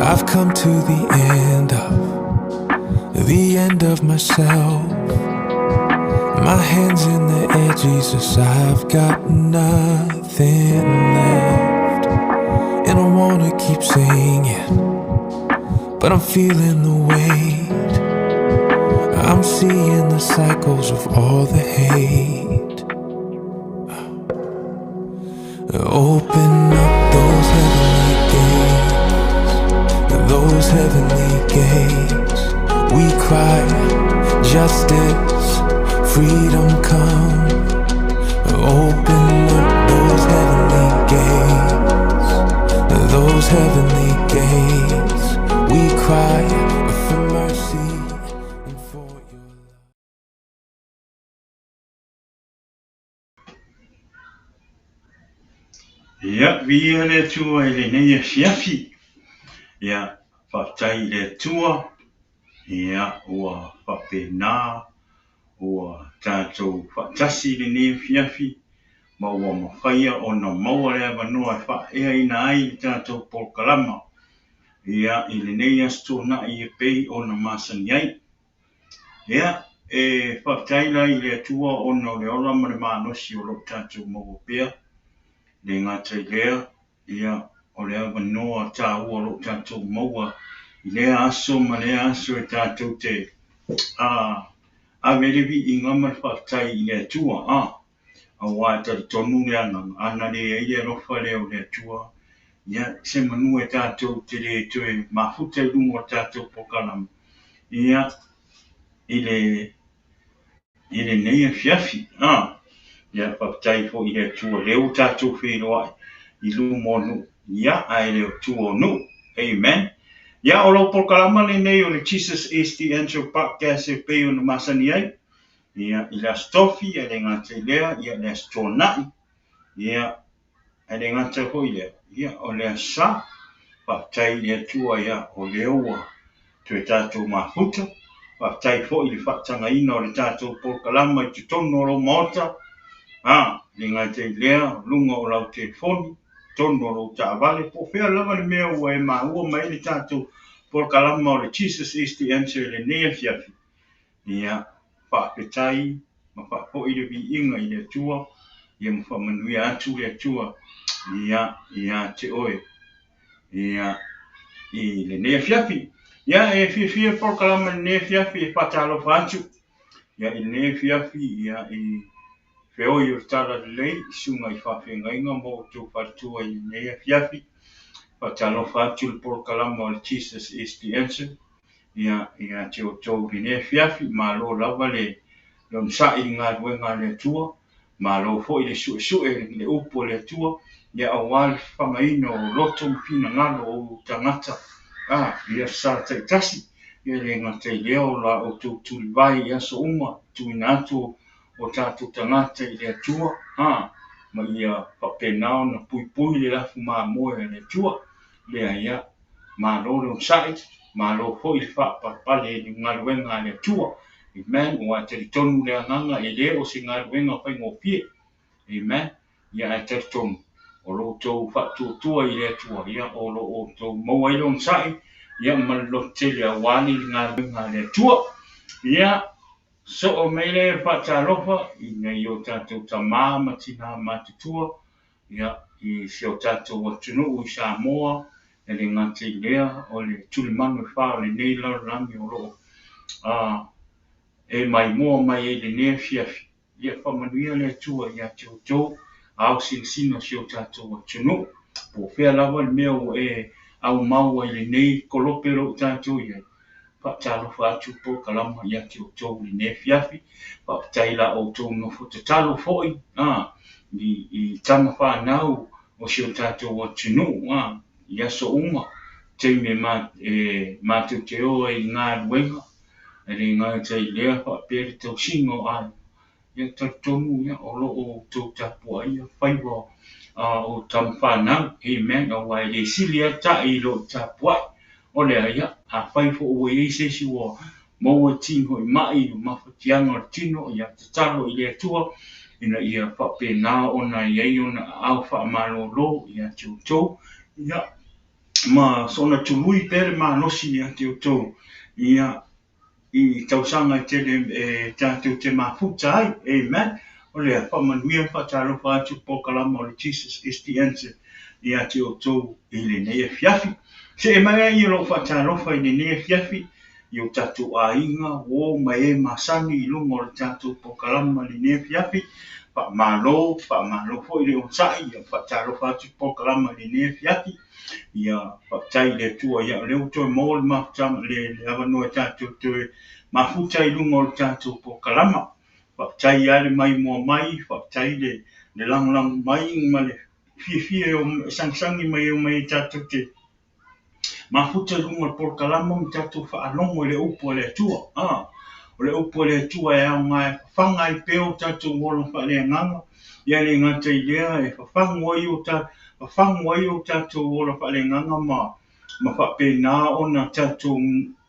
I've come to the end of the end of myself. My hands in the air, Jesus, I've got nothing left. And I wanna keep singing, but I'm feeling the weight. I'm seeing the cycles of all the hate. Open up those heavenly gates, those heavenly gates. We cry justice, freedom come. Open up those heavenly gates, those heavenly gates. We cry for mercy and for your love. Ia, viia le Atua i lenei afiafi. Ia, faafetai i le Atua, ia, ua faapena, ua tatou faatasi i lenei afiafi, ma ua mafaia ona maua le avanoa e faaeaina ai le tatou polokalama, ia, i lenei Aso Toonai e pei ona masani ai. Ia, e faafetai la i le Atua ona o le ola ma le malosi o lo o tatou maua pea, le gata i lea, ia, o le avanoa taua o lo o tatou maua i lea aso ma lea aso e tatou te ave le viiga ma le faafetai i le Atua, a, aua e talitonu le agaga, ana leai le alofa lea o le Atua, ia, semanu e tatou te le toe mafuta i luga o le tatou polokalame, ia, i le i lenei afiafi. A, ia, faafetai foi i le Atua lea ua tatou feiloai i luma o nuu, ia, ae le o tua o nuu. Amen. Ia, o lou polokalama lenei o le Jesus is the Answer Podcast e pei ona masani ai, ia, i le Aso Tofi, e le gata i lea, ia, le Aso Toonai, ia, Ae le gata foi i lea, ia, o le Aso Sa, faafetai i le Atua, ia, o lea ua toe tatou mafuta. Faafetai foi i le faatagaina o le tatou polokalama i totonu o lou maota, a, le gata i lea, o luga o lau telefoni, totonu o lou taavale, po o fea lava le mea ua e maua mai ai le tatou polokalama o le Jesus is the Answer i lenei afiafi. Ia, faafetai ma faafoi le viiga i le Atua, ia ma faamanuia atu le Atua, ia, ia te oe, ia, i lenei afiafi. Ia, e fiafia le polokalama i lenei afiafi e faatalofa atu, ia, i lenei afiafi, ia, i feoi o le Talalelei, i susuga i faafeagaiga ma outou faletua i lenei afiafi. Faatalofa atu le polokalama o le Jesus is the Answer. Ia, ia te outou i lenei afiafi, malo lava le onosai i le galuega a le Atua, malo foi le suesue i le upu a le Atua, ia aua le fafagaina o loto ma finagalo o tagata, a, i aso Sa taitasi, ia le gata i lea o la outou tulivae i aso uma, tuuina atu o tatou tagata i le Atua, a, ma ia faapena ona puipui le lafu mamoe a le Atua, lea ia, Malo le onosai, malo foi le faapalepale i le galuega a le Atua. Amen. Aua e talitonu le agaga e le o se galuega faigofie. Amen. Ia ae talitonu o lo outou faatuatua i le Atua, ia o lo o outou maua ai le onosai, ia ma le lototele aua le galuega a le Atua. Ia soo mai lea o le faatalofa i nai o tatou tama ma tina matutua, ia, i si o tatou atunuu i Samoa, e le gata i lea, o le tulimanu e fa o lenei lalolagi o lo o e maimoa mai ai i lenei afiafi. Ia faamanuia le Atua ia te outou, ao sinasina o si o tatou atunuu. Po o fea lava le mea ua e aumau ai i lenei kolope o lo o tatou i ai, Faatalofa atu polokalama ia te outou i lenei afiafi. Faafetai i la outou nofo tatalo foi a i tama fanau o si o tatou atunuu a i aso uma, taimi e matou te o ai i galuega, e le gata i lea faapea le tausiga o aiga. Ia talitonu ia o lo o outou tapuaia faiva o tama fanau. Amen. Aua e le sili lava ta'i i lo tapuai. O lea, ia, afai foi ua i ai se isi ua maua tino i ma'i i mafatiaga o le tino, ia tatalo i le Atua ina ia faapena ona i ai ona aao faamalolo ia te outou, Ia, ma soona tului pea le malosi ia te outou, ia, i tausaga e tele e tatou te mafuta ai. Amen. O lea, faamanuia ma faatalofa atu le polokalama o le Jesus is the Answer ia te outou i lenei afiafi. Se'e mai ai lou faatalofa i lenei afiafi i o tatou aiga, uo ma e masani i luga o le tatou polokalama i lenei afiafi. Faamalo, faamalo foi le onosai, ia faatalofa atu le polokalama i lenei afiafi. Ia faafetai i le Atua, ia o lea ua toe maua le mafutaga, le avanoa e tatou toe mafuta i luga o le tatou polokalama. Faafetai lava le maimoa mai, faafetai le lagolago mai ma le fiafia e sagisagi mai e omai tatou te mafuta i luga o le polokalama ma tatou faalogo i le upu a le Atua. O le upu a le Atua e aoga e fafaga ai pea o tatou ola faaleagaga, ia le gata i lea e fafagu ai o tatou ola faaleagaga ma faapena ona tatou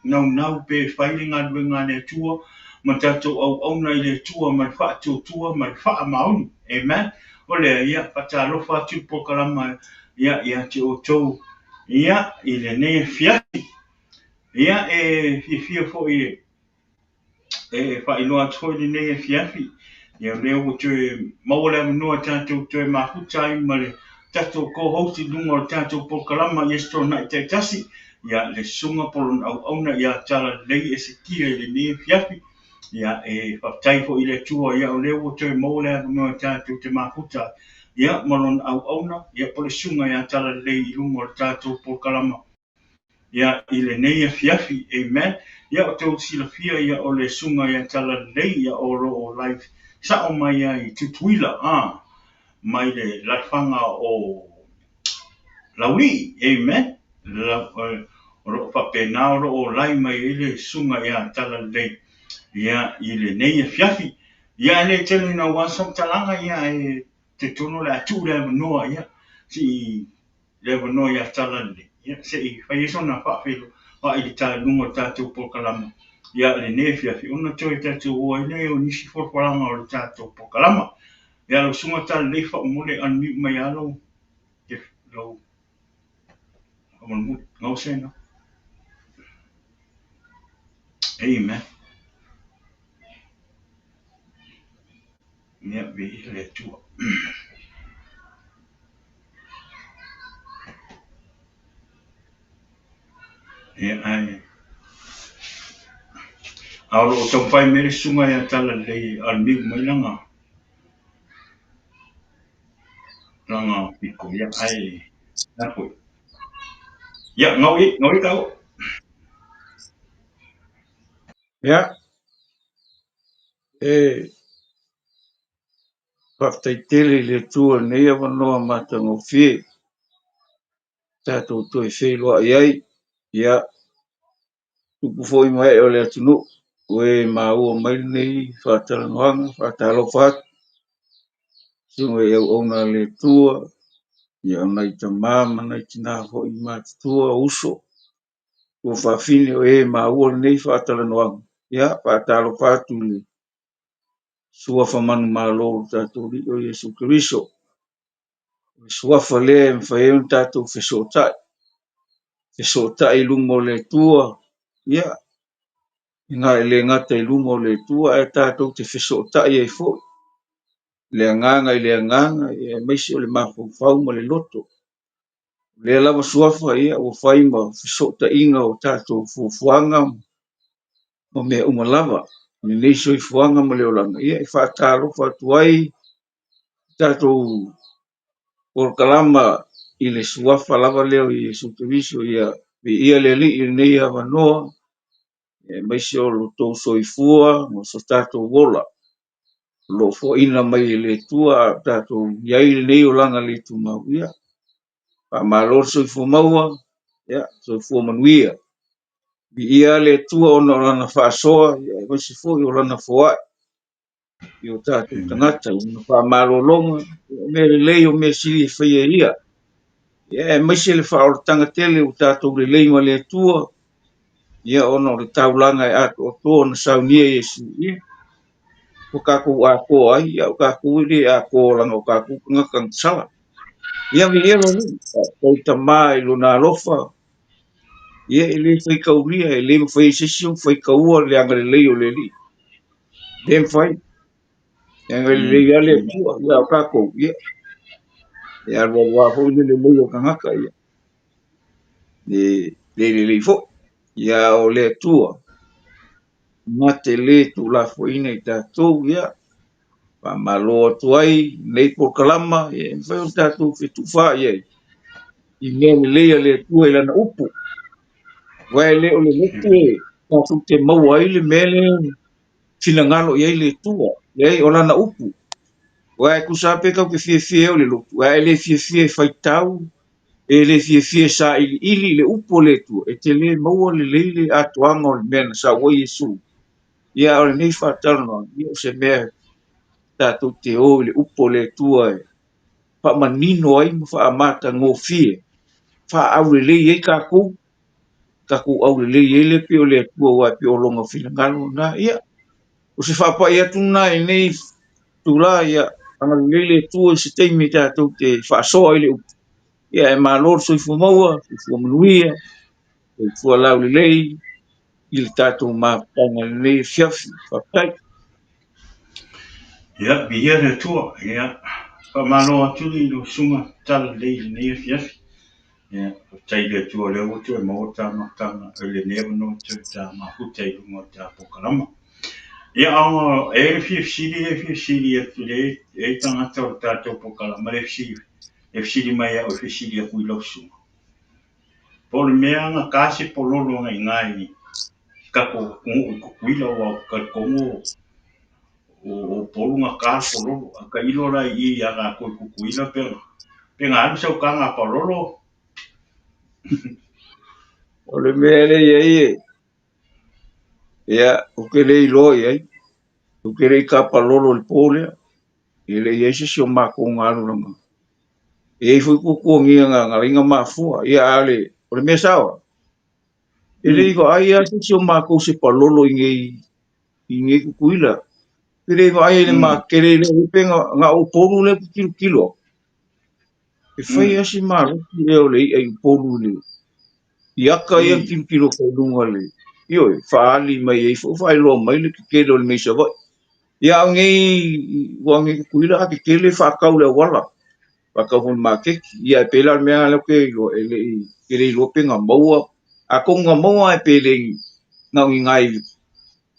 naunau pe fai le galuega a le Atua ma tatou auauna i le Atua ma le faatuatua ma le faamaoni. Amen. O lea, ia, faatalofa atu le polokalama ia ia te outou ia i lenei afiafi. Ia e fiafia foi e faailoa atu foi lenei afiafi. Ia o lea ua toe maua le avanoa tatou toe mafuta ai ma le tatou co-host i luga o le tatou polokalama i Aso Toonai taitasi. Ia le Susuga po o lona auauna ia Talalelei Esekia i lenei afiafi. Ia e faafetai foi i le Atua, ia o lea ua toe maua le avanoa tatou te mafuta ia ma lona auauna, ia po o le Susuga ia Talalelei i luga o le tatou polokalama ia i lenei afiafi. Amen. Ia o tou silafia, ia o le Susuga ia Talalelei, ia o lo o live sao mai ai i Tutuila, mai le alaalafaga o Laulii. Amen. O lo o faapena o lo o live mai ai le Susuga ia Talalelei ia i lenei afiafi. Ia e le tele naua se faamatalaga, ia e talitonu o le a tuu le avanoa, ia sei le avanoa ia Talalelei, ia sei fai ai sona faafeiloai i le luga o le tatou polokalama ia lenei afiafi, ona toe tatou o ai lea o nisi folafolaga o le tatou polokalama. Ia lau Susuga Talalelei, faamolemole unmute mai lava lou faamolemole gausena. Amen. Ia viia le Atua. Ia ae a o lo o taumafai mai le Susuga ia Talalelei e unmute mai lana piko, ia ae na foi. Ia ngau i ngau i tau. Ia, e faafetai tele i le Atua i lenei avanoa matagofie tatou toe feiloai ai. Ia, tupu foi ma ee o le atunuu, o e maua mai lenei faatalanoaga, faatalofa atu, susuga i auauna a le Atua, ia o nai tama ma nai tina foi matutua, uso, ua faafine o e maua lenei faatalanoaga. Ia, faatalofa atu i le suafa manumalo o le tatou Alii o Iesu Keriso. O le suafa lea e mafai ai ona tatou fesootai, fesootai i luma o le Atua, ia, e le gata i luma o le Atua, ae tatou te fesootai ai foi le agaga i le agaga, ia, aemaise o le mafaufau ma le loto. O lea lava suafa, ia, ua fai ma fesootaiga o tatou fuafuaga ma mea uma lava, lenei soifuaga ma le olaga, ia, e faatalofa atu ai tatou polokalama i le suafa lava lea o Iesu Keriso. Ia viia le Alii i lenei avanoa, aemaise o lo outou soifua ma so tatou ola o lo o foaina mai e le Atua a o tatou i ai lenei olaga le tumau. Ia, faamalo le soifua maua, ia, soifua manuia. Viia le Atua ona o lana faasoa, ia, aemaise foi o lana foai i o tatou tagata, ona faamalologa, o mea lelei o mea sili e faia ia. Ia, aemaise le faaolataga tele o tatou lelei ma le Atua, ia, ona o le taulaga e atoatoa na saunia Iesu, ia, ua tatou atoa ai, ia, o tatou e le atoa laga o tatou tagata na sala. Ia viia le Alii, faafetai Tama i lona alofa, ia e le faitaulia, e le mafai e se isi ona faitaua le agalelei o le Alii. Le mafai, e agalelei lava le Atua, ia a o tatou, ia, e alualu lava foi le lelei o le tagata, ia, e le lelei foi. Ia a o le Atua, na te le tuulafoaiina i tatou, ia, faamalo atu ai lenei polokalama, ia, e mafai ona tatou fetufaai ai i mea lelei a le Atua i Lana upu. Aua e le o le lotu e tatou te maua ai le mea lea finagalo i ai le Atua, leai, o Lana upu. Aua e tusa lava pe tatou te fiafia ai o le lotu, ae e le fiafia e faitau, e le fiafia e sailiili i le upu a le Atua, e te le maua lelei le atoaga o le mea na sau ai Iesu. Ia, a o lenei faatalanoaga, ia o se mea tatou te o i le upu a le Atua e faamanino ai ma faamatagofie, faaaulelei ai tatou, tatou aulelei ai le pei o le Atua, aua e pei o lona finagalo lena. Ia, o se faapai atu lena i lenei itula, ia agalelei le Atua i se taimi tatou te faasoa ai le upu. Ia, e malo le soifua maua, soifua manuia, soifua laulelei i le tatou mafutaga i lenei afiafi. Faafetai. Ia, viia le Atua. Ia, faamalo atu i lau susuga talalelei i lenei afiafi. Ia, faafetai i le Atua o lea ua toe maua ta mafutaga i lenei avanoa toe ta mafuta i luga o ta polokalama. Ia, e i ai le fia fesili lea e fia fesili atu le e i ai tagata o le tatou polokalama lea e fesili mai au e fesili atu i lau susuga. Po o le mea gata se pololo agai i tatou atunuu i Tutuila aua ou te talitonu o Upolu gata le pololo. A tailo la i i ia tatou i Tutuila pe na alu sau taga palolo. O le mea lea e i ai e, ia, ou te le iloa i ai. Ou te le i tapalolo i le po lea. E le i ai se isi o matou na alu lana. E i ai foi tuatuagia na laina mafua. Ia, a o le, o le mea sao, e le i vaai lava se isi o matou se palolo i nei, i nei Tutuila. E le i vaai i le makele lea pe na o Upolu lea ou te tilotilo atu. E fai lava si malosi lea o le i'a i Upolu i le i ata ia na tilotilo atu ai i luga le, ioe, faaali mai ai foi faailoa mai le tetele o le mea i Savaii. Ia a o nei ua nei Tutuila a tetele faatau i le auala, faatau foi i le maketi. Ia e pei la o le mea lea ou te iloa e le i e le iloa pe na maua, atonu na maua ae pe le i na o ni nai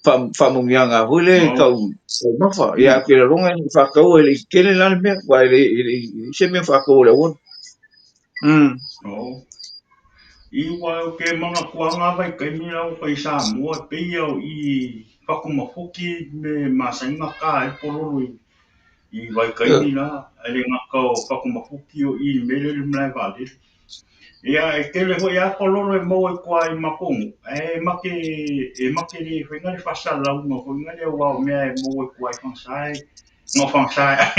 faamanuiaga foi lea e tau taumafa. Ia ae ou te lagona e faataua e le i tetele la le mea, aua e le i se mea faataua i le auala. Oh. I ua ou te manatuaga vaitaimi la ua fai i Samoa e pei o i Fatumafuti me masani ona ta ai pololo i vaitaimi la, e le gata o Fatumafuti o i le mea lea i le malae vaalele. Ia e tele foi lava pololo e maua i tua i matou nuu, ae e make le faiga le faasalalauga foi lea aua o mea e maua i tua i Fagasa na o Fagasa e ai.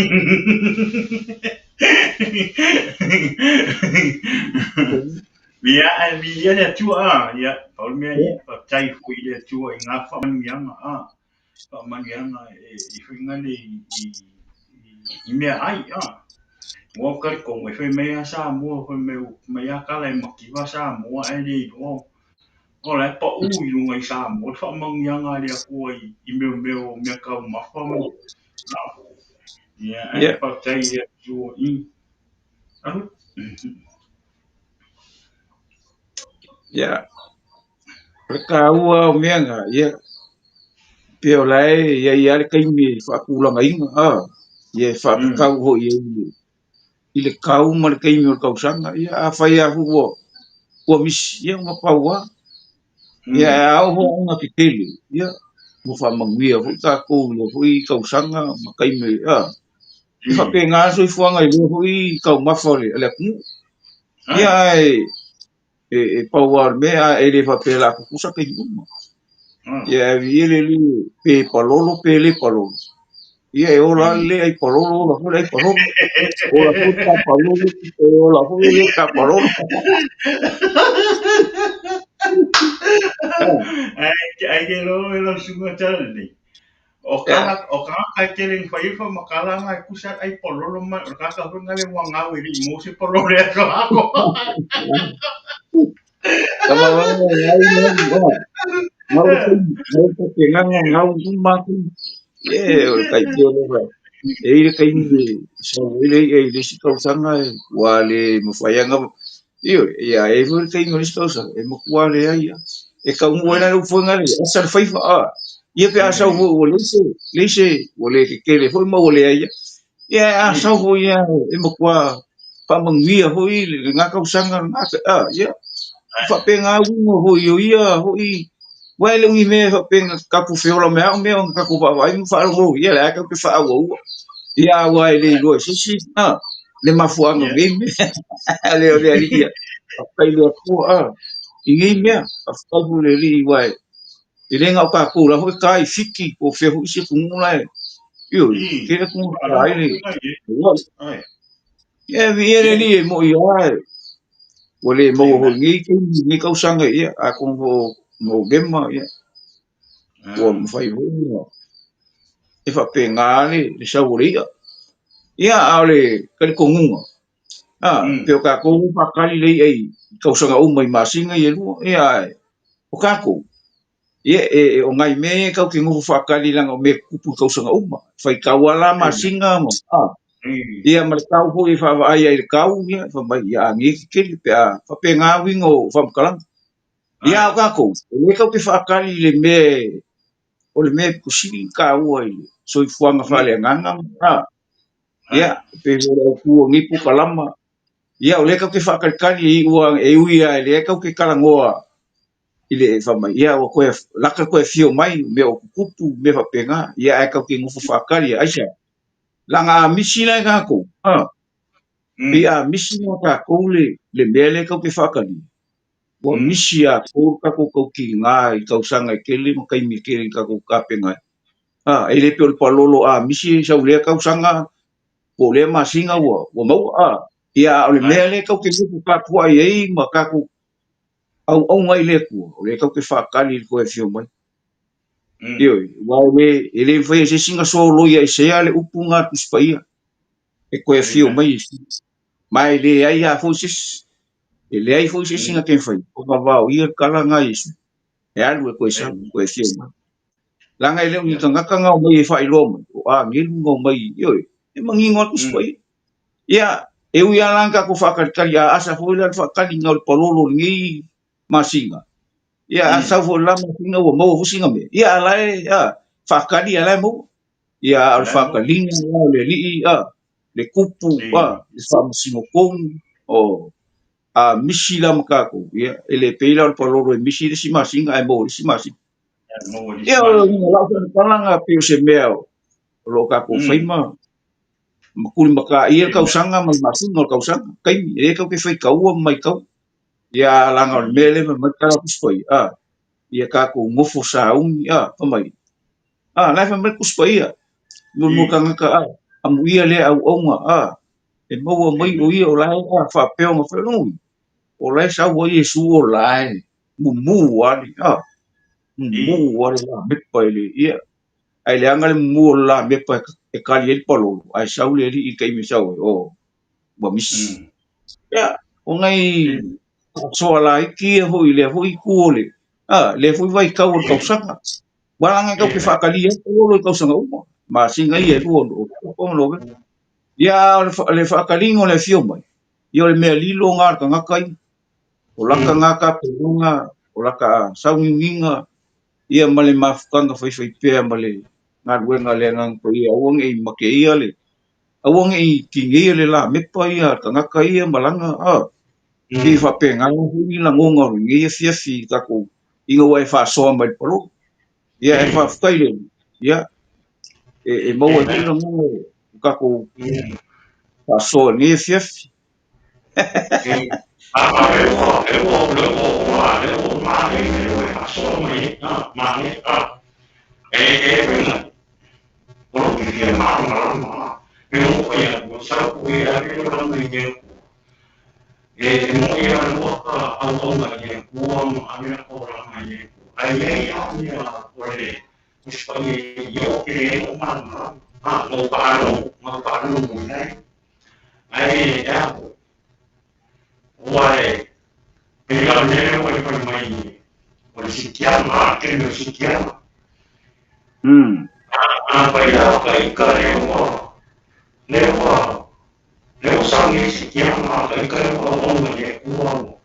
Ia, ae viia le Atua a, ia, pau le mea ia, faafetai foi i le Atua i ngā faamanuiaga a, faamanuiaga e faiga le i mea ai a. Ua ou talitonu e fai mai lava Samoa, fai mai mai lava tala e mativa Samoa ae le iloa o la e pau i luga i Samoa le faamanuiaga a le Atua i mea o mea taumafa ma ia ae faafetai i le Atua i alu. Ia, o le taua o mea na, ia, pei o la e i ai lava le taimi e faatulagaina, a, ia e faatatau foi i ai i le tau ma le taimi o le tausaga. Ia, afai lava foi ua misi, ia ua pau lava. Ia, ae a oo foi ina tetele, ia, ua faamanuia foi tatou i lea foi tausaga ma taimi, a. E faapena le soifuaga i lea foi taumafa o le atunuu. Ia, ae e pau lava o le mea, e le faapea o le a tutusa taimi uma. Ia, ae viia le Alii pe palolo pe le palolo. Ia, e ola lava le ai palolo, ola foi le ai palolo. Ola foi le tapalolo, e ola foi le tapalolo. Ai ai ke lo e lau susuga talalelei. O kala o ka kai tele ni fai fa makala nga kusa ai pololo ma o ka ka nga le wa ngau e mo se pololo le so ako. Kama wa ngau ngau ngau ngau ke ngau ngau ma ku. Ye o kai te le va. E ile kai ni so ile e ile si tausaga ua le mafai aga ioe, ia e foi le taimi o le isi tausaga e matua leai lava. E taunuu ai la le upu foi lea asa le faiva a. Ia pe a sau foi ua leai se leai se ua le tetele foi ma ua leai lava. Ia a sau foi ia e matua faamanuia foi lena tausaga lena a ia faapena uiga foi o ia foi aua e le o ni mea faapea tatou feola mai lava o mea ona tatou vaavaai ma faalogologo ia lea tatou te faaauaua. Ia aua e le iloa e se isi a le mafuaaga o nei mea. Le o le Alii ia. Faafetai i le Atua a i nei mea. Faafetai foi i le Alii aua e le na o tatou la foi e ta i Fiti po o fea foi isi atunuu la e ioe, tele atunuu e ta ai le Ia viia le Alii e moi lava e ua le maua foi i lenei taimi i lenei tausaga ia atonu foi o Novema ia ua mafai foi ona e faapena le sau o le i'a. Ia a o le talitonuga a pei o tatou e faatali le i'a i tausaga uma i masina ia e lua ia ae o tatou ia e o nai mea ia e tatou te nofo faatali leaga o mea e tutupu i tausaga uma. Faitau lava la masina ma a ia ma le tau foi e vaavaai ai i le tau ia fai mai ia a nei tetele pe a faapena uiga o faamatalaga. Ia a o tatou e le tatou te faatali i le mea o le mea e pito sili ona taua i le soifuaga faaleagaga a ia pei o le autu o lenei polokalama. Ia o lea tatou te faatalitali e iu lava e ui lava lea tatou te talanoa i le fai mai ia ua toe lata toe afio mai mea o tutupu mea faapena ia ae tatou te nofo faatali aisea leaga a misi la e tatou a pei a misi la tatou le mea lea tatou te faatalia ua misi atoa le tatou tautiga i tausaga e tele ma taimi e tele i tatou tapena ai. A e le pei o le palolo a misi sau lea tausaga po o lea masina ua maua a. Ia a o le mea lea tatou te nofo tapuai ai ma tatou auauna i le Atua, o lea tatou te faatali i le toe afio mai. Ioe, aua e le mafai e se isi ona soloia esea le upu na a le Tusi Paia e toe afio mai Iesu. Ma e leai lava foi se isi, e leai foi se isi na te mafai ona vavao ia le tala na a Iesu e alu e toe sau, toe afio mai. Leaga e le o ni tagata na omai e faailoa mai, o agelu na omai, ioe, e manino lava le Tusi Paia. Ia, e ui lava la ona tatou faatalitali, a asa foi la le faataliga o le palolo o lenei masina, ia a sau foi le la masina ua maua foi sina mea, ia a la e a, faatali a la e maua. Ia a o le faataliga la o le Alii a, le tupu a, le faamasino tonu, o a misi la ma tatou, ia e le pei la o le palolo e misi le isi masina ae maua i le isi masina. Ia o lau faamatalaga pei o se mea o lo o tatou fai ma tulimataia le tausaga ma le masina o le tausaga, taimi, e le tatou te faitaua ma maitau. Ia leaga o le mea lea fai mai le tala a Tusi Paia, a, ia tatou nofo sauni, a, fai mai, a, la e fai mai le Tusi Paia, mo tagata, a, amuia lea auauna, a, e maua mai o ia o la e, a, faapea ona fai, oi, o la e sau ai Iesu o la e mumu lava le, a, mumu lava le lamepa i le, ia, ae leaga le mumu o le lamepa e kali ai le palolo, ae sau le alii i le taimi e sau ai, o, ua misi. Ia, o nai faasoa laiti ia foi i lea foi itu o le, a, lea foi vaitau o le tausaga. Aua leaga tatou te faatalia ai palolo i tausaga uma, masina ia e lua o Oketopa ma Novema. Ia, a o le faataliga o le afio mai, ia o le mea lilo lena a le tagata ia, o lata lena tapenaga, o lata sauniuniga, ia ma le mafutaga faifaipea ma le galuega a le Agaga Paia, aua ne i mateia le, aua ne i tineia le lamepa ia a le tagata ia ma lana, a, pei e faapena foi ni lagona o lenei afiafi i tatou, ina ua e faasoa mai i le palolo. Ia e faafetai le Alii, ia, e maua ai foi lagona o tatou faasoa i lenei afiafi. Tusi Paia e oo tele ai lou malamalama, na ou faalogo i ai. Ae e a foi, aua e pei lava o le mea lea ua e fai mai o le sikiaga, a, le taimi o le sikiaga. Afai lava ka ika lea ua lea ua lea ua sauni ai sikiaga, a ka ika lea ua auauna i le Atua ua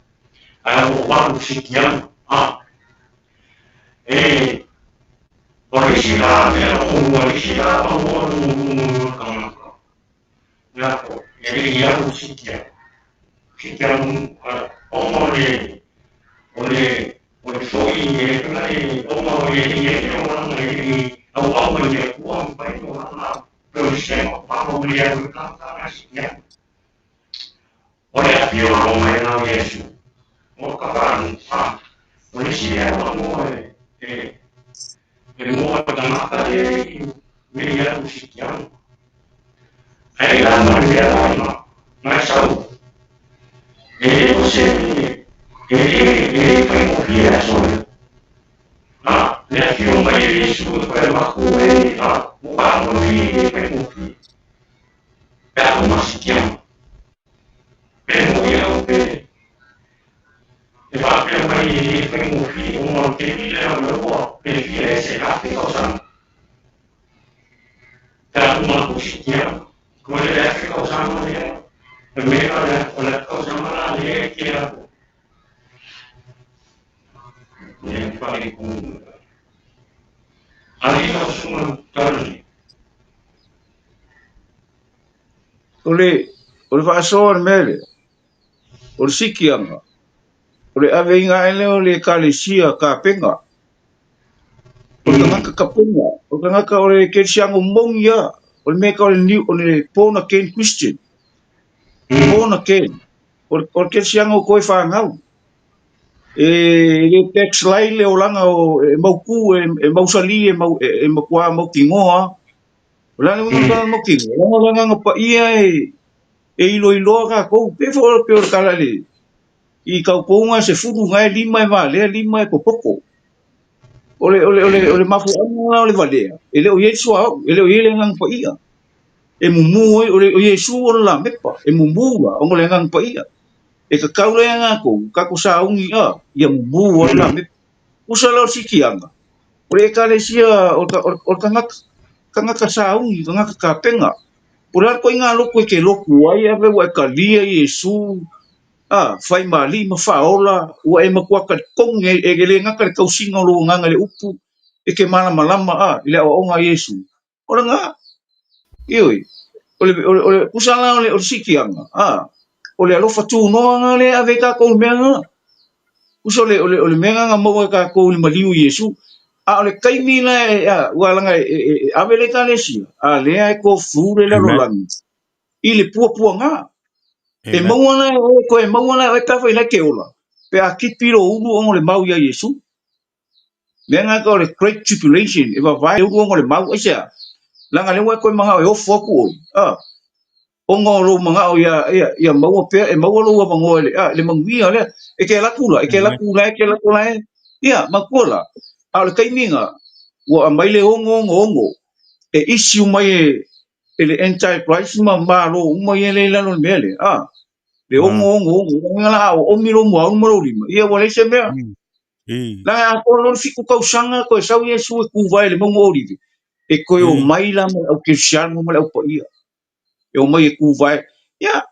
ae ua alu sikiaga, a. E o le isi la mea lona lua, le isi la avanoa lona lua mo le tagata, lea foi, e le i alu sikiaga, sikiaga ona o le o le o le foi e ona e le i ai le olaga e le i auauna i le Atua ma fai le olaga pe o le sema palo le alu i tagata na sikiaga. O le afio loa mai la o Iesu, o ka faanu, a, o le isi lea avanoa e e moa i tagata le le i alu sikiaga. Ae la ma le mea la ina, na e sau, e le o se, e le, e le faigofie le aso lea. A, le afio mai e Iesu e koe alu atu e, a, ua faalogo e le faigofie. Pe a uma sikiaga. Pe moni au pe e faapea mai e le faigofie ona o le taimi lea o lea ua pe fia ea se 1000 tausaga. Pe a uma atu sikiaga. Koe le 1000 tausaga lea, le mea lea, o le 1000 tausaga la lea e te atu. Ia faaletonu. Alii lau susuga Taulelei. O le, o le faasoa o le mea lea, o le sikiaga, o le aveiga ae lea o le ekalesia kapega, o le tagata kapega, o le tagata o le kerisiano moni lava, o le mea e tau o le new, o le born again Christian, born again, o le, o le kerisiano toe fanau. E le backslide le olaga o, e mautu, e, e mausali, e, mau, e, e matua mautinoa. O le a le uiga o le mautinoa? Leaga o le Agaga Paia e, e iloiloa tatou. Pei foi o le tala i le, i taupouga e sefulu na e lima e valea, lima e popoto. O le, o le, o le, o le mafuaaga la o le valea, e le o i ai le suauu, e le o i ai le Agaga Paia. E mumu ai, o, le, o Iesu o le lamepa, e mumu la, ona o le Agaga Paia. E tatau la ia tatou, tatou sauni a, ia mumu ai le lamepa. Usa la o le sikiaga, o le ekalesia o le tagata, tagata sauni, tagata kapena. Po o le a le ituaiga lotu e te lotu ai, afai ua e talia Iesu, a, fai ma alii ma faaola, ua e matua talitonu i ai, e le gata i le tausiga o lou agaga i le upu, e te malamalama a, i le aoaoga a Iesu. O lena, ioe, o le, o le, o le pusa la o le, o le sikiaga, a, o le alofa tunoa lena lea e ave ai tatou i le mea lena. Pusa o le, o le, o le mea lena na maua e tatou i le maliu i Iesu. A o le taimi la e, a, ua laga e, e, e ave le ekalesia, a lea e tofu le lalolagi i le puapuaga. E maua la e oe, toe maua la e oe pe afai la e te ola, pe a tipi lou ulu ona o le mau ia Iesu. Mea na tau o le Great Tribulation, e vavae le ulu ona o le mau, aisea? Leaga lea ua e toe manao e ofo atu oe, a, ona o lou manao ia, ia, ia maua pea, e maua lou avanoa i le, a, i le manuia lea. E te alu atu la, e te alu atu la, e te alu atu la e, ia, manatua la, a o le taimi lena, ua aumai le 666 e issue mai e, e le Antichrist ma malo uma ia lea i lalo o le mea lea, a, le 666, lona la a oomi lou muaulu ma lou lima, ia ua leai se mea. Leaga a atoa loa le fitu tausaga toe sau Iesu e tuvae i le mauga o Olive, e toe omai la ma le au kerisiano ma le au paia, e omai e tuvae. Ia,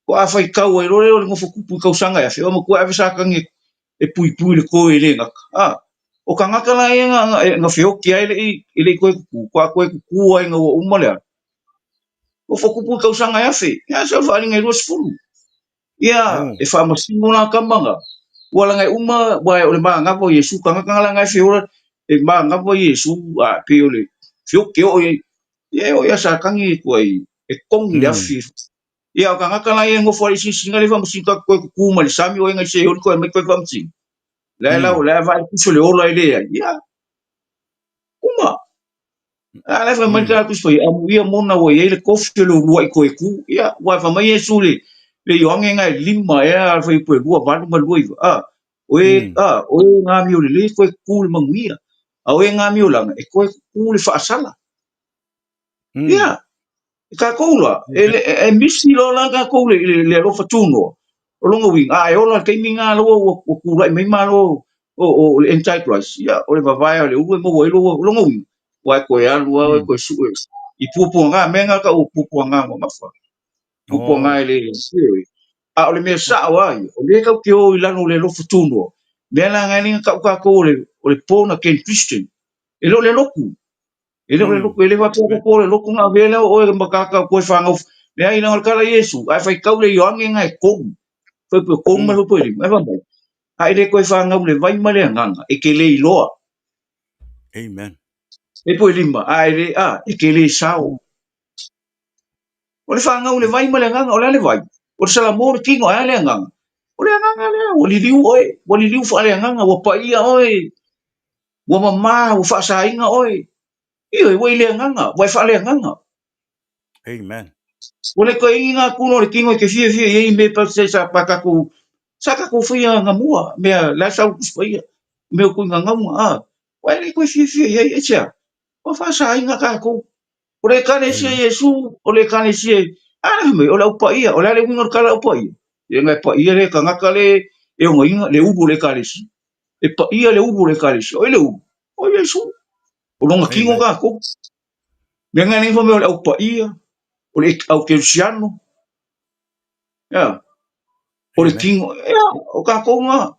faatoa faitau ai loa lea o le nofo tupu i tausaga e afe, o matua ave Satani e puipui i le toe e le gata. A, o tagata la ia na, na feoti ai e le i toe tutu, faatoa toe tutu ai ina ua uma le a? Nofo tupu i tausaga e afe, ia sau le faaaliga e 20. Ia, e faamasino la tama na, ua laga e uma, ua o le manava o Iesu, tagata na laga e feola, e manava Iesu, a pei o le feoke oo i ai, ia e oo ia Satani e tuai, e togi le afi. Ia, o tagata la ia e nofo ai i silisiliga le faamasino, tatou toe tutu mai le sami o e nai seoli toe aumai toe faamasino. La e lau, la e vaai puso le ola e leai. Ia, uma. A la e fai mai le Tusi Paia, amuia mona ua i ai le kofi o le uluai toe tu. Ia, ua fai mai Iesu le, le Ioane na e lima ea a le fuaiupu e lua valu ma le lua iva. A, o e, a, o e nga amio lelei koe tu le manuia. A o e gamiolaga, e toe kukū le faasala. Ia, e tatou la, e, e, e misi loa la tatou le, le, le alofa tunoa, o lona uiga, a e ola le taimi lena loa ua, ua tulai mai malo o, o, o le Antichrist, ia, o le vavae o le ulu e maua ai lou, o lona uiga, ua e toe alu lava e toe sue i puapuaga, mea na tau o puapuaga mamafa. Puapuaga e le, a o le mea sao lava ia, o lea tatou te o i lalo o le alofa tunoa, mea la na e le na tau tatou o le, o le born again Christian, e le o le lotu. E le o le lotu, e le faapea tatou o le lotu na avea lea o oe ma kākau koe whāngau. Leai, leaga o le tala a Iesu, a e faitau le Ioane na e tolu, fuaiupu e tolu ma le fuaiupu e lima, e fai mai, a e le toe whāngau le vai ma le agaga, e te le iloa. Amen. Fuaiupu e lima, a e le, a, e te le sao. O le whāngau le vai ma le agaga, o le a le vai? O le salamo le tino, ae a le agaga? O le agaga lea, ua liliu oe, ua liliu faaleagaga, ua paia oe, Ua mamā, ua faasaina oe. Ioe, ua i le agaga, ua e faaleagaga. Amen. Ua le toe igi ngā kula o le tino i te fiafia i ai mea pa se sa pa tatou sa tatou faia nga mua mea la sa utu faia mea o kuinga ngaunga a ua e le toe fiafia i ai aisea ua faasaina tatou o le ekalesia Iesu o le ekalesia a le fai mai o le au paia o le a le uiga o le tala au paia e ngai paia le tagata le e ogaina le ulu o le ekalesia e paia le ulu o le ekalesia o ai le ulu o Iesu o lona tino tatou mea ngai fai mai o le au paia o le au kerisiano ia o le tino ia o tatou na.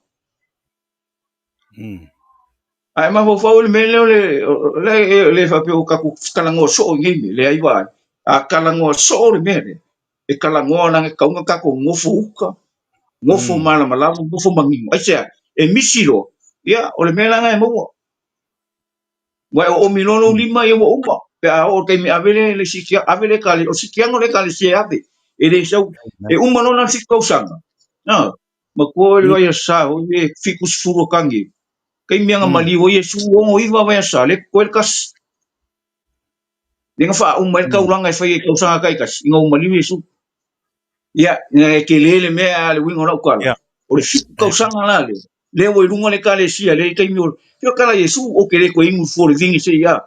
Ae mafaufau i le mea lea o le, le, le faapea o tatou talanoa soo i nei mea, leai vaai. A talanoa soo le mea lea, e talanoa leaga e tatau ona tatou nofo uta, nofo malamalama, nofo manino. Aisea? E misi loa, ia o le mea la lena e maua. Ua e oomi loa lou lima ia ua uma. Pe a oo i le taimi e ave le, le siki, ave le ekalesia, o le sikiaga o le ekalesia e ave. E le sau, e uma loa la le 7 tausaga, Matua oe le vaiasa oi e 70 o tangi. Taimi anga maliu ai Iesu 69 vaiasa le totoe le tasi. Le na faauma ai le taulaga e fai ai tausaga taitasi ina ua maliu Iesu. Ia, ina e tele le mea a le uiga o lau tala. O le 7 tausaga la lea, lea ua i luga le ekalesia lea i taimi o le tala a Iesu, ou te le toe inu fua o le vini seia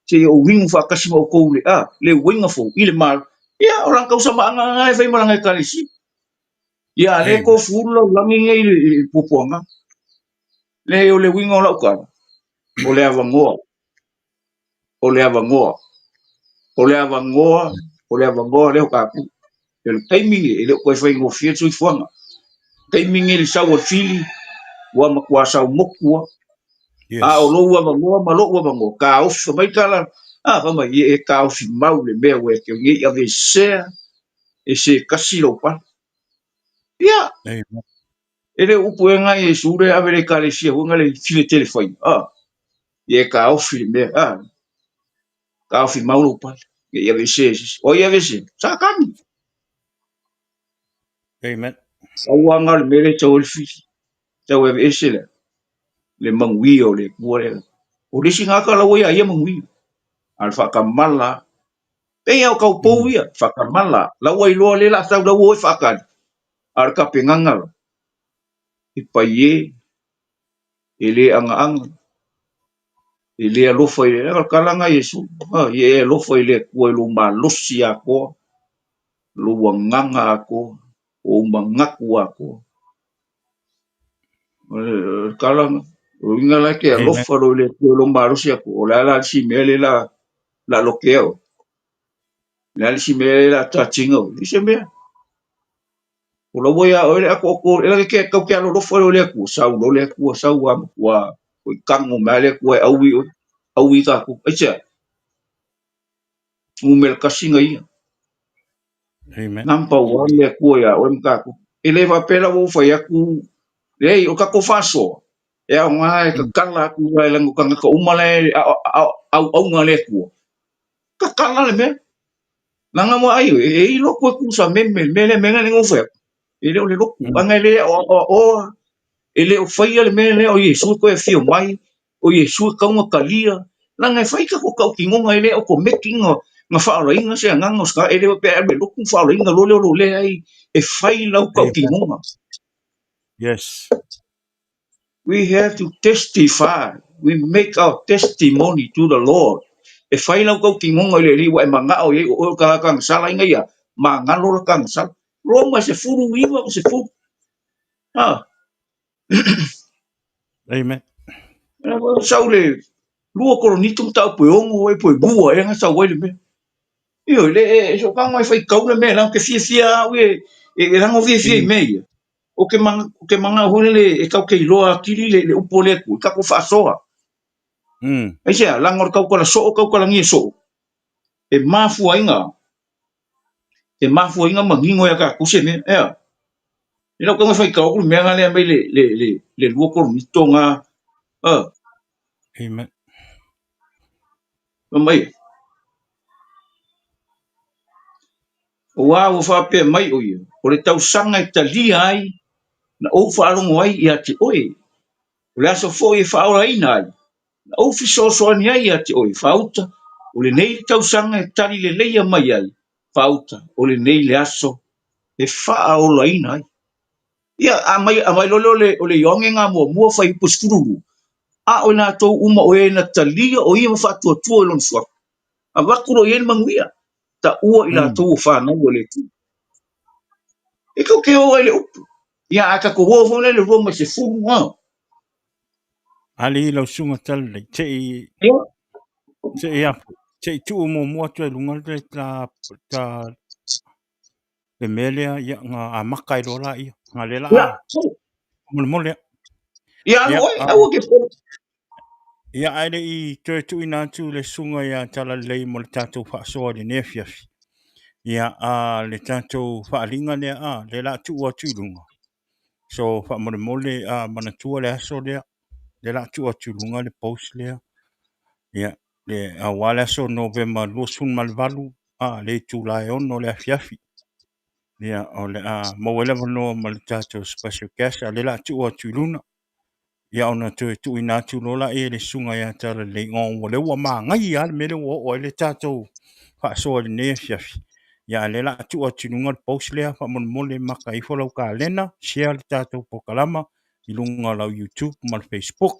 seia ou inu faatasi ma outou i le a le uiga fou i le malo. Ia, o lana tausamaaga lena e fai ma lana ekalesia. Ia, lea e tofu ulu lalolagi nei i le puapuaga. Leai, o le uiga o lau tala, o le avanoa, o le avanoa, o le avanoa, o le avanoa lea o tatou. O le taimi lenei, e le o toe faigofie le soifuaga. O le taimi lenei i le sau o le fili, ua matua sau motu lava. A o lou avanoa ma lou avanoa, taofi, fai mai tala, a, fai mai, ia e taofi mau le mea ua e te nei aveesea e se tasi lou pale. Ia, e le o upu ea na Iesu le ave le ekalesia foi na le file tele fai, a, ia e taofi le mea, a, taofi mau lou pale, ne i aveesea e se isi. O ai e aveesea? Satani. Amen. Sau lava na o le mea lea e tau ai le fili, tau e aveese le, le manuia o le Atua lea. O le isi gata la ua ia ia manuia, a o le faatamala Pei lava o taupou ia, whakamala, la ua iloa le la tau la ua oe whaakari, a o le kapengaga la, e pai e, e le angaanga, e le alofa i le, o le tala lena a Iesu, ia e alofa i le Atua i lou malosi atoa, lou agaga atoa, ou manatu atoa. O le tala lena, o le uiga la e te alofa loa i le Atua i lou malosi atoa, o le a la le isi mea lea la la lokea oe. O le a le isi mea lea la tatinga oe, leai se mea. O la ua ia oe le atoatoa, e lage ke tau ke alolofa lea o le Atua, sau loa le Atua, sau lava matua oi tago mai lava le Atua e aui oe, aui tatou. Aisea? Numera tasi na ia. Amen. Number one le Atua ia oe ma tatou. E le faapea la ua ou fai atu, leai, o tatou faasoa, e aoga e tatala atu ai leaga o tagata uma la e auauna le Atua. Tatala le mea. Leaga ua ai e i lotu e tusa meme le mea lea, mea lea na ou fai atu. E le o le lotu. Leaga e le aoaoa, e le o faia le mea lea o Iesu e toe afio mai, o Iesu e tatau ona talia. Leaga e fai tatou tautinoga e le automatic na faaolaina se agaga o se tagata. E le faapea e alu e lotu ona faaolaina loa lea o lou leai e fai lau tautinoga. Yes. We have to testify. We make our testimony to the Lord. E fai lau tautinoga i le Alii ua e manao i ai o oe o le tagata agasala ina ia magalo lata agasala. Roma e 19 ma 10. Ha. Amen. Sau le lua Korinito mataupu e ono e po e lua ea na sau ai le mea. Ioe, le e so kaga e faitau le mea leaga ou te fiafia lava au e e leaga ou fiafia i mea ia. Ou te ou te manao foi lele e tatou te iloa atili le upu a le Atua, tatou faasoa. Aisea, leaga o le tautala soo, tautalagia soo, e mafua e mafua ai manino ia tatou se mea, ea. I lau tago e faitau atu le mea lea mai le lua Korinito na, Amen. Fai mai, Aua ua faapea mai ʻo ia, o le tausaga e talia ai na ou faalogo ai ia te oe, o le aso foi e faaolaina ai, na ou fesoasoani ai ia te oe, faauta, o lenei le tausaga e tali leleia mai ai, faauta, o lenei le aso e faaolaina ai. Ia, a mai, a mai loa lea o le Ioane na muamua fuaiupu 12, a o i latou uma o e na talia o ia ma faatuatua i lona suafa, avatu loa i ai le manuia, taua i latou o fanau a le Atua. E tou te o ai i le upu. Ia, a tatou o foi lea i le rua ma le sefulu, ha. Ali lau susuga Talalelei, se i se i afu, se i tuu muamua atu ai i luga le ta ta le mea lea ia na amata ai loa laia. Na lea la molemole. Ia alu oe, aua ke popole. Ia ae le i toe tuuina atu le susuga ia Talalelei mo le tatou faasoa i lenei afiafi. Ia a le tatou faaaliga lea a lea la tuu atu i luga. So faamolemole a manatua le aso lea. Lea la tuu atu i luga le post lea. Ia le aua le aso Novema 28 a le itula e 6 o le afiafi. Ia o le a maua ai le avanoa ma le tatou special guest a lea la tuu atu i luga. Ia ona toe tuuina atu loa lea e le susuga ia Talalelei ona ua lea ua manaia lava le mea lea ua oo ai le tatou faasoa i lenei afiafi. Ia a o lea o le a tuu atu i luga le post lea faamolemole maka ifo lau kalena, share le tatou polokalama i luga o lau YouTube ma le Facebook.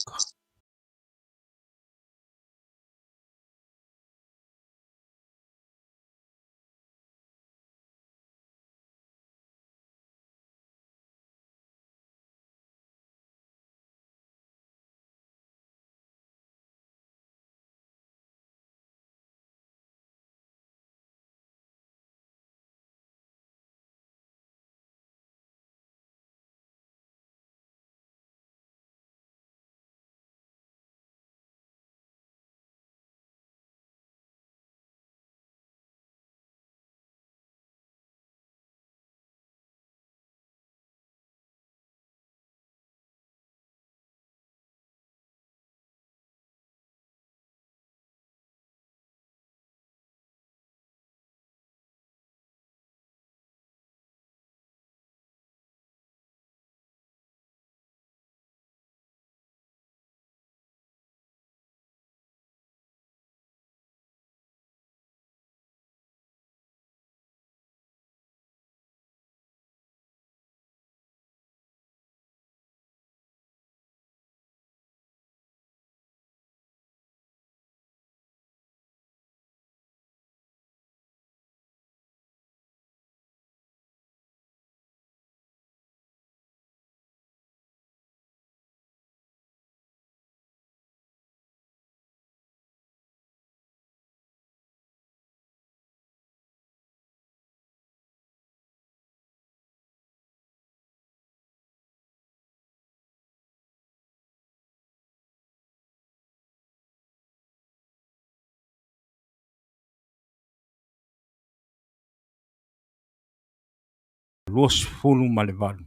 28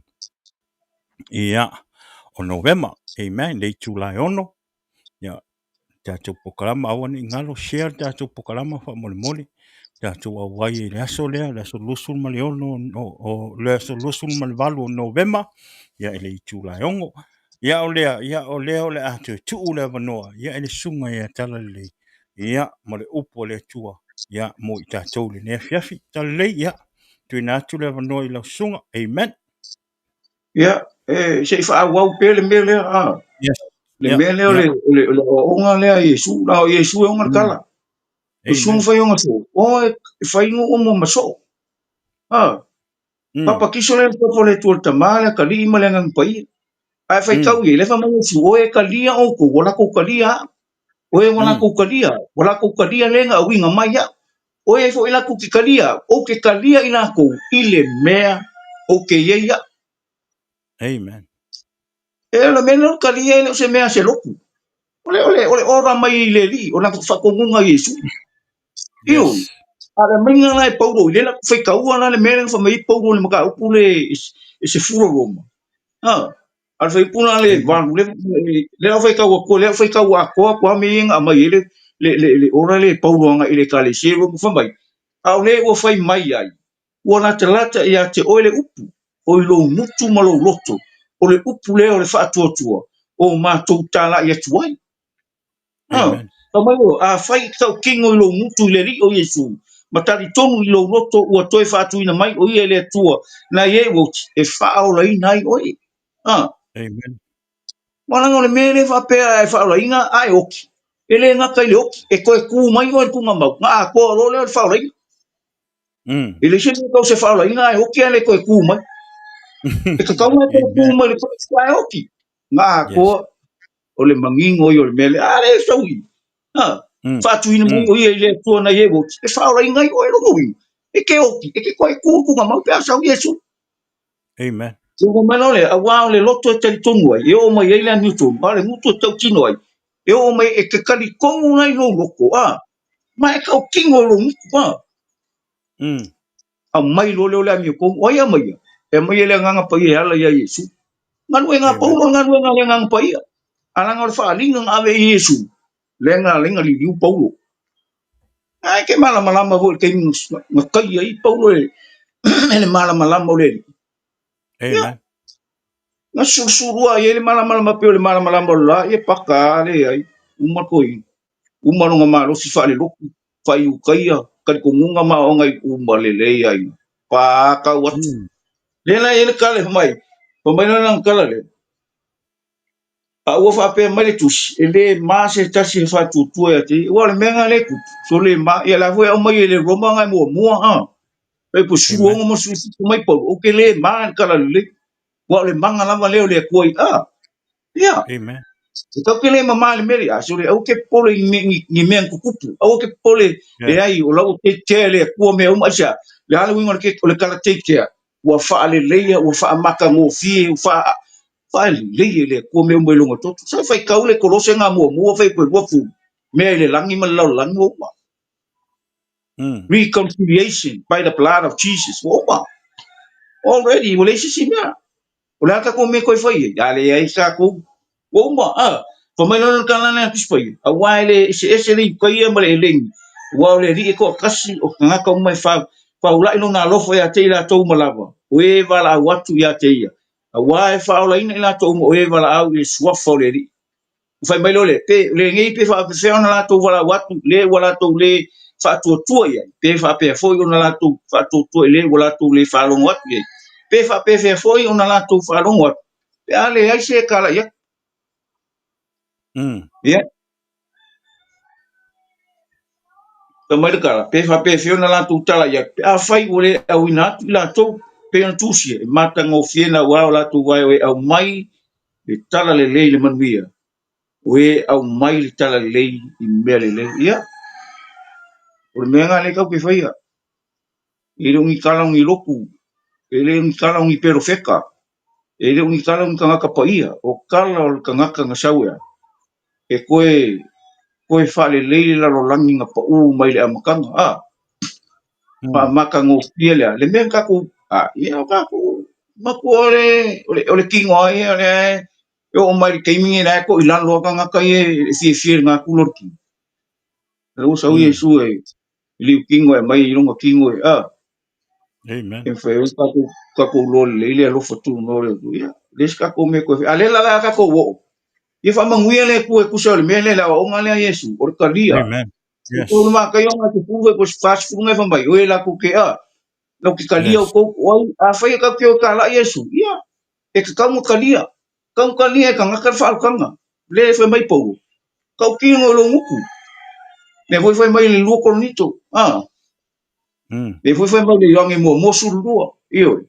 ia o Novema. Amen. Le itula e 6. Ia tatou polokalama aua ne i galo share le tatou polokalama faamolemole tatou auai i le aso lea, le aso 26 o le aso 28 o Novema ia i le itula e 6. Ia o lea, ia o lea o le a toe tuu le avanoa ia i le susuga ia Talalelei ia ma le upu a le Atua ia mo i tatou i lenei afiafi. Talalelei ia tuuina atu le avanoa i lau susuga. Amen. Ia, e, se i faaauau pea le mea lea. Yes. Le mea lea o le, o le, o le aoaoga lea a Iesu, na o Iesu e ona le tala. O Iesu na fai ona soo, o e fai no omo ma soo. Ha. Papatiso lea le le Atua le Tama, le Atalii ma le Agaga Paia. Ae faitau i ai, le fai mai Iesu, o e talia outou, ua latou talia au. O e ua latou talia, ua latou talia le na auina mai au. O e foi latou te talia au, ou te talia i latou i le mea ou te i ai au. Amen. E o le mea lea o le talia e le o se mea a se lotu. O le, o le, o le ora mai i le Alii, o lana faatonuga i Iesu. Ioe. Yes. A le aumaiga la e Paulo i le la faitaua la le mea lea na fai mai ai Paulo i le mataupu le e se fulu o Roma. Ha. A le fuaiupu la le Amen. 8, le, le au faitau atu, le au faitau atoa atu lava mea ia na aumai ai le, le, le, le ora lea e Paulo agai i le Ekalesia i Roma, fai mai, a o le ua fai mai ai, ua latalata ia te oe le upu, o i lou gutu ma lou loto, o le upu lea o le faatuatua, o matou talai atu ai. Ha, Amen. fai mai o, afai e tautino i lou gutu i le Alii o Iesu, ma talitonu i lou loto ua toe faatuina mai o ia e le Atua, nai e ua oti, e faaolaina ai oe. Ha. Amen. Aua leaga o le mea lea faapea e faaolaina a e oti, e le gata i le oti, e toe tu mai oe i le tuugamau, na atoa loa lea o le faaolaina. E leai se mea tau se faaolaina ae oti ae le toe tu mai. E tatau ona toe tu Amen. mai le toe ae oti. Na Yes. atoa o le manino ia o le mea lea. A lea e saui. Ha. Faatuina mai o ia i le Atua nai e oti. E faaolaina ai oe lona uiga. E ke oti, e ke toe tu tuugamau pe a sau Iesu. Amen. Ua mai loa lea, aua o le loto e talitonu ai, e oo mai ai le amiotonu, a o le gutu e tautino ai, e oo mai e te talitonu la i lou loto, a, ma e tautino i lou gutu, a. Aumai loa lea o le amiotonu, o ai e aumaia? E aumai e le Agaga Paia e ala iā Iesu. Galuega a Amen. Paulo le galuega a le Agaga Paia, a leaga o le faaaliga na ave i Iesu, lea na ala ai na liliu Paulo. Ae ke malamalama foi i le taimi na taia ai Paulo e le malamalama o le Alii. Ia, Amen. na sulusulua ai le malamalama pei o le malamalama o le la, ia paka leai, uma toeaina. Uma lona malosi faalelotu, faaiutaia, talitonuga ma aoga i uma lelei ai. Pākau atu. Lea la e i ai le tala e fai mai, fai mai la lana tala lea, A ua faapea mai le Tusi, e le ma se tasi e faatuatua ia te ia. Aua o le mea lena lea e tupu, sole ma, ia o le a foi e aumai e le Roma na e muamua, ha. E po 16 ma 17 mai Paulo, ou te le ma i le tala lelei. Aua o le maga lava lea o le Atua i, a, ia. Amen. E tatou te le mama i le mea lea, a sole, aua te popole i ni mea na tutupu. Aua te popole, leai, o la ua take care e le Atua mea uma, aisea? O le a le uiga o le tala take care? Ua faaleleia, ua faamatagofie, ua faa, Faalelei e le Atua mea uma i lona toto. Sa faitau le Kolose nga muamua fai koe 20, mea i le lagi ma le lalolagi ua uma. Reconciliation by the blood of Jesus ua uma. Already ua leai se isi mea. O le a tatou mea e toe fai ai? A leai tatou ua uma. A, fai mai loa le tala lea a Tusi Paia, aua e le eseese le Iutaia ma le Eleni, aua o le Alii e toatasi, o tagata uma e faulai lona alofa ia te i latou uma lava, o e valaau atu ia te ia. Aua e faaolaina i latou uma o e valaau i le suafa o le Alii. Ua fai mai loa lea, pe lenei pe faapefea ona latou valaau atu le ua latou le faatuatua i ai, pe faapea foi ona latou faatuatua i le ua latou le faalogo atu i ai, pe faapefea foi ona latou faalogo atu, pe a leai se e talai atu. Ia. Fai mai le tala, pe faapefea ona latou talai atu, pe afai ua le auina atu i latou, pei ona tusia, e matagofie naua o latou vae o e aumai le tala lelei i le manuia, o e aumai le tala lelei i mea lelei. Ia, o le mea lena lea tatou te faia. E le o ni tala o ni lotu, e le o ni tala o ni perofeta, e le o ni tala o ni tagata paia, o tala o le tagata na sau e a? E toe toe faalelei le lalolagi na pau mai le amataga, a? Faamatagofie lea, le mea na tatou, a, ia o tatou, matua o le, o le, o le tino lava ia o lea e oo mai le taimi lenei la e toilalo lava tagata ia e fiafia i le natura o le tino. Lea ua sau Iesu e liu tino e aumai i lona tino e, a. Amen. E mafai ai ona tatou, tatou iloa lelei le alofa tunoa o le Atua. Ia, le isi tatou mea e toe fai. A lea la la tatou oo. Ia faamanuia le Atua e tusa o le mea lea, le aoaoga lea a Iesu, o le talia. Amen. Yes. O le mataia o te pulu e ko se 40 ngai fai mai, oe latou te a, lau te talia Yes. o kou, o ai, afai e tatou te o talai Iesu, ia, e tatau ona talia. Tatau ona talia e tagata le faaalotaga. Lea e fai mai Paulo, tautino i lou gutu. Lea foi fai mai i le 2 Korinito, a. Lea foi fai mai i le Ioane muamua 12, ioe.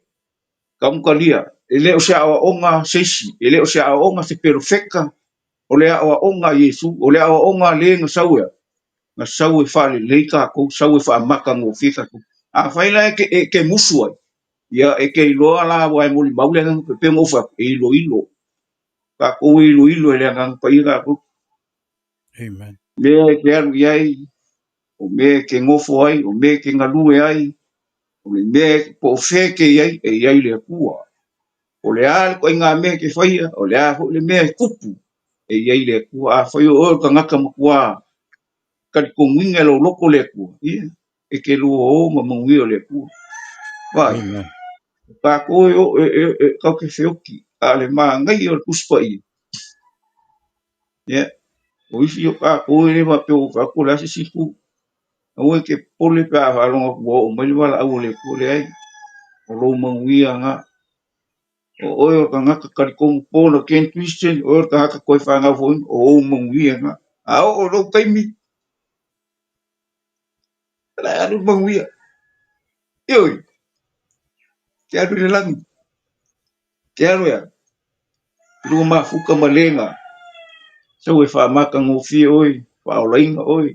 Taumatalia, e le o se aoaoga se isi, e le o se aoaoga se perofeta, o le aoaoga a Iesu, o le aoaoga a le na sau e a? Na sau e faalelei tatou, sau e faamatagofie tatou. Afai la e te musu ai, ia e te iloa la aua e molimau le Agaga, pei ona ou fai atu, e iloilo. Tatou e iloilo e le Agaga Paia tatou. Amen. Mea e te alu i ai, o mea e te nofo ai, o mea e te galue ai, o le mea po o fea e te i ai, e i ai le Atua. O le a le ituaiga mea e te faia, o le a foi le mea e tupu, e i ai le Atua. Afai o oe o le tagata matua talitonuina e lou loto le Atua, ia, e te lua o ma manuia o le Atua. Vaai, Amen. o tatou e, e, e, e tatou te feoti, a o le manaia o le Tusi Paia, ia, o isi o tatou e le faapea ua fai atu o le a se isi itu. Aua e te popole pe a faalogo atu ua oo mai le valaau a le Atua, leai, o lou manuia lena. O oe o le tagata talitonu born again Christian, o oe o le tagata toe fanau foʻina, o ou manuia lena. A oo i lou taimi, o le a alu le manuia. Ioe, te alu i le lagi, te alu ea, lua mafuta ma le na sau e faamatagofie oe, faaolaina oe,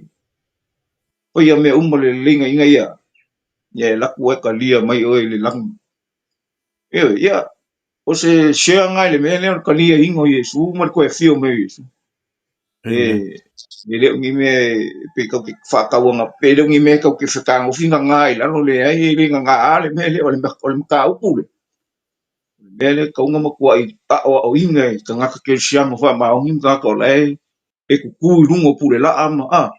faia mea uma le leleiga ina ia, ia e alu atu e talia mai oe i le lagi. Ioe, ia, o se share lena i le mea lea o le taliaina o Iesu ma le toe afio mai o Iesu. E, e le o ni mea pe tau te faatauana, pe le o ni mea tau te fetagofi gaga i lalo, leai, e le gaga le mea lea, o le, o le mataupu lea. O le mea lea e tatau ona matuai aoaoina e tagata kerisiano faamaoni ma tagata o la e e tutu i luga o pulelaa ma a.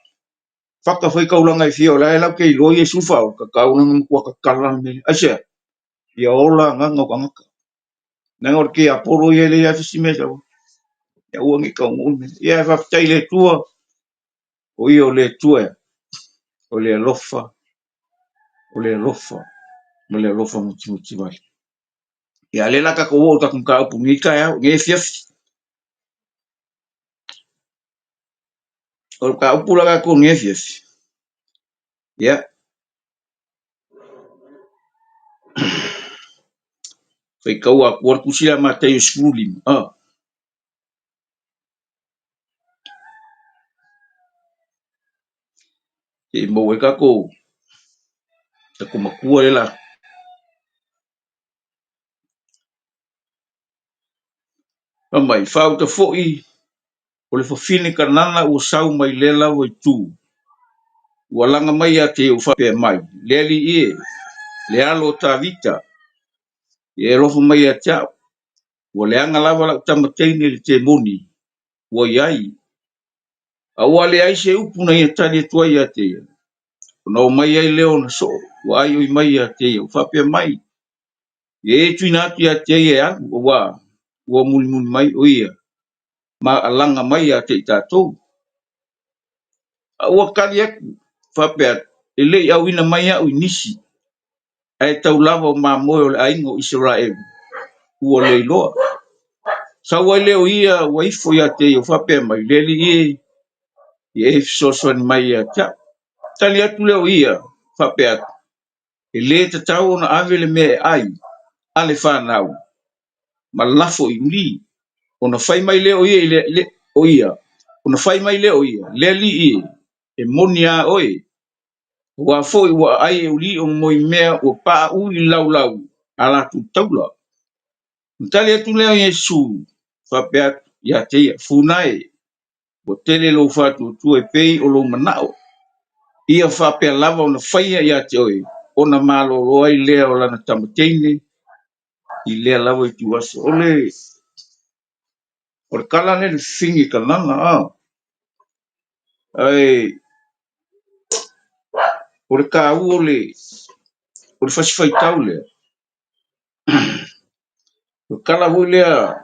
Fata faitaulaga e fia o la e latou te iloa Iesu faaola, tatau ona matua tatala le mea lea. Aisea? Ia ola agaga o tagata. Leaga o le tiapolo ia e leai lava se isi mea e sau ai. Ia aua ne i taunuu le mea lea. Ia ae faafetai i le Atua, o ia o le Atua e, o le alofa, o le alofa ma le alofa mutimuti vale. Ia lea la tatou oo i tatou mataupu i lenei taeao, i lenei afiafi. O le mataupu la tatou i lenei afiafi, ia, faitaua atua le tusi lea a Mataio 15, ah. Se i maua ai tatou tatou matua lea la. Fai mai, faauta foi o le fafine Kanana ua sau mai lea lava itu. Ua laga mai ia te ia ua faapea mai, Le Alii e, le alo o Tavita, ia e alofa mai ia te au. Ua leaga lava lau tama teine i le temoni ua i ai. A ua leai se upu na ia tali atu ai ia te ia. Ona o mai ai lea o ona soo, ua aioi mai ia te ia, ua faapea mai, Ia e tuuina atu ia te ia e alu, aua ua mulimuli mai o ia ma alaga mai ia te i tatou. A ua tali atu, faapea atu, E le i auina mai au i nisi, ae tau lava o mamoe o le aiga o Isaraelu, ua le iloa. Sau ai lea o ia ua ifo ia te ia, ua faapea mai, Le Alii e, ia e fesoasoani mai ia te au. Tali atu lea o ia, faapea atu, E le tatau ona ave le mea e ai a le fanau ma lafo i uli. Ona fai mai lea o ia i le, le, o ia, ona fai mai lea o ia, Le Alii e, e moni a oe, aua foi ua aai e uli ona moi mea ua pauu i le laulau a latou taula. Ona tali atu lea o Iesu, faapea atu ia te ia, Funa e, ua tele lou faatuatua e pei o lou manao. Ia faapea lava ona faia ia te oe, ona malolo ai lea o lana tama teine i lea lava ituaso. O le, o le tala lea i le fafine Kanana, a. Ae, o le taua o le, o le fasi faitau lea, o le tala foi lea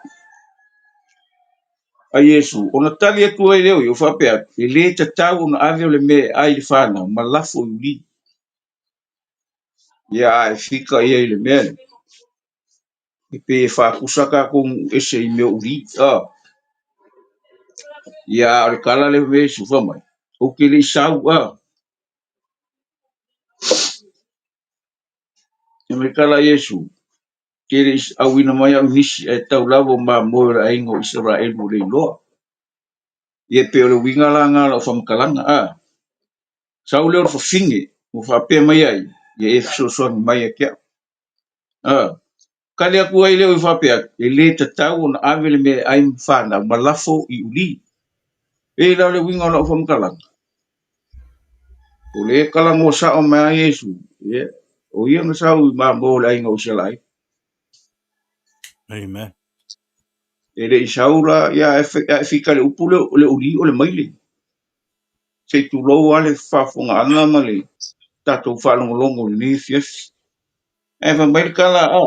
a Iesu, ona tali atu ai lea o ia, faapea atu, e le tatau ona ave o le mea e ai i le fanau ma lafo i uli. Ia, a e fika ia i le mea lea, e pei e faatusa tatou nuu ese i mea o uli. Ah. Ia, a o le tala lea fai mai Iesu, fai mai, Ou te le i sau, a. Fai mai le tala a Iesu, Te le i auina mai au i nisi, ae tau lava o mamoe o le aiga o Isaraelu ua le iloa. Ia pei o le uiga la lena o lau faamatalaga, a. Sau lea o le fafine ua faapea mai ai, Ia e fesoasoani mai ia te au. A. Tali atu ai lea e faapea atu, e le tatau ona ave le mea e ai ma fanau ma lafo i uli. Pei la o le uiga o lau faamatalaga, o lea e talanoa sao mai lava Iesu, ia, o ia na sau i mamoe o le aiga o Isaraelu. Amen. E le i sau la, ia, a e fita i le upu lea, o le uli o le maile. Se i tulou lava le faafofogaaga ma le tatou faalogologo i lenei afiafi. Ae fai mai le tala, a,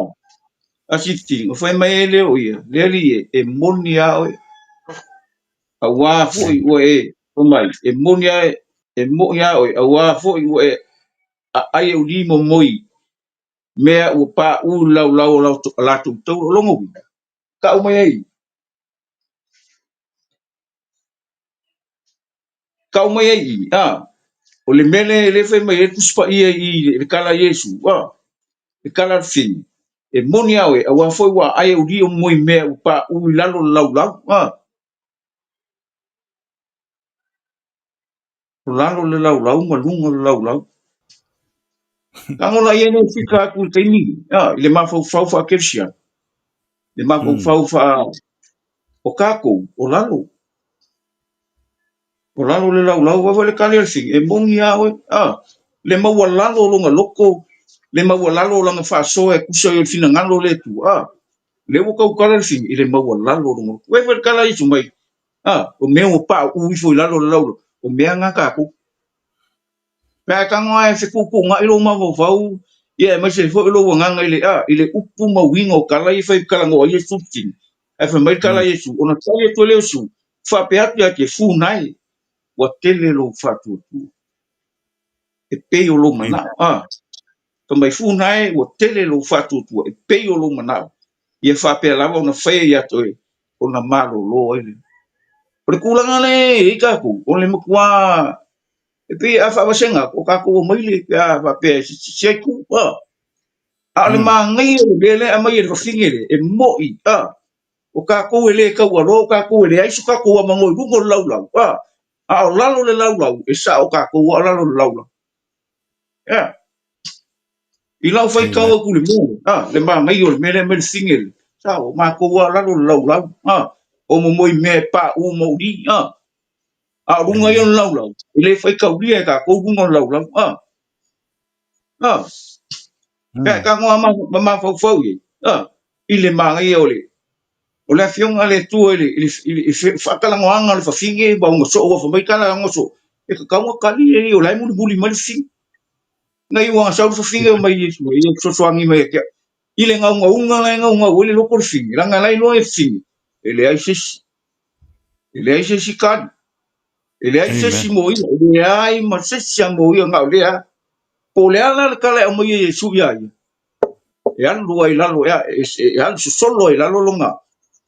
a Sifiti, na fai mai ai lea o ia, le Alii e, e moni lava oe, auā foi ua e, fai mai, e moni lava, e moni lava oe, auā foi ua e aai e uli momoi mea ua paʻu i le laulau o latou taula. O lona uiga, tau mai ai, tau mai ai i, a, o le mea lea lea fai mai ai le Tusi Paia i i le tala a Iesu, a, le tala a le fini, e moni lava oe, auā foi ua aai e uli o momoi mea ua paʻu i lalo o le laulau, a, o lalo o le laulau ma luga o le laulau. Tago la ia nei fika atu i le taimi, a, i le mafaufau faa-kerisiano, le mafaufau faa, o tatou, o lalo. O lalo le laulau, vaai foi le tali a le fini, e moni lava oe, a, le maualalo o lona loto, le maualalo o lana faasoa e tusa ai o le finagalo o le Atua, a, lea ua tautala le fini i le maualalo o lona loto. Vaai foi le tala a Iesu mai, a, o mea ua pauu ifo i lalo o le laulau, o mea na tatou. Pe a e tago lava e fetuutuunai lou mafaufau, ia aemaise ai foi lou agaga i le, a, i le upu ma uiga o tala ia e fai talanoa ai Iesu Tini. Ae fai mai le tala a Iesu, ona tali atu ai lea o Iesu, faapea atu ia te Funai, ua tele lou faatuatua, e pei o lou manao. A, fai mai Funai, ua tele lou faatuatua, e pei o lou manao. Ia faapea lava ona faia ia te oe, ona malolo ai lea. O le tulaga lea e i ai tatou, o le matua E pei a faavasega atu, o tatou o maile pe a faapea e se itu, a. A o le manaia o le mea lea e aumai e le fafine lea, e mo'i, a. O tatou e le taualoa, o tatou e leai so tatou avanoa i luga o le laulau, a. A o lalo o le laulau, e sao tatou a o lalo o le laulau. Ea. I lau faitau atu i le mea lea, a, le manaia o le mea lea e aumai le fafine lea, sao, o matou a o lalo o le laulau, a. O momoi mea e paʻu ma uli, a. A o luga ia o le laulau, e le faitaulia e tatou luga o le laulau. A, a, pe a e tago lava ma mafaufau i ai, a, i le manaia o le, o le Afioga a le Atua i le, i le, i le faatalanoaga o le fafine ma ona soo ua fai mai tala a ona soo, e tatau ona tali e ia o la e mulimuli mai le fafine. Na iu lava sau le fafine o mai Iesu e ia fesoasoani mai ia te au. I le gaugauga la e gaugau ai le loko o le fafine, leaga la e iloa e le fafine, e leai se isi. E leai se isi kali, e leai se isi moia, e leai ma se isi a moia na o lea. Po o le a la le tala e aumai e Iesu iā ia, e alu ai i lalo, e, e alu sosolo ai i lalo lona,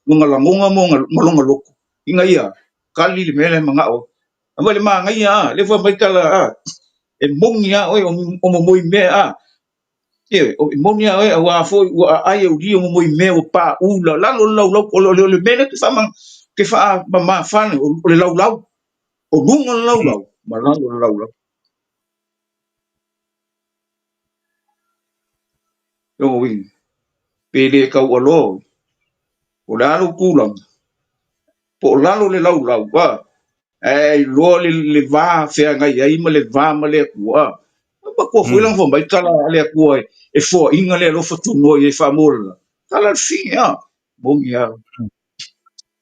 lona lagona ma lona loto, ina ia kali le mea lea e manao ai. Aumai le manaia, a, lea foi aumai le tala, a, e moni lava oe o momoi mea, a, Ioe, e moni lava oe, auā foi ua aai e ulia momoi mea ua paʻu i lalo o le laulau, o le mea lea ke faamamafa nei, o le laulau, o luga o le laulau ma lalo o le laulau. Lona uiga, pe le taualoa oe, o le a lou tulaga, po o lalo o le laulau, a, ae iloa le va feagai ai ma le va ma le Atua, a. Matua foi lana fai mai tala a le Atua e foaiina le alofa tunoa i ai faamolela. Tala le fine, a, moni lava.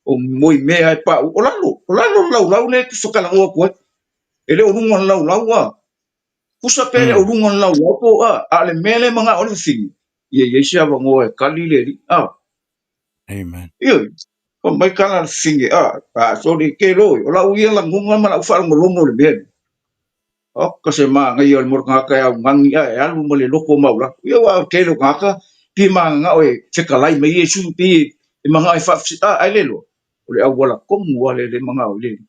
O moi mea e paʻu, o lalo, o lalo o le laulau lea e te fatalanoa atu ai. E le o luga o le laulau, a. Tusa pe le o luga o le laulau po o a, a o le mea lea e manao ai le fafine, ia i ai se avanoa e kali le alii, a. Amen. Ioe, fai mai tala a le fafine, a, a, sole, ke loe, o lau ia lagona ma lau faalogologo i le mea lea. Oka se manaia o le tagata e augani a e alu ma le loto maualalo. Ia aua o le tele o tagata pei e mananao e fetalai mai Iesu, pei e manao e faafesili, a, ae le iloa. O le auala tonu lava lea e manao i le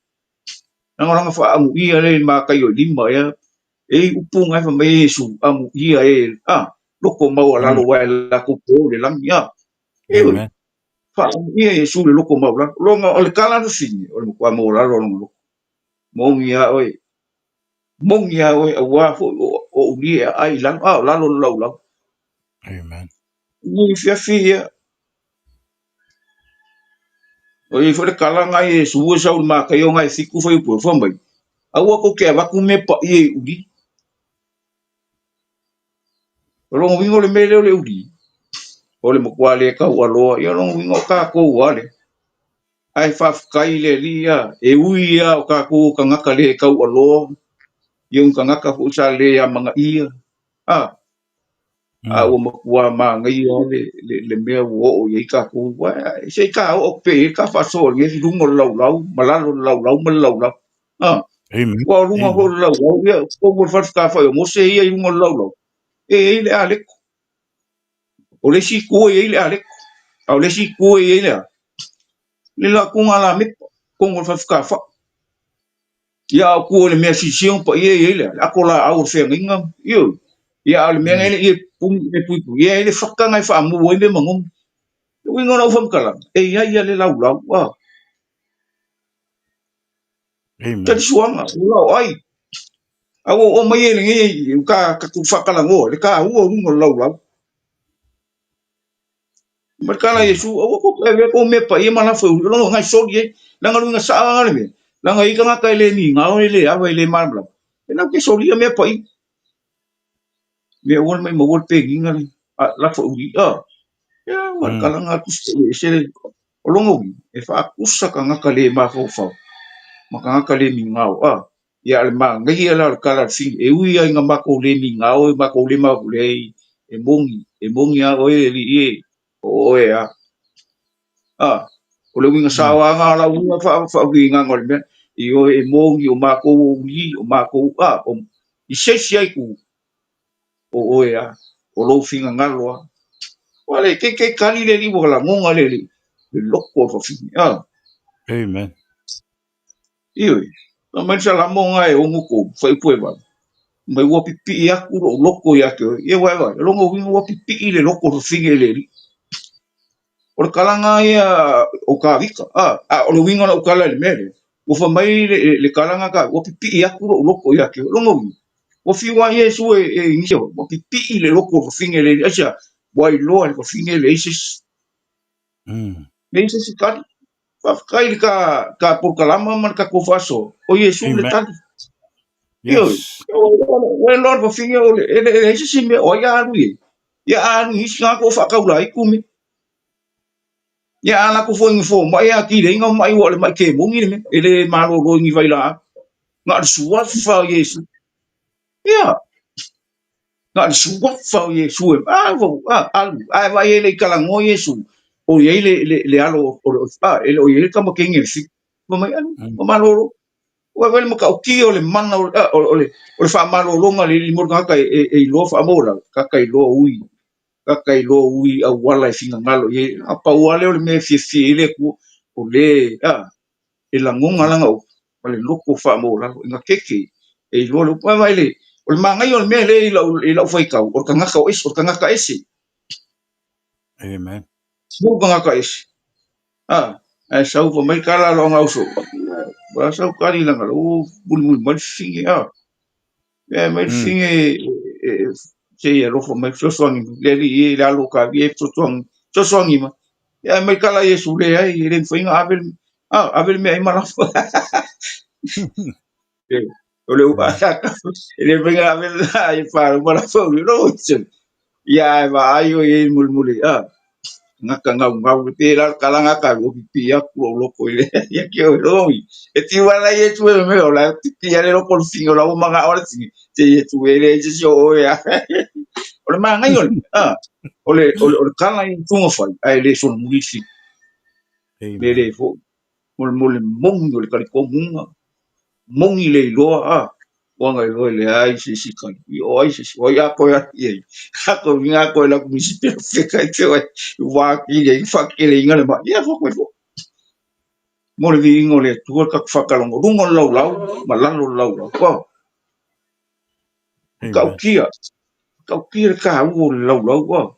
lagolago faaamuia lea i Mataio 5 ea, e i ai upu na e fai mai ai Iesu, amuia e loko maualalo aua e latou te o i le lagi. Ioe, faaamuia Iesu i le loko maualalo. Lona o le tala a le fafine, o le matua maualalo o lona loko. Moni lava oe, moni lava oe, aua foi o uli e aai i lalo, o lalo o le laulau. Amen. I afiafi ia, O i ai foi le tala na Iesu e sau i le Mataio na e 7 fuaiupu e fai mai, Aua tou te avatu mea paia i uli. O lona uiga o le mea lea o le uli, o le matua le taualoa, ia o lona uiga o tatou lava lea. Ae faafetai i le Alii ia, e ui lava o tatou o tagata le taualoa, ia o ni tagata foi sa le amanaia, a, a ua matua manaia lava le mea ua oo i ai tatou. Se i ta oo atu pea i ai ta faasoa i luga o le laulau ma lalo o le laulau ma le laulau. Aua o luga foi o le laulau, ia, o totonu o le fale fetalafai o Mose ia i luga o le laulau, e i ai le aleko. O le isi itu e i ai le aleko, a o le isi itu e i ai le a? Le latuga a Lamepa, totonu o le fale fetalafai. Ia a o tua i le mea silisili ona paia e i ai le ato laau o le feagaiga, ioe. Ia a o le mea na e puni e puipui, ia e i ai le fata na e faamu ai mea manogi. O le uiga o lau faamatalaga, e i ai lava le laulau, a. Talisuaga, ua o ai. A ua oo mai e lenei ka tatou faatalanoa le taua o luga o le laulau. Ma le tala a Iesu, aua tou te avea tou mea paia ma lafo i uli, o lona nai soli ai. Leaga luga saa langa le mea, leaga e i ai tagata e le migao, e le ava, e le malamalama, e latou te solia mea paia. Mea aua le maumau le peniga le lafo i uli, a. Ia, ua le tala lena a Tusi Paia ese le, o lona uiga, e faatusa tagata le mafaufau ma tagata le migao, a. Ia, a o le manaia la o le tala a le fili, e ui lava ina matou le migao, matou le mafaufau, leai, e moni, e moni lava oe e alii e, o oe lava. A, o le uiga sao lava lena o lau uiga faauigaga o le mea, ioe, e moni, o matou o uli, o matou, a, o, i se isi lava itu, o oe lava, o lou finagalo lava. Ua le ke ke kali le alii ua lagona le alii, le loko o le fafine, a. Amen. Ioe, fai mai le Salamo na e 63, fuaiupu e 8, mai ua pipii atu lou loto ia te oe. Ia ua e vaai, o lona uiga ua pipii le loto o le fafine i le Alii. O le tala na ia o Tavita, a, a o le uiga o lau tala i le mea lea, ua fai mai le tala na Tavita, ua pipii atu lou loto ia te oe. O lona uiga, ua fiu lava Iesu e inisia, ua pipii le loto o le fafine i le Alii. Aisea? Ua iloa e le fafine e leai se isi. Leai se isi tali. Faafetai i le ta, ta polokalama ma le tatou faasoa, o Iesu le tali. Ioe, ua iloa le fafine o le, e leai se isi mea, o ai a alu i ai? Ia a alu i isi tagata ua faataula ai ku mea. Ia a latou foi ni fomai a kileina mai ua o le mai kemoni le mea, e le malolo i ni vailaau. Na o le suafa o Iesu. Ia, na o le suafa o Iesu e alu, ae vaai e le i talanoa Iesu, o i ai le alo o le, e le o i ai le tamateine le fili. Fai mai, alu, ua malolo. Ua vaai le matautia o le mana o le faamalologa a le Alii mo le tagata e iloa faamaualalo, tagata iloa ui, tagata iloa ui auala e finagalo i ai. Na pau lava lea o le mea e fiafia i ai le Atua, o le, e lagona lana upu ma le loto faamaualalo ina keke e iloa le upu. Vaai le, o le manaia o le mea lea i lau faitau, o le tagata o ese, o le tagata ese. Amen. Sau tagata ese. A, ae sau fai mai tala loa gauso. Ua sau kali langa lo mulimuli mai le fafine a. Ia mai le fafine se i alofa mai fesoasoani mai. Le alii e le alo ka via e fesoasoani, fesoasoani mai. Ia mai kala Iesu leai e le mafai ona ave le a ave le meaai ma lafo. O le upa e le mafai ona ave le ai fa ma lafo lo. Ia ae vaai oe i ai mulimuli a. Gata gaugau le pe la kala gata ua pipii atu lou loko i le ia ke oe loi. E tiu ala Iesu e me o la pipii ale loko le fafine o la ua manao le fafine te Iesu e leai se isi o oe a. O le manaia o le a o le kala i tuga fai ae le solomuli le fafine. Le le foi. Mo le moni o le talitonuga, moni le iloa a, ua na iloa e leai se isi kai, i o ai se isi, o ai a koe alu i ai, a koe uiga a koe lau misi pea feka i te wai, wā kiri ai, whakele inga le mai, ia wha koe fo. Mo le viiga o le Atua le tatou faataloga, luga o le laulau ma lalo o le laulau. Wow. Tautia, tautia le taua o le laulau. Wow.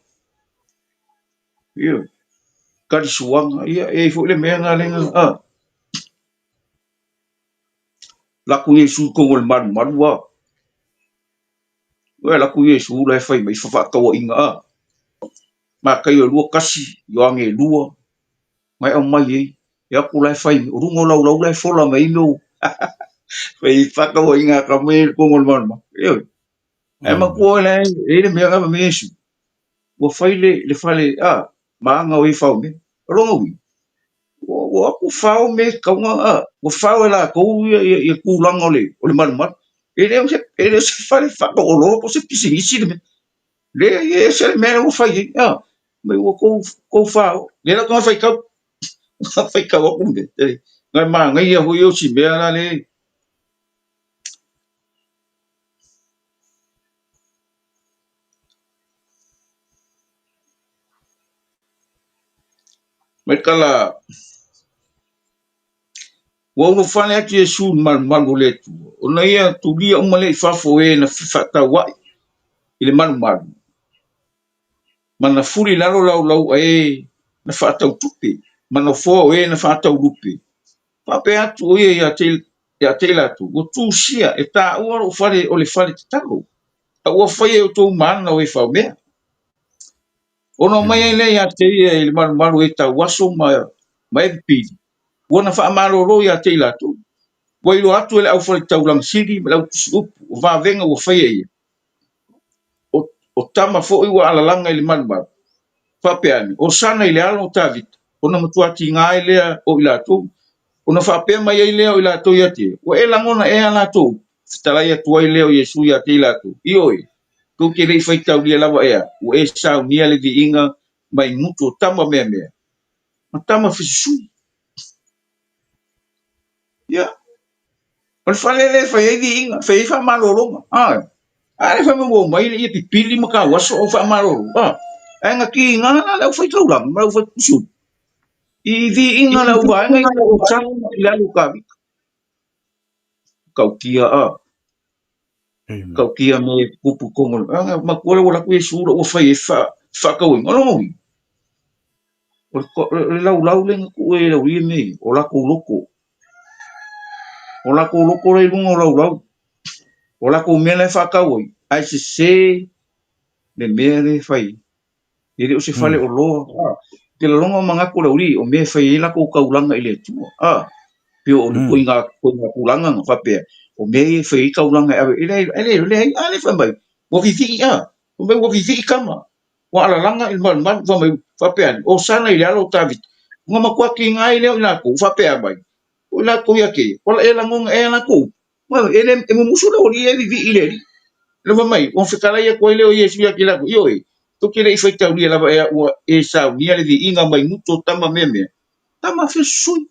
Ia, talisuaga, ia, e i ai foi le mea na lena, ah. Lako Iesu i totonu o le malumalu, ah. Ua lako Iesu la e fai mai fafaatauaiga, ah. Mataio 2:1, Ioane 2, na e aumai ai, e atu la e fai mai, o luga o laulau la e fola mai ai mea fai faatauaiga a tama ia i totonu o le malumalu. Ioe. Ae matua la e i ai le mea na fai mai Iesu, ua fai le fale a ma aga o e fao mea. O lona uiga, ua atu fao mea e tatau ona, a, ua fao e latou ia tulaga o le malumalu. E le o se fale faatauoloa po o se pisinisi le mea. Leai, e ese le mea lea ua fai ai, a, mai ua tou fao. Lea la ua faitau, faitau atu le mea, nai manaia foi o si mea la le. Mai tala, ua ulufale atu Iesu i le malumalu o le Atua, ona ia tulia uma lea i fafo o e na fefaatauai i le malumalu, ma na fuli i lalo laulau a e na faatau tupe, ma nofoa o e na faatau lupe. Faapea atu o ia ia te i latou, ua tusia e taua lou fale o le fale tatalo, a ua faia e outou ma ana o e faomea. Ona omai ai lea ia te ia i le malumalu e tauaso ma e pipili, ua na faamalolo ia te i latou. Ua iloa atu e le aufale taulaga sili ma le autusiupu o vavega ua faia e ia. O tama foi ua alalaga i le malumalu. Faapea ane, Hosana i le alo o Tavita, ona matua tiga ai lea o i latou, ona faapea mai ai lea o i latou ia te ia, ua e lagona ea a latou upu? Fetalai atu ai lea o Iesu ia te i latou, Ioe, tou te le i faitaulia lava ea, ua e saunia le viiga mai gutu o tama meamea, ma tama fesusui. Ia, o le fale lea e fai ai viiga, fai ai faamalologa. A, a le fai mai ua omai ia pipili ma tauaso o faamalolo. A, ae na tiga la le aufai taulaga ma le aufai tusiupu i viiga o le auvaega ia o tala i le alo o Tavita. Tautia a. Tautia me pupu tonu. A, matua le ua alu atu Iesu ua fai ai faatauaiga. O lona uiga, o le laulau lea na tuu e lau ia mea ia, o latou loto. O latou loto la i luga o laulau. O latou mea la e faatau ai, ae sese le mea lea e fai ai. E le o se fale oloa. Te lalona o manatu o le aualii, o mea e fai ai latou taulaga i le Atua. Pei o le ituaiga tulaga na faapea, o mea ia e fai ai taulaga e ave, e leai, e leai, a lea e fai mai, ua vivii, fai mai ua vivii tama. Ua alalaga i le malumalu, fai mai, faapea ane, Hosana i le alo o Tavita. Ona matua tiga ai lea o i latou, faapea mai, o i latou ia te ia, ua e lagona ea latou upu? E le, e mumusu le aualii e vivii i le Alii. Le fai mai, ua fetalai atu ai lea o Iesu ia te latou, ioe, tou te le i faitaulia lava ea ua e saunia le viiga mai gutu o tama meamea, tama fesusui.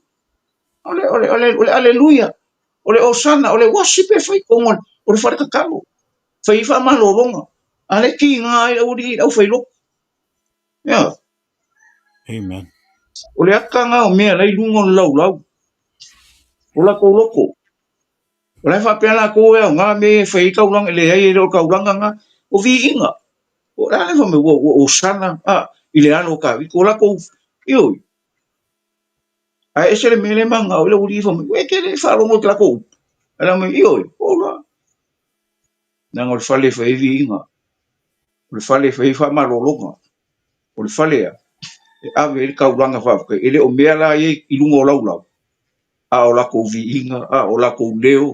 O le, o le, o le, o le aleluia, o le Hosana, o le worship e fai totonu o le fale tatalo. Fai ai faamalologa, a lea e tiga ai le aualii i le aufailoto. Ia. Amen. O le aka lena o mea la i luga o le laulau, o latou loto. O la e faapea latou e aoga mea ia e fai ai taulaga, e leai e le o le taulaga lena, o viiga. O le a le fai mai ua Hosana i le alo o Tavita, o latou, ioe. Ae ese le mea lea e manao ai le aualii fai mai, e te le faalogo i latou upu. Ae la mai, ioe, ola. Leaga o le fale e fai ai viiga, o le fale e fai ai faamalologa, o le fale a e ave ai le taulaga faafetai. E le o mea la ia i luga o laulau, a o latou viiga, a o latou leo,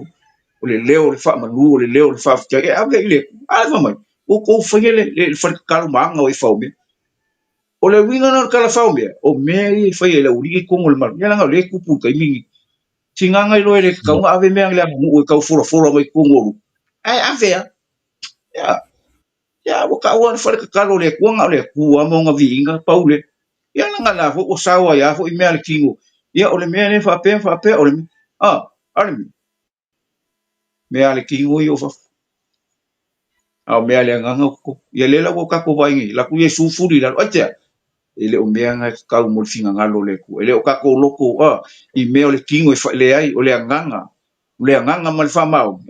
o le leo o le faamanu, o le leo o le faafetai e ave i le Atua. A fai mai, ua outou faia le fale tatalo ma aga o e faomea. O le uiga lena o le tala faomea, o mea ia e fai e le aualii i totonu o le malu. Ia leaga o lea e tupu i le taimi lenei. Tigaga iloa e le tatau ona ave mea i le aganuu e tau folafola mai totonu o lupe, ae ave lava. Ia, ia ua taua le fale tatalo o le Atua, na o le Atua ma ona viiga, pau lea. Ia leaga la foi ua sao ai lava foi mea a le tino. Ia o le mea lea faapea faapea o le mea. A, a le mea. Mea a le tino ia o fafo. A o mea a le agaga o totonu. Ia lea la ua tatou vaai nei, alu atu Iesu fuli i lalo, aitea? E le o mea na e tatau mo le finagalo o le Atua. E le o tatou loto i mea o le tino e leai, o le agaga, o le agaga ma le faamaoni,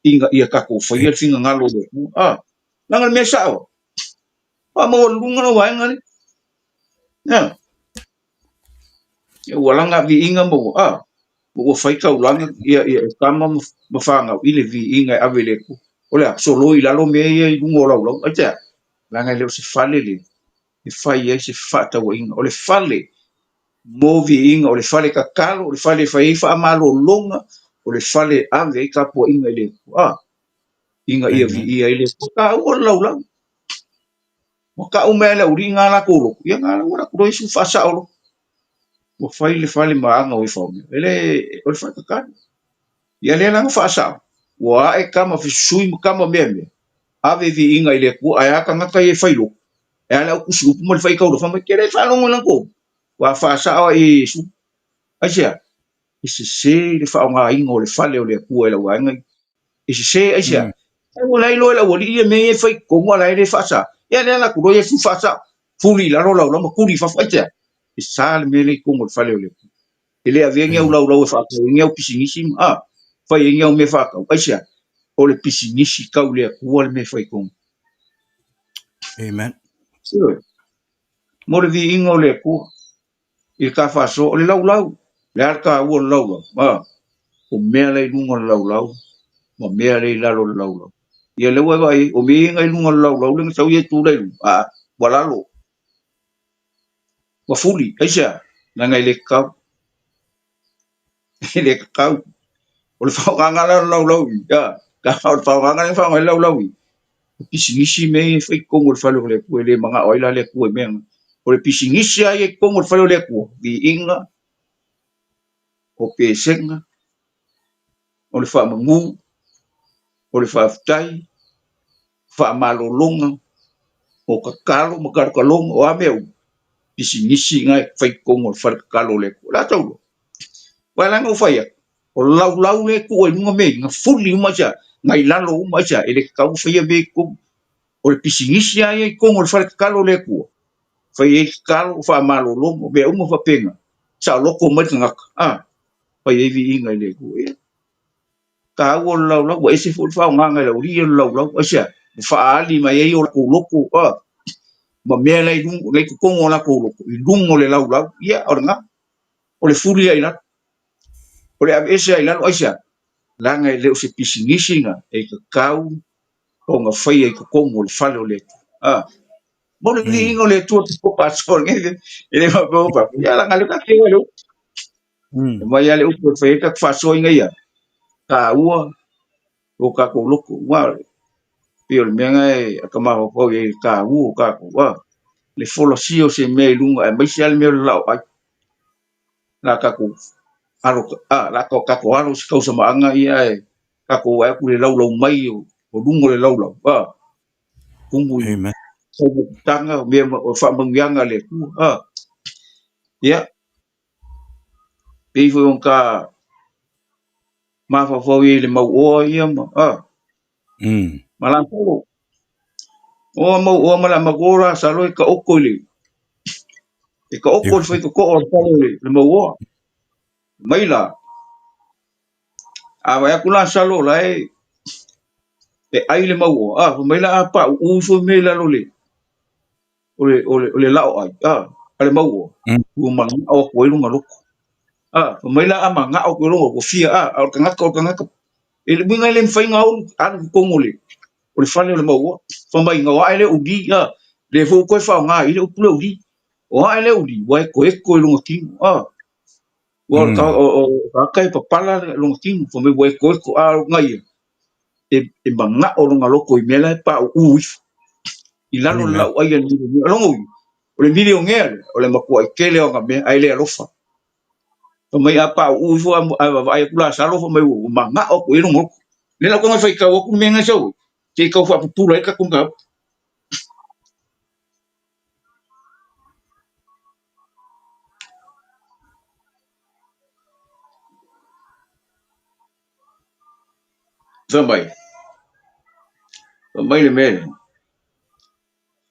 ina ia tatou faia le finagalo o le Atua. Leaga o le mea sao, faamaualuluga lau vaega lea. Ua laga viiga ma ua, ma ua fai taulaga ia, ia e tama ma fanau i le viiga e ave i le Atua. O le a? Soloi i lalo mea ia i luga o laulau. Aisea? Leaga e le o se fale lea e fai ai se fefaatauaiga. O le fale mo viiga, o le fale tatalo, o le fale e fai ai faamalologa, o le fale e ave ai tapuaiga i le Atua, ina ia viia ai le Atua. Taua le laulau. Ua tau mai lava le aualii na latou loto, ia na ua latou loa Iesu faasao loa. Ua fai le fale ma aga o e faomea. E le, o le fale tatalo. Ia lea la na faasao, ua ae tama fesusui ma tama meamea, ave viiga i le Atua, ae a tagata ia e fai loto, e a le au tusi upu ma le faitau loa, fai mai, ke le faalogo i lana tonu. Ua faasao ai e Iesu. Aisea? E sese le faaaogaina o le fale o le Atua e lau vaega ia. E sese aisea? Ai ua la iloa e le aualii ia mea ia e fai i totonu a la e le faasa. Ia lea la alu loa Iesu faasao. Fuli i lalo laulau ma tuli i fafo. Aisea? E sa le mea lea i totonu o le fale o le Atua. E le avea ni au laulau e faatau ai ni au pisinisi ma a fai ai ni au mea faatau. Aisea? O le pisinisi tau le Atua le mea e fai i totonu. Amen. Ioe. Mo le viiga o le Atua. I le ta faasoa, o le laulau. O le a le taua o le laulau? O mea la i luga o le laulau ma mea la i lalo o le laulau. Ia lea ua e vaai ai, o mea ia na i luga o le laulau lea na sau ia e tu la i luga, aa, ua lalo. Ua fuli, aisea? Leaga e le tatau. E le tatau. O le faaaogaga la o le laulau i, a, o le faaaogaga lea na faaaoga ai le laulau i, o pisinisi mea ia e fai i totonu o le fale o le Atua, e le manao ai la le Atua i mea na. O le pisinisi lava ia i totonu o le fale o le Atua, viiga, o pesega, o le faamanu, o le faafetai, faamalologa, o tatalo ma talotaloga, o a mea uma, pisinisi na e fai i totonu o le fale tatalo o le Atua. O le a tau loa? Aua leaga ua fai atu, o laulau lea e tuu ai i luga mea ia, na fuli uma aisea? Na i lalo uma aisea? E le tatau ona faia mea i totonu. O le pisinisi lava ia i totonu o le fale tatalo o le Atua, fai ai tatalo, faamalologa, mea uma faapena, saoloto mai le tagata, a, fai ai viiga i le Atua. Ia, taua o le laulau, ua ese foi le faaaogaga e le aualii ia o le laulau, aisea? Ua faaali mai ai o latou loto, a, ma mea la i luga, la i totonu o latou loto, i luga o le laulau, ia, o lena. O le fuli ai i lalo, o le aveese ai i lalo, aisea? Leaga e le o se pisinisi na e tatau ona faia i totonu o le fale o le Atua. A, mo le viiga o le Atua te popa asoa nei, e le faapea ua faapea, ia leaga lea ta te o i le upu. E mai lava le upu e fai ai ta faasoaina ia, taua o tatou loto. Aua pei o le mea lena e mafaufau i ai i le taua o tatou, a, le folasia o se mea i luga, aemaise lava le mea o le laoai. La tatou alo, a, la tatou alo i se tausamaaga ia ae tatou vaai atu i le laulau mai o luga o le laulau, a, tumu i taumafataga, o mea o faamanuiaga a le Atua, a. Ia, pei foi ona ta mafaufau i ai i le mauoa ia ma, a, ma Lasalo. O mauoa ma le matua o Lasalo e taoto i le, e taoto i le faitotoa o le fale o le mauoa. Mai la, a vaai atu Lasalo la e, e ai le mauoa, a, fai mai la a pauu ifo mea i lalo o le, o le, o le, o le laoai, a, a le mauoa, ua manao atu ai lona loto. A, fai mai la a manao atu ai lona loto, ua fia, a, a o le tagata, o le tagata, e le uiga e le mafai ona alu i totonu o le, o le fale o le mauoa. Fai mai, na o ae le uli, a, lea foi ua toe faaaoga i le upu le uli. O ae le uli, ua ekoeko i lona tino, a. Ua o le tagata e papala lona tino, fai mai ua ekoeko, a o lona ia, e manao lona loto i mea la e pauu ifo i lalo o le lauai a le milionea. O lona uiga, o le milionea lea, o le matuai tele o ana mea, ae le alofa. Fai mai a pauu ifo ae vaavaai atu Lasalo fai mai ua manao atu i ai lona loto. Lea la ua tago e faitau atu le mea na e sau ai, se i tau faapupula ai le tatou mataupu. Fai mai, fai mai le mea lea.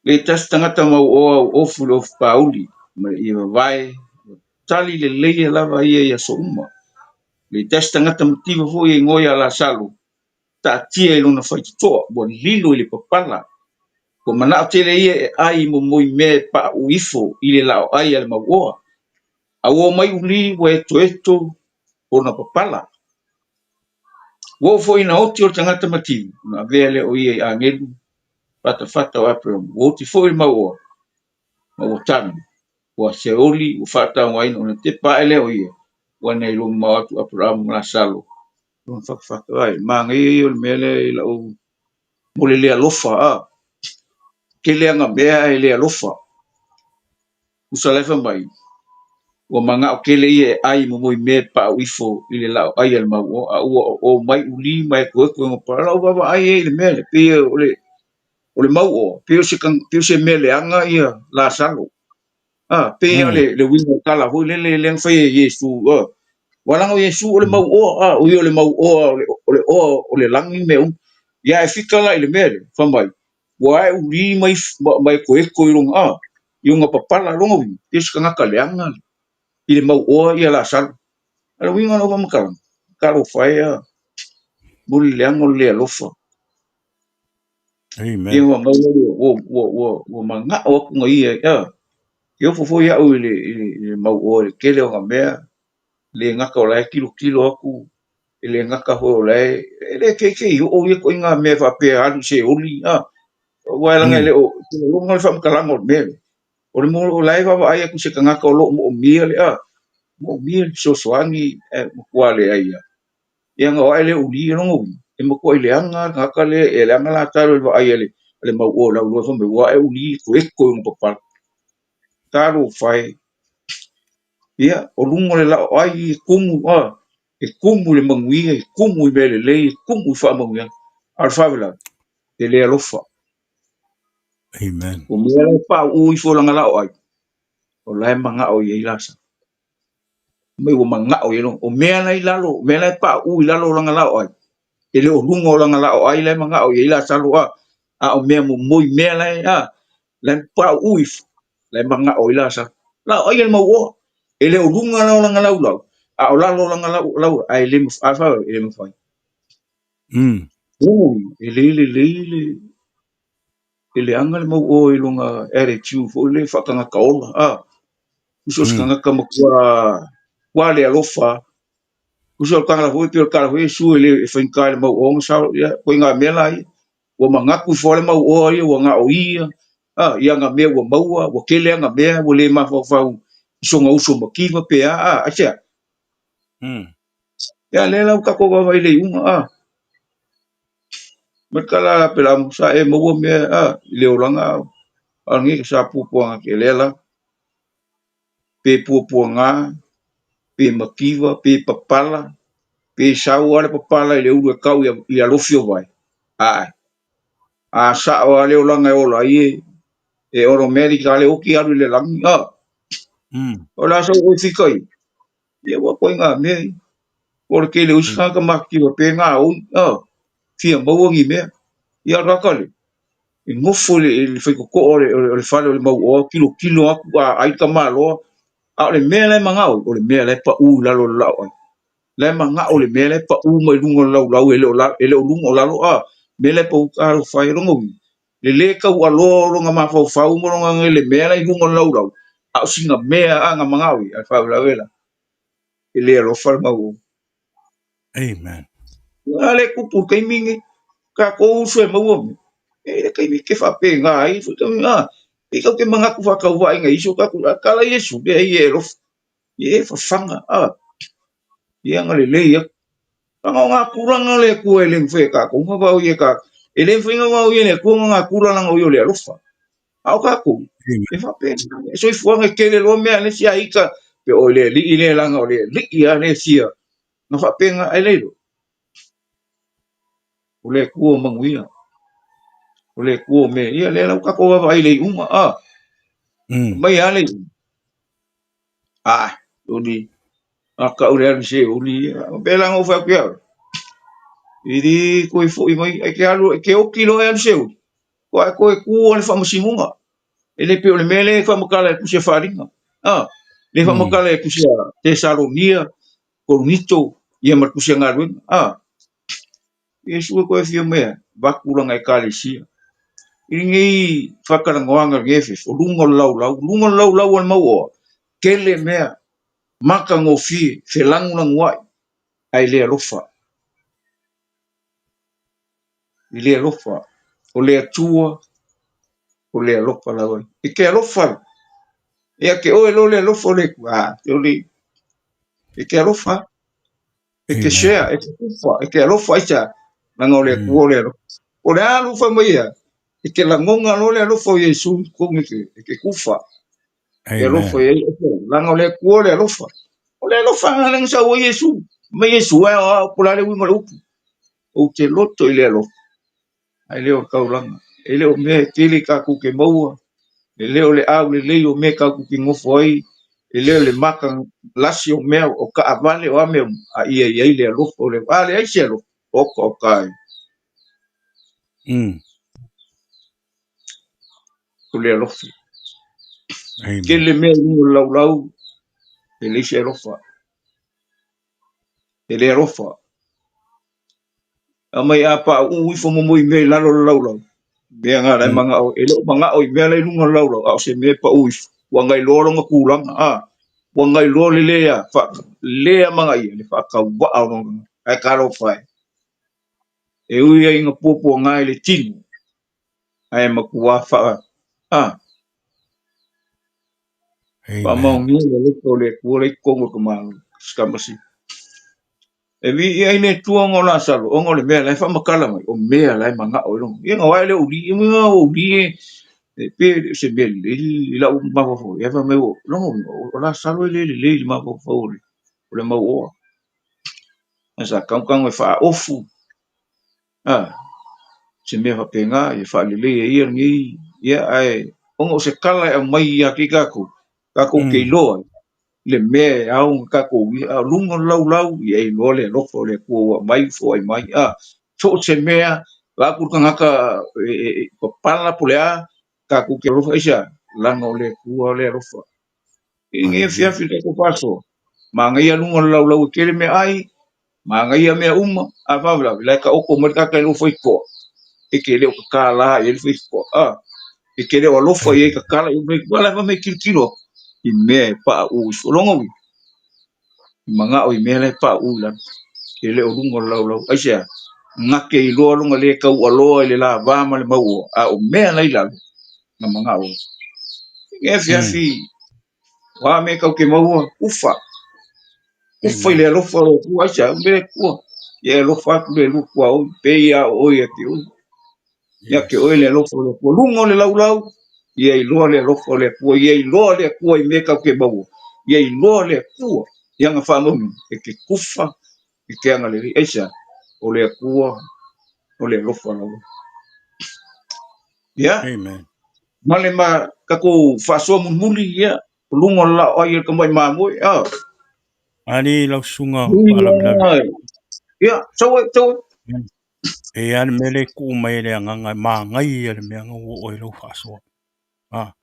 Le tasi tagata mauoa ua ofu i le ofu pauli ma le ie vavae, ua tali leleia lava ia i aso uma. Le tasi tagata mativa foi e igoa ia Lasalo, taatia i lona faitotoa, ua lilo i le papala. Ua manao tele ia e ai momoi mea e pauu ifo i le laoai a le mauoa. A ua omai uli ua etoeto ona papala. Ua oo foi ina oti o le tagata mativa, ona avea lea o ia i agelu fatafata o Aperamo, ua oti foi le mauoa, ma ua tanu, ua Seoli ua faataugaina, ona tepa ae lea o ia, ua na iloa mamao atu Aperamo ma Lasalo, lona fatafata. Ai, manaia ia o le mea lea i lau mo le le alofa, a. Tele ana mea ae le alofa. Usa la e fai mai, ua manao tele ia e ai momoi mea e paau ifo i le laoai a le mauoa, a ua omai uli ma etoeto e gopala. Lau vaavaai ai i le mea lea, pei o le mauoa, pei o se, pei o se mea leaga ia Lasalo. Ah, pei o le uiga o le tala foi lele lea na fai e Iesu, ah. Ua laga o Iesu o le mauoa, ah, o ia o le mauoa, o le oa o le lagi mea uma. Ia e fika la i le mea lea, fai mai, ua ae uli mai ma etoeto i lona, ah, i ona papala lona uiga, pei o se tagata leaga i le mauoa ia Lasalo. A o le uiga o lau faamatalaga, talofa e a, mo le leaga o le le alofa. Amen. Ia ua mau ua ua ua ua manao atu na ia ia. Ke ofo foi au i le mauoa i le tele o na mea, le gata o la e tilotilo atu, e le gata foi o la e, e le keikei oo ia ituaiga mea faapea alu i Seoli, a. Aua e leaga e le o, luga le faamatalaga o le mea lea. O le mo o la e vaavaai atu i se tagata o lo o moomia le, a, moomia le fesoasoani, e matua leai lava. Ia ona o ae lea uli ia lona uiga, e matuai leaga le tagata lea, e leaga la talo i le vaai a le mauoa i lau loa fai mai, ua ae uli etoeto i ona papala. Talofa e. Ia, o luga o le laoai e tumu, a, e tumu i le manuia, e tumu i mea lelei, e tumu i faamanuiaga. A o le faalavelave, e le alofa. Amen. O mea la e pauu ifo i lana laoai, o la e manao i ai Lasalo. Mai ua manao i ai lona. O mea la i lalo, o mea la e pauu i lalo o lana laoai, e le o luga o lana laoai la e manao i ai Lasalo, a, a o mea momoi mea la e, a, la e pauu ifo, la e manao i Lasalo. Laoai a le mauoa, e le o luga la o lana laulau, a o lalo o lana laulau, ae le mafai, a e le mafai. E le lelei le, e leaga le mauoa i lona attitude foi lea faatagata ola, a. Uso o se tagata matua ua le alofa. Uso o le tagata foi, pei o le tala foi Iesu e le e faigata i le mauoa ona sao, ia, ituaiga mea la ia. Ua manatu ifo lava le mauoa ia ua na o ia, a, i ana mea ua maua, ua tele ana mea, ua le mafaufau i sona uso mativa pe a, a, aisea? Ia, lea la ua tatou vaavaai i le iuga, a. Ma le tala a Aperaamo, sa e maua mea, a, i le olaga, a o lenei sa puapuaga ake lea la. Pe puapuaga, pe mativa, pe papala, pe sau lava le papala i le ulu e tau i alofi o vae, ae. A sao lava le olaga e ola ai e, e automatic lava le oti alu i le lagi, a. O le a sau oe fika ia, ia ua ituaiga mea ia. O le tele o isi tagata matitiva pe gaoi, a, fia maua ni mea. Ia o le tagata lea, e nofo i le faitotoa o le fale o le mauoa, tilotilo atu a ai le tamaloa. A o le mea la e manao, o le mea la e pau i lalo o le laoai. La e manao le mea la e pau mai luga o le laulau e le o, e le o luga o lalo, a, mea la e pau talofa e lona uiga. Le lē taualoa o lona mafaufau ma lona le mea la i luga o le laulau, a o sina mea a na manao i, a le faalavelave la. E le alofa le mauoa. Amen. A le tupu i le taimi lenei, tatou uso e maua mea, e le taimi e te faapena ai, foi taimi, a, e tatou te manatu faatauvaa i nai isi o tatou, a tala Iesu, leai e alofa, ia e fafaga, a, ia agalelei atu. Leaga o gakulaga le Atua e le mafai e tatou ona vaoia e tatou. E le mafai ona vaoia e le Atua ona gakula leaga o ia o le alofa. A o tatou, e faapena. E soifuaga e tele loa mea a le isi a ita, pe o le alii lea leaga o le alii lava lea fia. Na faapena ai le iloa. O le Atua o manuia. O le Atua o mea. Ia lea la ua tatou vaavaai i le iuga. A. Mai lava le iuga. Ah, uli. A kau le alu i Seoli. Pe la na ou fai atu ia oe. E le toe foi mai. Ai te alu, e te oti loa e alu i Seoli. Ko ae koe ku o le faamasinoga. E le pei o le mea lea e faamatala e tusi a Faaaliga. A, le faamatala e tusi a Tesalonia, Korinito, ia ma le tusi a Galuega. A, Iesu e toe afio mai e avatu lana Ekalesia. I lenei faatalanoaga i lenei afiafi, o luga o le laulau, luga o le laulau a le mauoa, tele mea matagofie, felagolagoai, ae le alofa. I le alofa, o le Atua, o le alofa lava. E te alofa, ia te oe loa le alofa o le Atua, a, te ole, e te alofa, e te share, e te kufa, e te alofa aisa, langa o le Atua o le alofa. O le a alofa mai ia, e te lagona loa le alofa o Iesu i totonu e te kufa. E alofa i ai, langa o le Atua o le alofa. O le alofa lena lea na sau ai Iesu. Mai Iesu, ae o au, po o le a le uiga o le upu. Ou te loto i le alofa, ae le o le taulaga. E le o mea e tele tatou te maua, e le o le aulelei o mea tatou te nofo ai, e le o le maka lasi o mea o taavale o a mea uma, a ia i ai le alofa o le a leai se alofa, oka oka ai. O le alofa. Tele mea i luga o le laulau, e leai se alofa. E le alofa. Aumai a pauu ifo momoi mea i lalo o le laulau. Mea na la e manao, e le o manao i mea la i luga o le laulau, a o se mea e pau ifo. Ua gailoa lona tulaga, a. Ua gailoa le lea, fa, lea magaia, le faatauvaa o lona, ae talofa e. E ui ai ina puapuaga i le tino, ae matua fa, a. Faamaonia le alofa o le Atua la i totonu o le tamaloa, sikamasi. E viia ai le Atua ona o Lasalo, ona o le mea la e faamatala mai, o mea la e manao ai lona. Ia na o ae lea o uli, ia na o uli e pe o se mea lelei i lau mafaufau. Ia fai mai o lona uiga, o Lasalo e le lelei i le mafaufau o le mauoa. Ae sa tagotago e faaofu, a, se mea faapena, ia faalelei ai ia lenei, ia ae ona o se tala e aumai ia te i tatou, tatou te iloa ai le mea e ao ona tatou uia, a o luga o le laulau, ia e iloa le alofa o le Atua ua aumai foai mai, a, so o se mea, vaeatu le tagata e papala po o le a, tatou te alofa aisea? Leaga o le Atua o le alofa. I lenei afiafi i le tatou faasoa, manaia luga o le laulau e tele meaai, manaia mea uma, a faalavelave, la e taoto mai le tagata i lou faitotoa, e te le o tatala i ai le faitotoa, a, e te le o alofa i ai tatala i ai faitotoa, a la e fai mai e tilotilo atu i mea e pauu ifo. O lona uiga, e manao i mea la e pauu i lalo, e le o luga o le laulau. Aisea? Gate iloa lona le taualoa i le lava ma le mauoa, a o mea la i lalo, na manao ai. I lenei afiafi, o a mea tatou te maua, ufa. Ufa i le alofa o le Atua, aisea? O le Atua, ia e alofa atu le Atua tuaoi, pei lava o oe ia te oe. Ia te oe le alofa o le Atua. Luga o le laulau, ia iloa le alofa o le Atua, ia iloa le Atua i mea tatou te maua, ia iloa le Atua i ana faamanuiaga, e te kufa i te agalelei. Aisea? O le Atua o le alofa lava. Ia, Amen. ma le ma tatou faasoa mulimuli, ia, o luga o le laoai o le tamai mamoe, a. Ali lau susuga faalavelave. Ia, sau ai, sau ai. E i ai le mea lea e tuu mai e le agaga e manaia le mea na ua oo ai lau faasoa. A,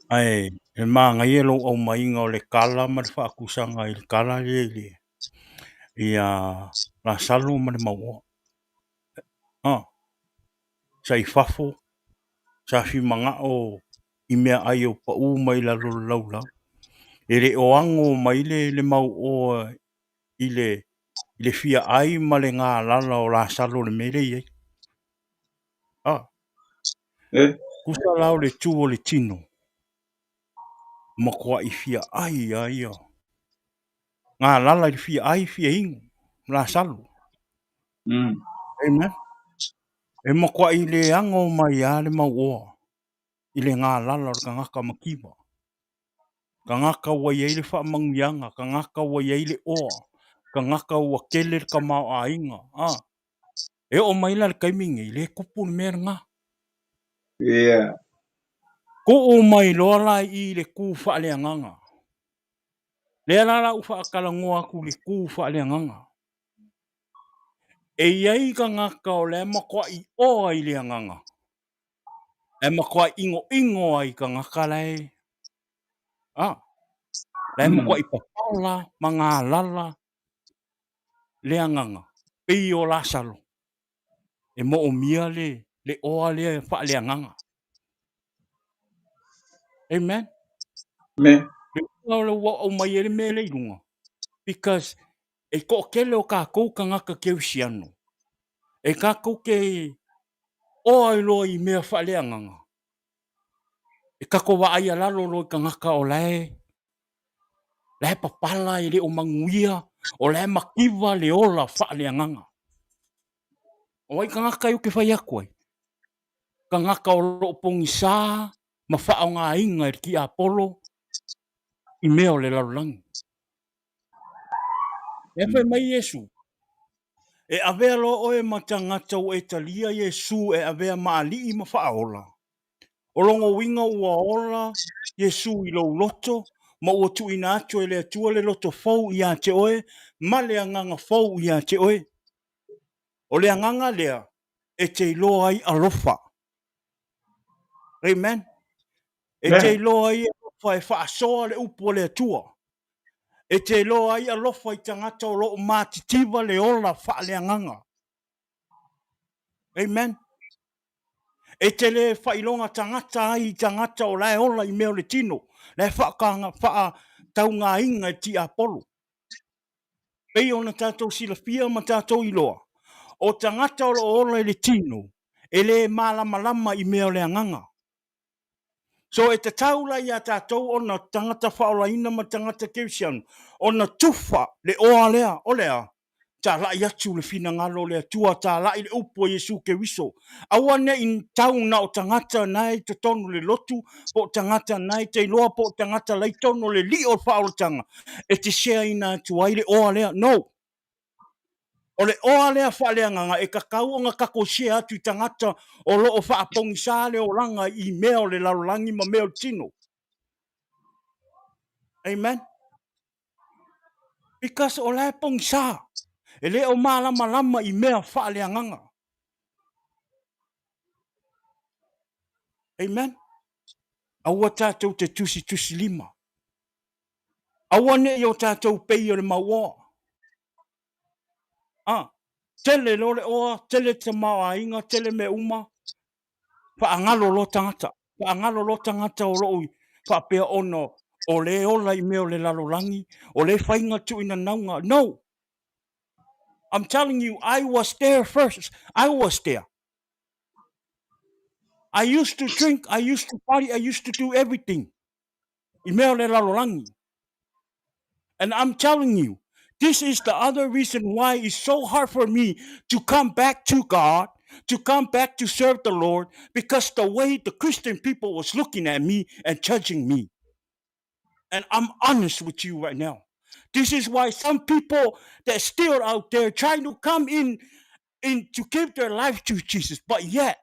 ae e manaia lou aumaiga o le kala ma le faatusaga i le kala lea i le ia Lasalo ma le mauoa. A, sa i fafo, sa fimanao i meaai o pau mai lalo o le laulau. E le o ago mai le mauoa i le fia ai ma le galala o Lasalo i le mea lea e i ai. A, tusa la o le tu o le tino, matuai fia ai lava ia. Galala i le fia ai, fia inu, Lasalo. Amen. E matuai le ago mai lava le mauoa i le galala o le tagata mativa. Tagata ua i ai le faamanuiaga, tagata ua i ai le oa, tagata ua tele le tamaoaiga. A, e oo mai la i le taimi lenei, le tupu le mea lena. Yeah. Tuu mai loa la i i le tu faaleagaga. Lea la la ou faatalanoa atu i le tu faaleagaga. E i ai tagata o la e matuai oa i le agaga. E matuai ʻinoʻino ai tagata la e, a, la e matuai papala ma galala le agaga, pei o Lasalo, e moomia le le oa lea faaleagaga. Amen. Amen. Le uiga o le ua aumai ai le mea lea i luga, because e toatele o tatou tagata kerisiano, e tatou te oa ai loa i mea faaleagaga, e tatou vaai alalo loa i tagata o la e la e papala e le o manuia, o la e mativa le ola faaleagaga. O ai tagata ia ou te fai atu ai? Tagata o lo o pogisa ma faaaogaina e le tiapolo i mea o le lalolagi. Lea fai mai Iesu, E avea loa oe ma tagata ua e talia Iesu e avea ma alii ma faaola. O lona uiga ua ola Iesu i lou loto ma ua tuuina atu e le Atua le loto fou ia te oe ma le agaga fou ia te oe. O le agaga lea e te iloa ai alofa. Amen. E te iloa ai alofa e faasoa le upu a le Atua. E te iloa ai alofa i tagata o lo o matitiva le ola faaleagaga. Amen. E te le faailoga tagata ai i tagata o la e ola i mea o le tino, la e faataugaina e le tiapolo. Pei ona tatou silafia ma tatou iloa, o tagata o lo o ola i le tino, e le malamalama i mea o le agaga. So e tatau la iā tatou ona tagata faaolaina ma tagata kerisiano ona tufa le oa lea, o le a? Talai atu le finagalo o le Atua, talai le upu a Iesu Keriso. Aua ne i tau na o tagata na e i totonu o le lotu, po o tagata na e te iloa, po o tagata la i totonu o le lio o le faaolataga e te share ina atu ai le oa lea. No! O le oa lea faaleagaga e tatau ona tatou share atu i tagata o lo o faapogisā le olaga i mea o le lalolagi ma mea o le tino. Amen. Because o la e pogisā, e le o malamalama i mea faaleagaga. Amen. Aua tatou te tusitusilima. Aua ne i o tatou pei o le mau oa. A, tele loa le oa, tele tamaoaiga, tele mea uma, faagalo loa tagata. Faagalo loa tagata o lo o faapea ona o le ola i mea o le lalolagi, o le faiga tuuinanauga. No! I'm telling you, I was there first. I was there. I used to drink, I used to party, I used to do everything. I mea o le lalolagi. And I'm telling you, this is the other reason why it's so hard for me to come back to God, to come back to serve the Lord, because the way the Christian people was looking at me and judging me. And I'm honest with you right now. This is why some people that still out there trying to come in, in to give their life to Jesus, but yet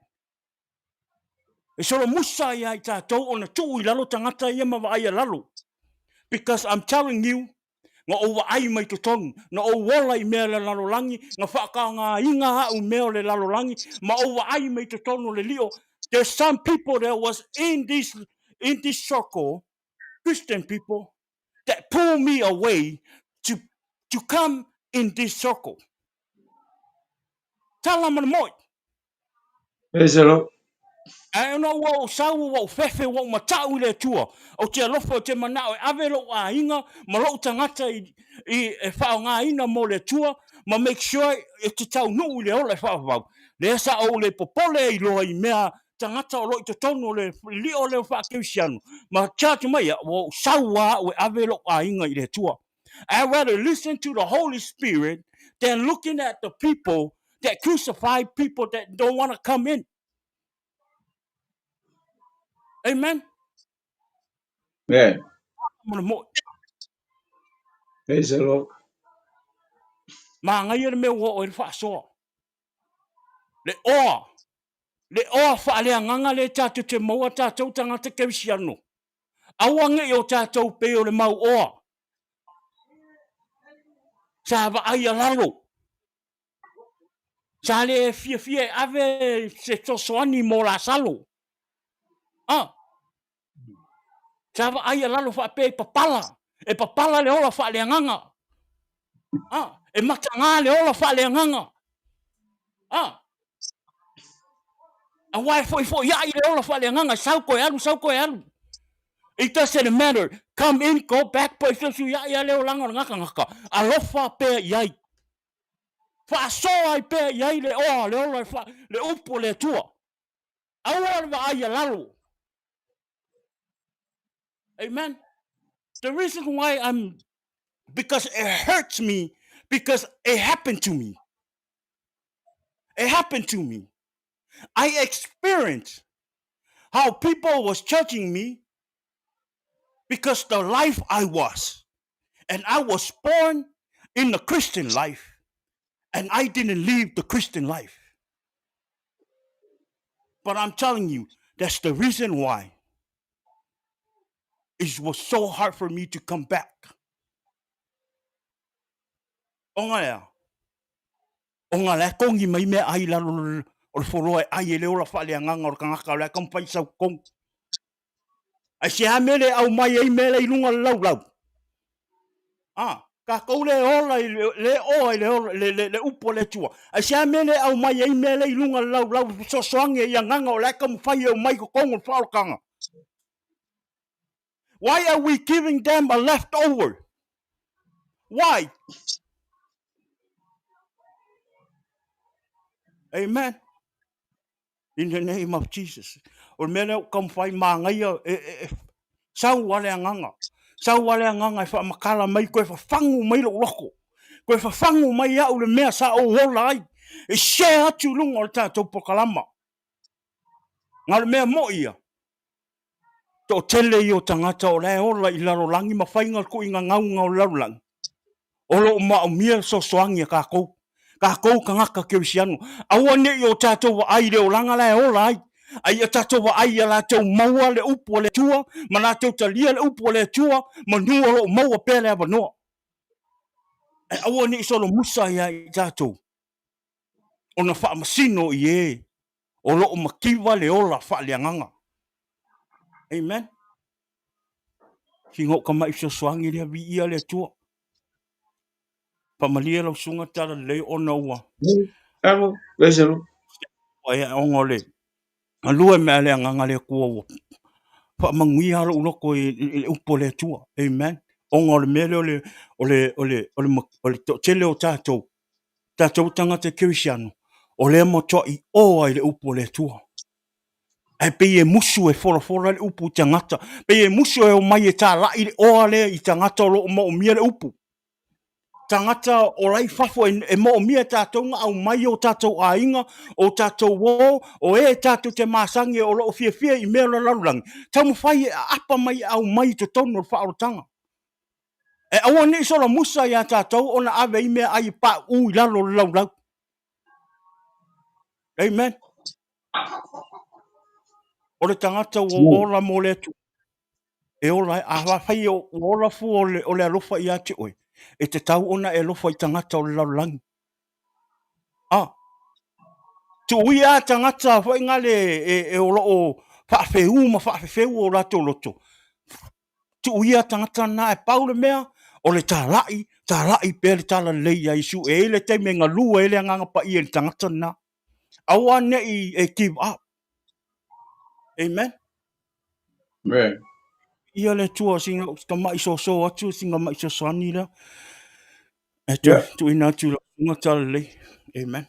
E solomusa ai ia i tatou ona tuu i lalo tagata ia ma vaai a lalo. Because I'm telling you, na ou vaai mai totonu, na ou ola i mea o le lalolagi, na faataogaina au i mea o le lalolagi, ma ou vaai mai totonu o le lio. There's some people that was in this, in this circle, Christian people, that pull me away to, to come in this circle. Tala ma le moi. Praise the Lord. Ae ona ua ou sau, ua ou fefe, ua ou mataʻu i le Atua, ou te alofa, ou te manao e ave loʻu aiga ma loʻu tagata i, i, e faaaogaina mo le Atua, ma make sure e te taunuu i le ola e faavavau. Lea sa ou le popole ai loa i mea tagata o lo o i totonu o le lio lea o faakerisiano, ma charge mai ia, ua ou sau lava au e ave loʻu aiga i le Atua. I rather listen to the Holy Spirit than looking at the people that crucify people that don't want to come in. Amen. Amen. Mo Praise the Lord. Māngaia le mea ua oo i le faasoa. Le oa. Le oa faaleagaga lea tatou te maua tatou tagata kerisiano. Aua ne i o tatou pei o le mau oa. Sa vaai a lalo. Sa le fiafia e ave se fesoasoani mo Lasalo. Ah. Sa vaai a lalo faapea i papala. E papala le ola faaleagaga. Ah, e mataga le ola faaleagaga. Ah. Aua e foifoiai le ola faaleagaga, sau koe alu, sau koe alu. It doesn't matter. Come in, go back, po e fesuiai a le olaga o le gakagaka. Alofa pea i ai. Faasoa ai pea i ai le oa, le ola, le upu o le Atua. Aua le vaai a lalo. Amen. The reason why I'm, because it hurts me, because it happened to me. It happened to me. I experienced how people was judging me because the life I was. And I was born in the Christian life and I didn't live the Christian life. But I'm telling you, that's the reason why it was so hard for me to come back. Ona lea, ona lea kongi mai mea ai lalo o le foloa e ai e le ola faaleagaga o le tagata o le a taumafai sau totonu. Ai se a mea le aumai ai mea la i luga o le laulau. Ah, tatou le ola i le, le oa i le, ola, le, le, le upu a le Atua. Ai se a mea le aumai ai mea la i luga o le laulau fesoasoani i agaga o le a taumafai e omai i totonu o le faaolataga. Why are we giving them a leftover? Why? Amen. In the name of Jesus. O le mea lea o taumafai mānaia e, e, e sau a le agaga. Sau a le agaga e faamatala mai koe fafagu mai lou loko. Koe fafagu mai au le mea sa ou ola ai. E share atu i luga o le tatou polokalama. Na o le mea moi ia, toatele ia o tagata o la e ola i lalolagi ma faiga o le tuuina gauga o le lalolagi, o lo o maomia le fesoasoani a tatou, tatou tagata kerisiano. Aua ne i o tatou vaai i le olaga la e ola ai, a ia tatou vaai ia latou maua le upu a le Atua ma latou talia le upu a le Atua, manu o lo o maua pea le avanoa. Ae aua ne i solomusa ia i tatou ona faamasino i e o lo o mativa le ola faaleagaga. Amen. Sina ou tama'i fesoasoani lea, viia le Atua. Faamalie lau susuga talalelei ona ua Alo, Veselo. Ai ona o le galue mea le agaga le Atua ua faamanuia lou loto i le upu a le Atua. Amen. Ona o le mea lea o le o le o le o le, o le toatele o tatou tatou tagata kerisiano o lea matuai oa i le upu a le Atua. Ae pei e musu e folafola le upu i tagata, pei e musu e omai e talai le oa lea i tagata o lo o moomia le upu. Tagata o la i fafo e, e moomia e tatou na aumai o tatou aiga, o tatou o, o e tatou te masani o lo o fiafia i mea o le lalolagi, taumafai e aapa mai e aumai i totonu o le faaolataga. E aua ne i solomusa iā tatou ona ave ai meaai e pauu i lalo o le laulau. Amen. O le tagata ua ola mo le Atua, e ola ai. A fai ua ola fua o le, o le alofa ia te oe, e tatau ona e alofa i tagata o le lalolagi. Ah. Tuuia tagata foi ngale e, e o loo faafeu ma faafefeu o latou loto. Tuuia tagata na e pau le mea, o le talai, talai pea le talalelei ia Iesu. E i ai le taimi e galue ai le Agaga Paia i le tagata lena. Aua ne i e give up. Amen. Amen. Ia le Atua sina tama'i soso atu sina ma'i fesoasoani lea. E toe yeah. tuuina atu i lau susuga talalelei. Amen.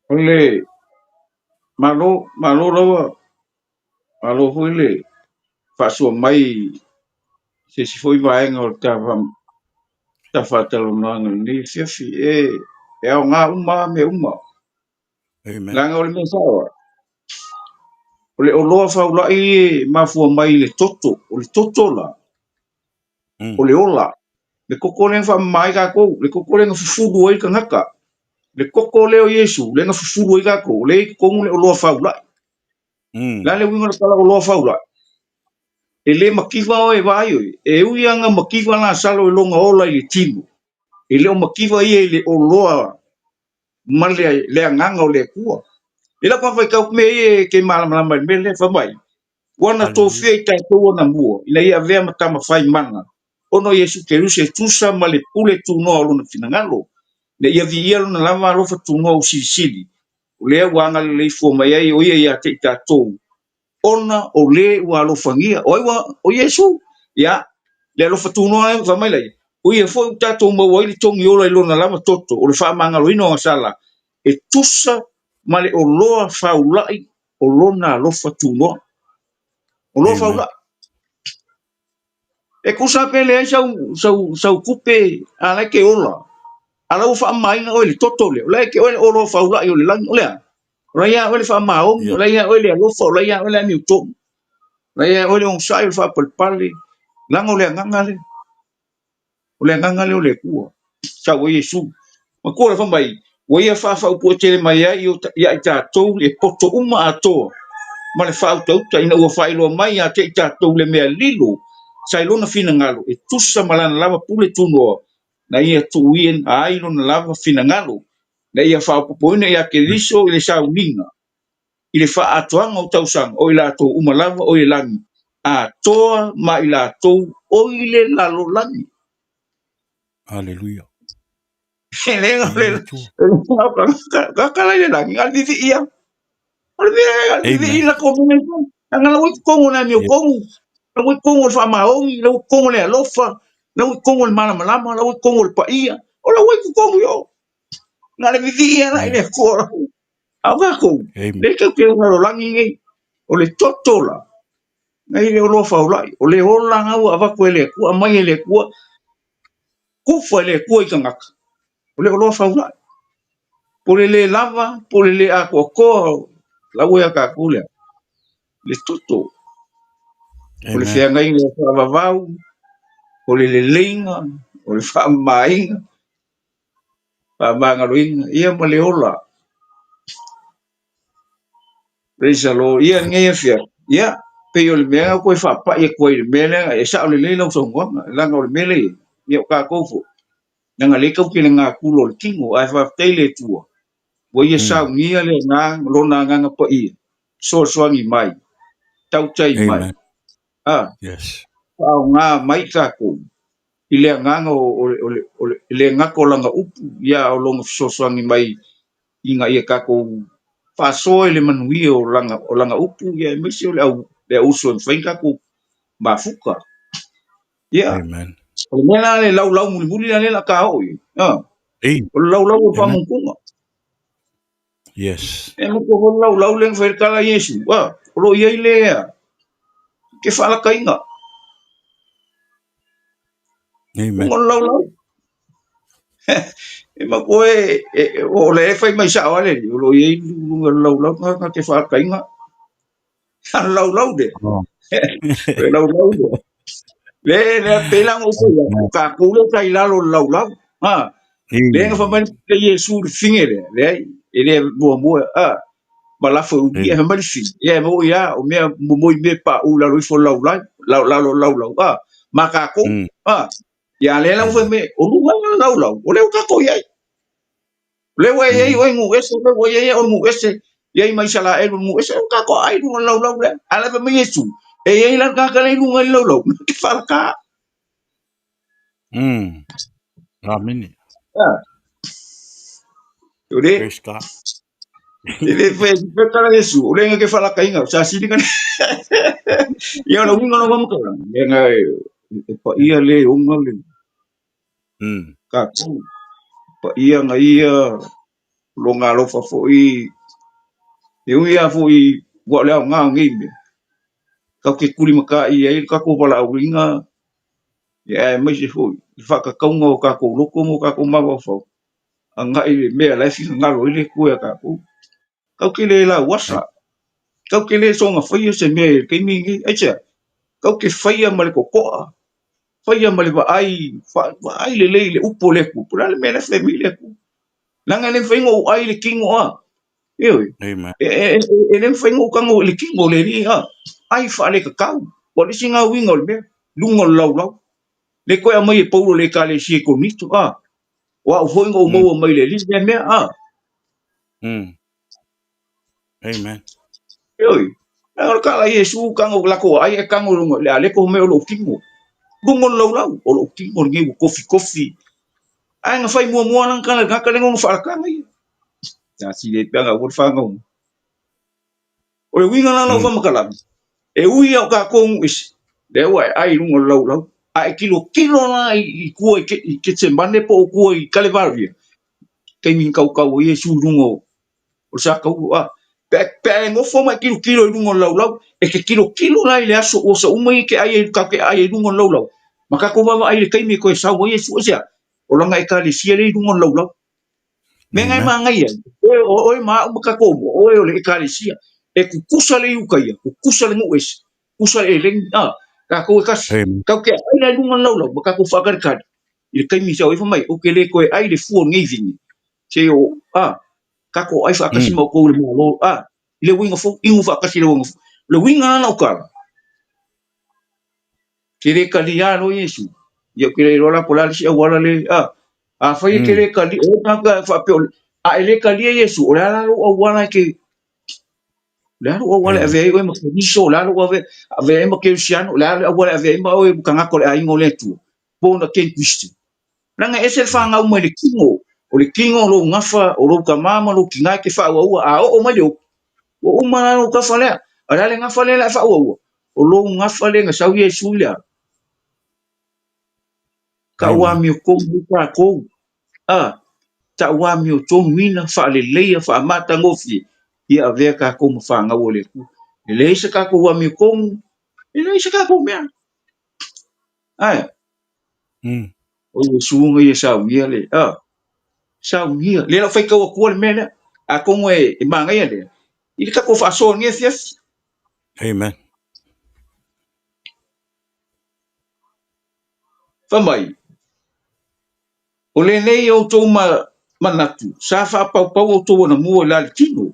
O le malo, malo lava, malo foi le faasoa mai se isi foi vaega o le ta faatalanoaga i lenei afiafi. E, e aoga uma lava mea uma. Amen. Leaga o le mea sao, o le oloa faulai e mafua mai i le toto. O le toto la, o le ola. Le koko lea na faamama ai tatou, le koko lea na fufulu ai le tagata. Le koko lea o Iesu, lea na fufulu ai tatou, o lea e i totonu le oloa faulai. O le a le uiga o le tala oloa faulai? E le mativa oe e vaai oe, e ui lava ina mativa Lasalo i lona ola i le tino, e le o mativa ia i le oloa ma le agaga o le Atua. I lau faitau mea ia e te malamalama i le mea lea, fai mai, Ua na Hallelujah. tofia i tatou anamua ina ia avea ma tama fai mana, ona o Iesu Keriso e tusa ma le pule tunoa o lona finagalo, ina ia viia lona lava alofa tunoa usilisili, o lea ua agalelei fua mai ai o ia ia te i tatou, ona o le ua alofagia. O ai ua, o Iesu? Ia, le alofa tunoa e, fai mai laia, o ia foi ua tatou maua ai le togi ola i lona lava toto, o le faamagaloina o agasala, e tusa ma le oloa faulai o lona alofa tunoa. Oloa Amen. faulai. E tusa pe leai sau, sau, sau tupe, a la e ke ola. A la ua faamamaina oe i le toto lea, o la e te oe le oloa faulai o le lagi, o le a? O la ia oe le faamaoni, Yeah. o la ia oe le alofa, o la ia oe le amiotonu. O la ia oe le onosai, o le faapalepale. Leaga o le agaga lea. O le agaga lea o le Atua. Sau ai Iesu. Matua le fai mai, ua ia faafaupue tele mai ai ia i tatou le poto uma atoa ma le faautauta ina ua faailoa mai ia te i tatou le mea lilo sa i lona finagalo e tusa ma lana lava pule tunoa na ia tuuina ai lona lava finagalo na ia faaopoopoina ia Keriso i le sauniga i le faaatoaga o tausaga o i latou uma lava o i le lagi atoa ma i latou o i le lalolagi. Hallelujah. E le Viia le Atua. Kaka la i le lagi, a le viviia. O le mea, a le vivii Amen. la ko mea ko. Anga la ui kongo na mi Yeah. kongo. La ui kongo le faamaoni, la ui kongo le alofa, la ui kongo le malamalama, la ui kongo le paia. O la ui kongo yo. Na le vivii la i Yeah. le Atua. A o kākou, Amen. le kau ke lalolagi nei, o le toto la, nei le oloa faulai, o le olaga ua avatu e le Atua, aumai e le Atua, kufa e le Atua i tagata, o le oloa faulai. Po o le le lava, po o le le atoatoa, la ua ia kākou lea, le toto, o le Amen. feagaiga faavavau, o le leleiga, o le faamamaina, faamagaloina, ia ma le ola. Praise the Lord. Ia lenei afiafi, ia, pei o le mea lena koe faapai atu ai i le mea lea, e sao lelei lau saunoaga, leaga o le mea lea e i ai, ia o tatou foi, leaga lea tatou te le natura o le tino, ae faafetai i le Atua, ua ia saunia le agaga, lona agaga paia, fesoasoani mai, tautai mai, Amen. a, Yes. faaaoga mai tatou i le agaga o, o, o, le, o le, le gata o lana upu, ia o lona fesoasoani mai ina ia tatou faasoa i le manuia o lana, o lana upu, ia aemaise o le au, le auuso e mafai ona tatou mafuta. Ia, Amen. o le mea la le laulau mulimuli la lea la ka oo i ai. Ah, Amen. o le laulau o le Amen. faamutuga. Yes. E moko foi le laulau lea na fai ai le tala a Iesu. Ah, o lo o i ai lea ke faalakaina. Amen. Luga o le laulau. E matua e, e, o le e fai mai sao a le alii, o lo o i ai luga o le laulau na ke faalakaina. A le laulau lea. Oh. O le laulau lea. Le, le, pei la ona ou fai atu, o tatou lea e tai lalo o le laulau. Ha, lea na fai mai le Iesu i le fine lea, leai, e le muamua, a, ma lafo e ulia, fai mai le fine, ia e moni lava, o mea, momoi mea pauu i lalo ifo o le laulau, lalo o le laulau, a, ma tatou, a, ia lea la ua fai mai, o luga o le laulau, o lea ua tatou i ai. O lea ua i ai oe i nuu ese, o lea ua i ai au i nuu ese, i ai ma Isaraelu i nuu ese, o tatou ai i luga o le laulau lea. A o la e fai mai Iesu, e i ai la le tagata lea i luga i le laulau, na te faalaka. Amene. Ah, o le, Praise God. e le fai fai tala Iesu, o le nga ke faalakaina, sa sili ka Ia o le uiga o lau faamatalaga, le nga e, e paia le oga le tatou, paia na ia lona alofa foi, e ui lava foi ua o le aoga o nei mea, tatou te tulimata'i ai le tatou valaauina, ia aemaise foi le faatatauga o tatou loto ma o tatou mafaufau agai i le mea la e finagalo ai le Atua ia tatou. Tatou te le lauasa, tatou te le soona faia se mea i le taimi lenei. Aisea? Tatou te faia ma le totoa, faia ma le vaai, vaai lelei i le upu o le Atua, po o le a le mea la e fai mai le Atua. Leaga e le mafai ona ou ai i le tino a. Ioe. Amen. E, e, e, e le mafai ona ou tago i le tino o le alii a. Ai faaletau. Ua le isi ngā uiga o le mea, luga o le laulau. Le koe aumai e Paulo i le ekalesia i Korinito, a. O au foi na ou maua mai le alii lea mea, a. Amen. Ioe. Leaga o le tala a Iesu kago latou aai e kago i luga le aleko mai o lou tino. Luga o le laulau o lou tino lenei ua tofitofi. Ae na fai muamua lana tala i le tagata lea na ona faalataga ia. Sa sili ai pe ana aua le fanau mai. O le uiga la o lau faamatalaga, e ui lava o tatou nuu ese, lea ua e ai i luga o le laulau, a e tilotilo la i tua i Ketsemane po o tua i Kalevaria, taimi na tautau ai Iesu i luga o le satauro, a pe a e nofo ma e tilotilo i luga o le laulau, e te tilotilo la i le aso osa uma ia e te ai ai, tatou te aai ai i luga o le laulau, ma tatou vaavaai i le taimi e toe sau ai Iesu, aisea? O lana Ekalesia lea i luga o le laulau. Mea na e manaia ai, oe, o oe ma au ma tatou uma, oe o le Ekalesia, e tutusa le Iutaia, tutusa le nuu ese, tutusa le eleni, a, tatou e tasi, tatou te aai la i luga o le laulau ma tatou faatalitali i le taimi e sau ai fai mai, ou te le toe ai i le fua o lenei vine, seia o, a, tatou ai faatasi ma outou i le Malo, a, i le uiga fou, inu faatasi i le uiga fou. O le uiga la lau tala, ke le talia loa Iesu, ia ou te le iloa la po o le a le isi auala le, a, afai e te le talia, o le tagata e faapea, a e le talia Iesu, o le a la lou auala e te, o le a lou auala e avea ai oe ma Keriso, o le a lou avea, avea ai ma Kerisiano, o le a le auala e avea ai ma oe ma tagata o le aiga o le Atua, born again Christian. Leaga e ese le fanau mai le tino, o le tino o lou gafa, o lou tama ma lou tina e te faauaua, a oo mai le oki, ua uma la lou gafa lea. A o le a le gafa lea o le a e faauaua? O lou gafa lea na sau Iesu i le a? Tau amiotonu ai tatou, a, tau amiotonuina, faaleleia, faamatagofie, ia avea tatou ma fanau a le Atua. E leai se tatou amiotonu, e leai se tatou mea. Ae, O Iesu na ia saunia le, a, saunia. Lea la ua faitau atua le mea lea. Atonu e, e manaia lea. I le tatou faasoa i lenei afiafi. Amen. Fai mai, o lenei outou ma, manatu, sa faapaupau outou anamua i la le tino.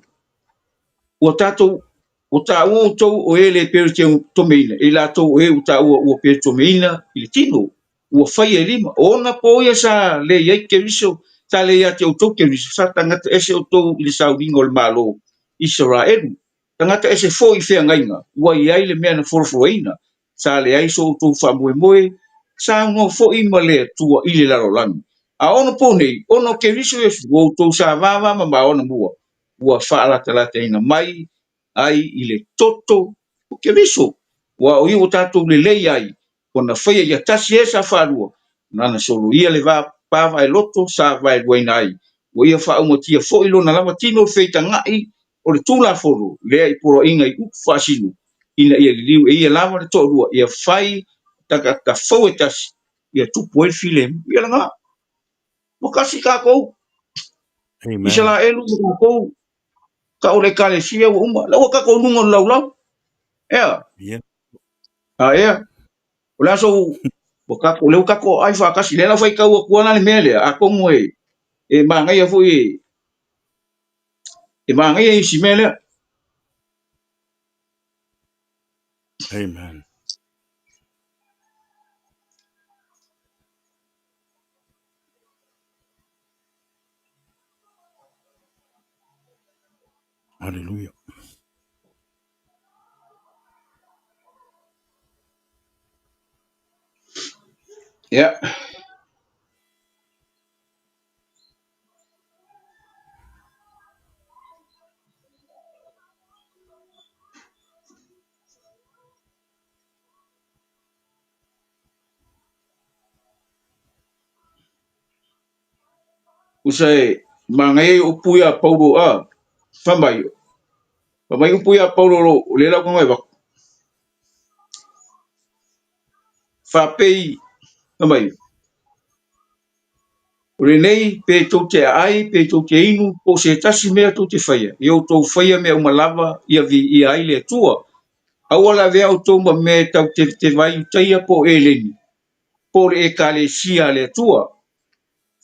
Ua tatou Ua taua outou o e le peretomeina, e i latou o e ua taua ua peretomeina i le tino, ua faia e lima. O ona po ia sa le i ai Keriso, sa le ia te outou Keriso, sa tagata ese outou i le sauniga o le Malo Isaraelu, tagata ese foi i feagaiga, ua i ai le mea na folafolaina, sa leai so outou faamoemoe, saunoa foi ma le Atua i le lalolagi. A ono po nei, ona o Keriso Iesu, ua outou sa vava ma maona mua, ua faalatalataina mai ai i le toto o Keriso, ua o ia ua tatou lelei ai, ona faia ia tasi e sa faalua, nana soloia le va pavaeloto sa vaeluaina ai, ua ia faaumatia foi lona lava tino feitaga'i o le Tulafono lea i poloaiga i upu faasino, ina ia liliu e ia lava le toalua ia fai tagata fou e tasi, ia tupu ai le filemu. Ia lena. Ua tasi tatou. Amen. Isaraelu ma tatou, ka o le Ekalesia ua uma. La ua tatou luga o le laulau. Ea. Yeah. A ea. O le aso ua tatou, lea ua tatou aai faatasi. Lea la ua faitau atu ana le mea lea, atonu e, e manaia foi e, e manaia isi mea lea. Amen. Hallelujah. Yeah. Usa e manaia ai upu ia Paulo a fai mai, fai mai upu ia Paulo o lo o lea lau e avatu. Faapei, fai mai, o lenei pe tou te aai, pe tou te inu, po o se tasi mea tou te faia, ia outou faia mea uma lava ia viia ai le Atua. Aua le avea outou ma mea e tau tevateva ai Iutaia po o Eleni, po o le Ekalesia a le Atua.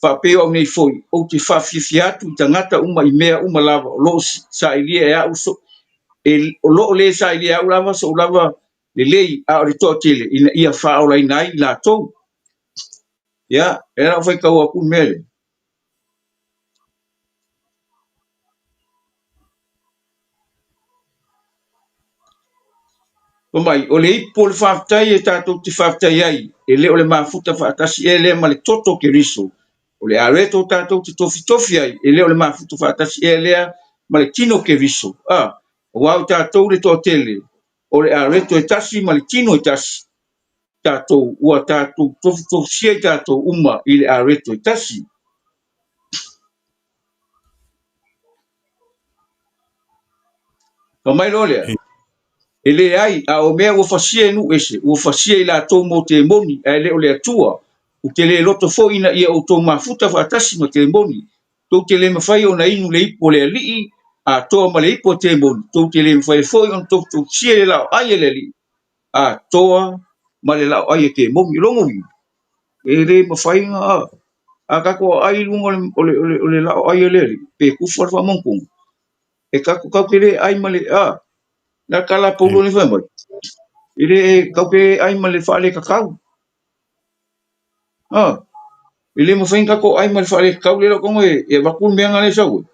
Faapei o au nei foi, ou te faafiafia atu i tagata uma i mea uma lava o lo o sailia e au so, e, o lo o le sailia e au lava sou lava lelei, a o le toatele, ina ia faaolaina ai i latou. Ia, e la ou faitau atu le mea lea. Fai mai, o le ipu o le faafetai e tatou te faafetai ai, e le o le mafuta faatasi ea lea ma le toto o Keriso. O le areto tatou te tofitofi ai, e le o le mafuta faatasi ea lea ma le tino o Keriso. A, aua o tatou le toatele, o le areto e tasi ma le tino e tasi. Tatou, ua tatou tofitofisia i tatou uma i le areto e tasi. Fai mai loa lea, E leai, a o mea ua fasia e nuu ese, ua fasia i latou mo temoni, ae le o le Atua. Ou te le loto foi ina ia outou mafuta faatasi ma temoni. Tou te le mafai ona inu le ipu a le Alii atoa ma le ipu a temoni, tou te le mafai foi ona tofitofusia i le laoai a le Alii atoa ma le laoai a temoni. O lona uiga, e le mafai ona a tatou aai i luga o le laoai a le Alii, pe kufa le faamaumauga, e tatou tatou te le ai ma le a na tala paulo le fai mai e le tatou te ai ma le faaletau a e le mafai ona tatou ai ma le faaletau le lau e e avatu le mea na le sau ai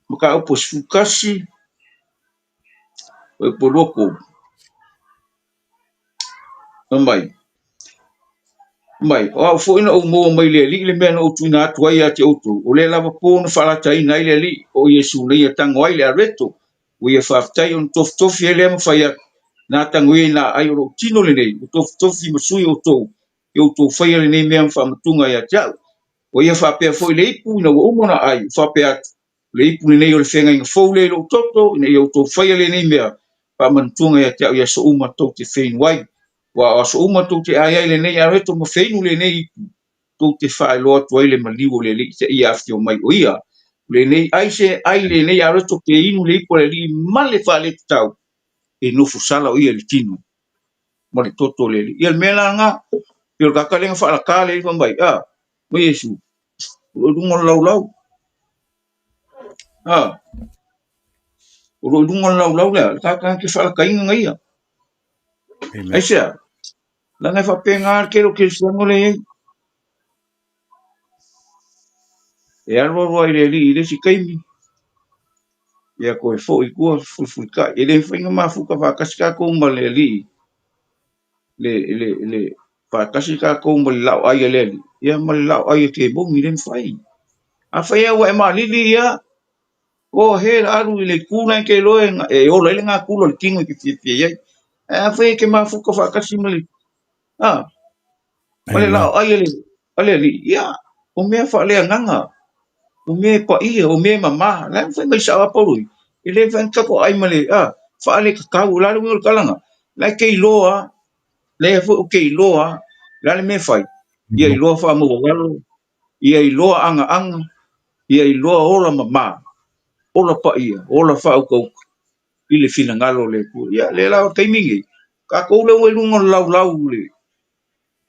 mataupu 11 o po loko fai mai mai, o au foi na ou maua mai le Alii le mea na ou tuuina atu ai ia te outou, o lea lava po na faalataina ai le Alii, o Iesu na ia tago ai le areto, ua ia faafetai ona tofitofi ai lea ma fai atu, na tago ia i na ai o lou tino lenei, ua tofitofi ma sui outou, ia outou faia lenei mea ma faamatuga ia te au. Ua ia faapea foi le ipu ina ua uma ona ai, ua faapea atu, O le ipu lenei o le feagaiga fou lea i lou toto, ina ia outou faia lenei mea, faamanatuga ia te au i aso uma tou te feinu ai. Aua o aso uma tou te ai ai lenei areto ma feinu lenei ipu, tou te faailoa atu ai le maliu o le Alii seia afifio mai o ia. O lenei ai se ai lenei areto pe inu le ipu a le Alii ma le faaletutau, e nofo sala o ia i le tino ma le toto o le Alii. Ia le mea la lena, pei o le tagata lea na faalata le fai mai, a, o Iesu, o lo o i luga o le laulau. A, o lo o i luga o le laulau lea, le tagata na te faalataina na ia. Amen. Aisea? Leaga e faapena le tele o kerisiano lea e i ai. E alu alu lava i le Alii i le isi taimi, ia toe foi i tua fulifulitai. E le mafai ona mafuta faatasi tatou ma le Alii, le, le, le, faatasi tatou ma le laoai a le Alii, ia ma le laoai a kemoni, e le mafai. Afai lava ua e malili ia, o he la alu i le itu la e te iloa e ola ai le natura o le tino e te fiafia i ai. Ae afai e te mafuta faatasi ma le, a, ma le Amen. laoai a le, a le Alii, ia, o mea faaleagaga, o mea e paia, o mea e mama. La e fai mai sao a Paulo i, e le mafai ona tatou ai ma le, a, faaletutau. O le a le uiga o le tala lena? La e te iloa, lea foi ou te iloa, o le a le mea e fai? Ia iloa faamaualalo, ia iloa agaaga, ia iloa ola mama, ola paia, ola faautauta i le finagalo o le Atua. Ia, lea la o le taimi lenei, tatou lea ua i luga o le laulau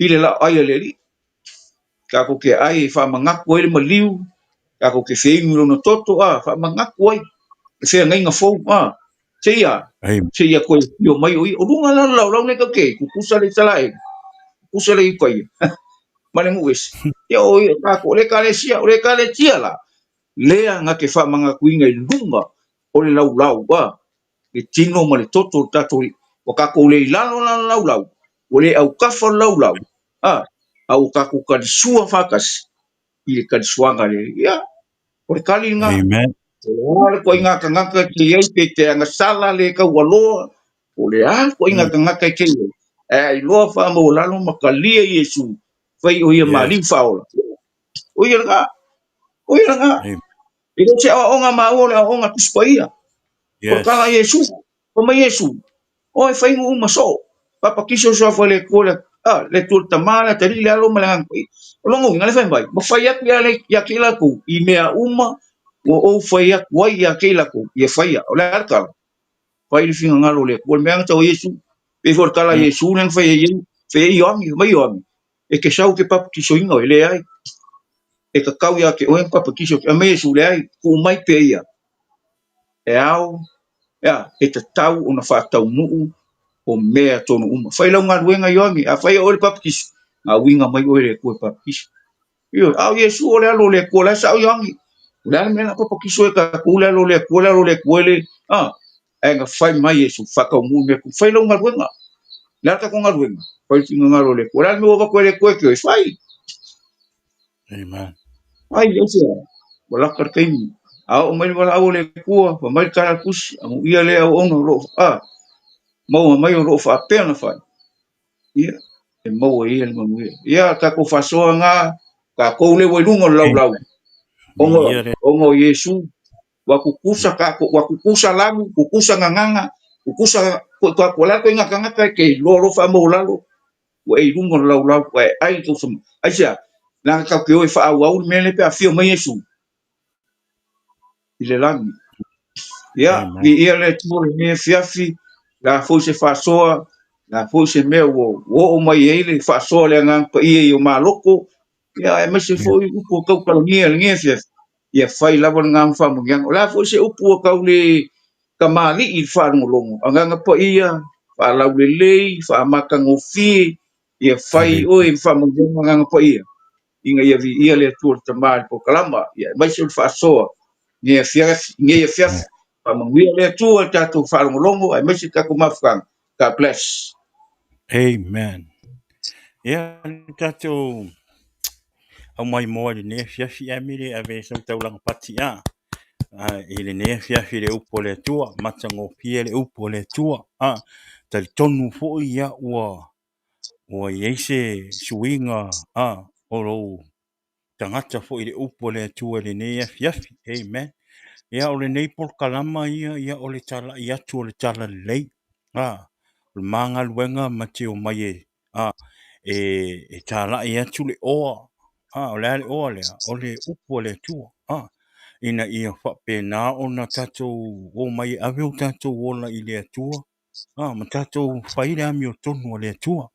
i le laoai a le Alii. Tatou te ai e faamanatu ai le maliu, tatou te feinu i lona toto, a, faamanatu ai le feagaiga fou, a, seia, Amen. seia toe afio mai o ia. O luga la o le laulau nei tatou te ai, tutusa le Isaraelu, tutusa le Iukaia, ma le nuu ese. Ia o ia tatou, o le ekalesia, o le ekalesia la, lea na te faamanatuina i luga o le laulau, a, le tino ma le toto o le tatou Alii. Ua tatou le i lalo la o le laulau, ua le autafa o le laulau, a, a ua tatou talisua faatasi i le talisuaga a le Alii. Ia, o le tali lena. Amen. O le a le ituaiga tagata e te i ai, pe te agasala le taualoa, o le a le ituaiga tagata e te i ai, ae iloa faamaualalo ma talia Iesu, fai o ia Yes. maliu faaola. O ia lena, o ia lena. Amen. E le o se aoaoga maua o le aoaoga Tusi Paia. O le tala a Yes. Iesu, fai mai Iesu, o e fai nuu ma soo, papatiso o suafa o le Atua, le, a, le Atua le Tama, le Atalii, le Alo ma le Agaga Paia. O lona uiga, le fai mai, ma fai atu ia le, ia te i latou, i mea uma ua ou fai atu ai ia te i latou, ia faia. O le a le tala? Fai le finagalo o le Atua. O le mea na tau ai Iesu, pei foi o le tala a Iesu lea na fai ai ai, fai ai Ioane, fai mai Ioane, e te sau e te papatisoina oe, leai. E tatau ia te oe ona papatiso. Fai mai Iesu, leai, tuu mai pea ia. E ao, ea, e tatau ona faataunuu o mea tonu uma. Fai lau galuega Ioane, afai o oe le papatiso, na uiga mai oe le Atua e papatiso. Ioe, a o Iesu o le alo o le Atua, o la e sao Ioane. O le a le mea na papatiso e tatou le alo o le Atua, le alo o le Atua e le, a, Ae na fai mai Iesu, Faataumuu mea tu, fai lau galuega. O le a le tatou galuega? Fai le finagalo o le Atua. O le a le mea ua avatu e le Atua e te o e fai? Amen. Fai, aisea? Ua lata le taimi. A oo mai le valaau a le Atua, fai mai le tala a le tusi, amuia lea auauna o lo o a, maua mai o lo o faapea ona fai. Ia, e maua e ia le manuia. Ia, tatou faasoa na, tatou lea ua i luga o le laulau. Ona, ona o Iesu, ua tutusa tatou, ua tutusa lanu, tutusa gagana, tutusa, o le a le ituaiga tagata e te iloa loa faamaualalo, ua e i luga o le laulau, ua e ai le tau sama. Aisea? Leaga tatou te o e faaauau le mea lea pe a afio mai Iesu i le lagi. Ia, viia le Atua i lenei afiafi, o le a foi se faasoa, o le a foi se mea ua oo mai ai le faasoa a le Agaga Paia i o maloto, ia aemaise foi upu ua tautalagia i lenei afiafi, ia fai lava lena ma faamanuiaga. O le a foi se upu ua tau le tamalii i le faalogologo, Agaga Paia, faalaulelei, faamatagofie, ia fai oe ma faamanuiaga Agaga Paia, ina ia viia le Atua le Tama i le polokalama, ia aemaise o le faasoa i lenei afiafi, lenei afiafi. Faamanuia le Atua i le tatou faalogologo, aemaise le tatou mafutaga. God bless. Amen. Ia, le tatou aumaimoa i lenei afiafi, ae me le ave sau taulaga pati a. I lenei afiafi le upu a le Atua, matagofie le upu a le Atua. A, talitonu foi ia ua ua i ai se suiga a o lou tagata foi i le upu a le Atua i lenei afiafi. Amen. Ia, o lenei polokalama ia, ia o le talai atu o le talalelei. A, o le ma galuega ma te omai e, a, e, e talai atu le oa. A, o le a le oa lea? O le upu a le Atua. A, ina ia faapena ona tatou omai e ave o tatou ola i le Atua. A, ma tatou fai le amiotonu a le Atua.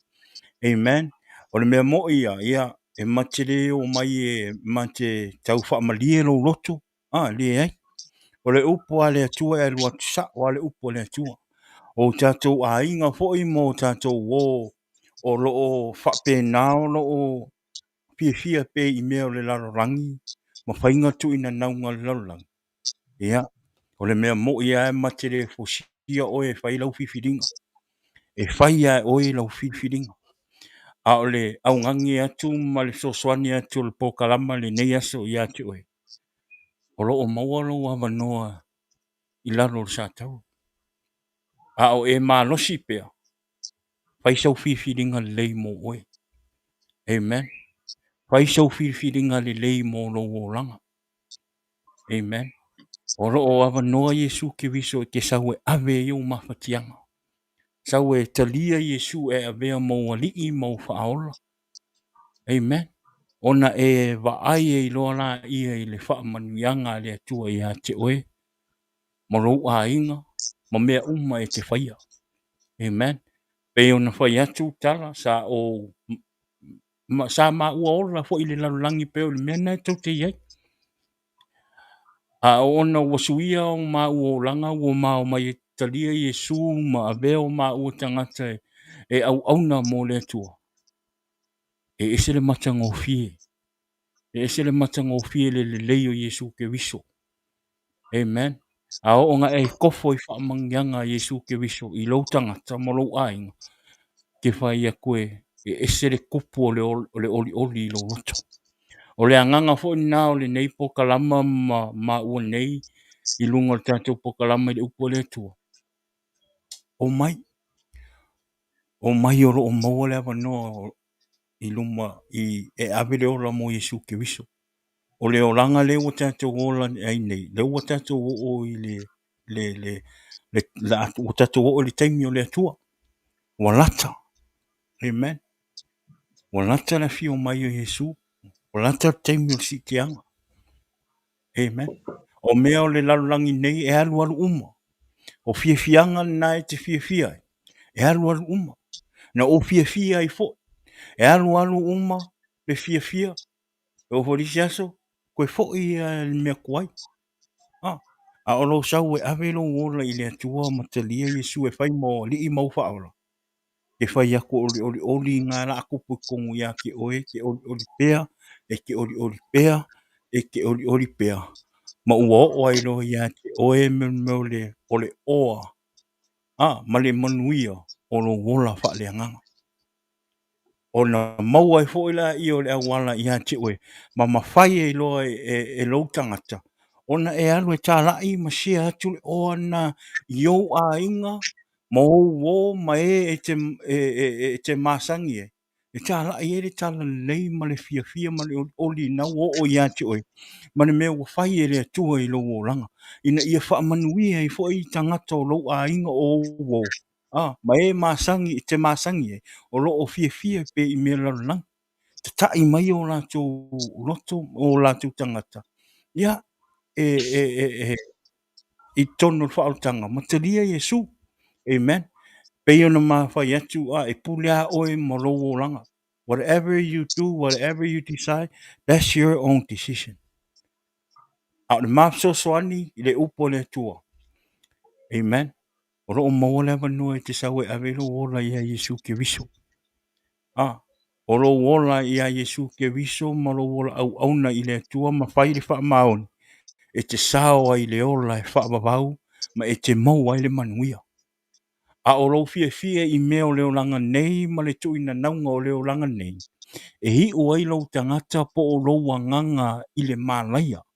Amen. O le mea moni ia, ia, e ma te le omai e ma te tau faamalie lou loto, a, leai. O le upu a le Atua e alu atu sao a le upu a le Atua. O tatou aiga foi ma o tatou uo o lo o faapena o lo o fiafia pea i mea o le lalolagi ma faiga tuuinanauga o le lalolagi. Ia, o le mea moni lava e ma te le fosia oe e fai lau filifiliga. E fai lava e oe lau filifiliga. A o le augani atu ma le fesoasoani atu o le polokalama lenei aso ia te oe, o lo o maua lou avanoa i lalo o le sataua. A o e malosi pea, fai sau filifiliga lelei mo oe. Amen. Fai sau filifiliga lelei mo lou olaga. Amen. O lo o avanoa Iesu Keriso e te sau e ave ai ou mafatiaga. Sau e talia Iesu e avea ma ou alii ma ou faaola. Amen. Ona e vaai ai loa laia i le faamanuiaga a le Atua ia te oe ma lou aiga ma mea uma e te faia. Amen. Pei ona fai atu tala sa ou ma, sa maua ola foi i le lalolagi pei o le mea lena e tou te i ai. A o ona ua suia o maua olaga ua ma omai e talia Iesu ma avea o maua tagata e, e auauna mo le Atua. E ese le matagofie. E ese le matagofie le lelei o Iesu Keriso. Amen. A oo ina e kofo i faamanuiaga a Iesu Keriso i lou tagata ma lou aiga, te fai atu e, e ese le tupu o le, o le olioli i lou loto. O le agaga foi lena o lenei polokalama ma maua nei i luga o le tatou polokalama i le upu a le Atua. Omai, omai o lo o maua le avanoa i luma i, e ave le ola mo Iesu Keriso. O le olaga lea ua tatou ola ai nei, lea ua tatou oo i le, le, le, le, le ua tatou oo i le taimi o le Atua. Ua lata. Amen. Ua lata le afio mai o Iesu. Ua lata le taimi o le siitiaga. Amen. O mea o le lalolagi nei e alualu uma. O fiafiaga lena e te fiafia ai, e alualu uma. Na ou fiafia ai foi. E alualu uma le fiafia. E oo foi i le isi aso, toe foi ia i le mea tuai. A, a o lou sau e ave lou ola i le Atua ma talia Iesu e fai ma ou alii ma ou faaola, e fai atu o le olioli na la tupu i totonu ia te oe, e te olioli pea, e te olioli pea, e te olioli pea, ma ua oo ai loa ia te oe mea o le, o le oa. a, ma le manuia o lou ola faaleagaga. Ona maua ai foi laia o le auala ia te oe ma mafai ai loa e lou tagata ona e alu e talai ma share atu le oa lena i ou aiga ma ou uo ma e e te masani ai, e talai ai le talalelei ma le fiafia ma le olioli na ua oo ia te oe ma le mea ua fai e le Atua i lou olaga, ina ia faamanuia ai foi tagata o lou aiga o ou uo ma e masani, e te masani ai, o lo o fiafia pea i mea lalolagi, tata'i mai o latou loto, o latou tagata, ia, e, i totonu o le faaolataga, ma talia Iesu. Amen. Pei ona ma fai atu, a, e pule lava oe ma lou olaga. Whatever you do, whatever you decide, that's your own decision. A o le ma fesoasoani i le upu a le Atua. Amen. O lo o maua le avanoa e te sau e ave lou ola ia Iesu Keriso. A, o lou ola ia Iesu Keriso ma lou ola auauna i le Atua ma fai le faamaoni, e te sao ai i le ola e faavavau ma e te maua ai le manuia. A o lou fiafia i mea o le olaga nei ma le tuuinanauga o le olaga nei, e iu ai lou tagata po o lou agaga i le malaia.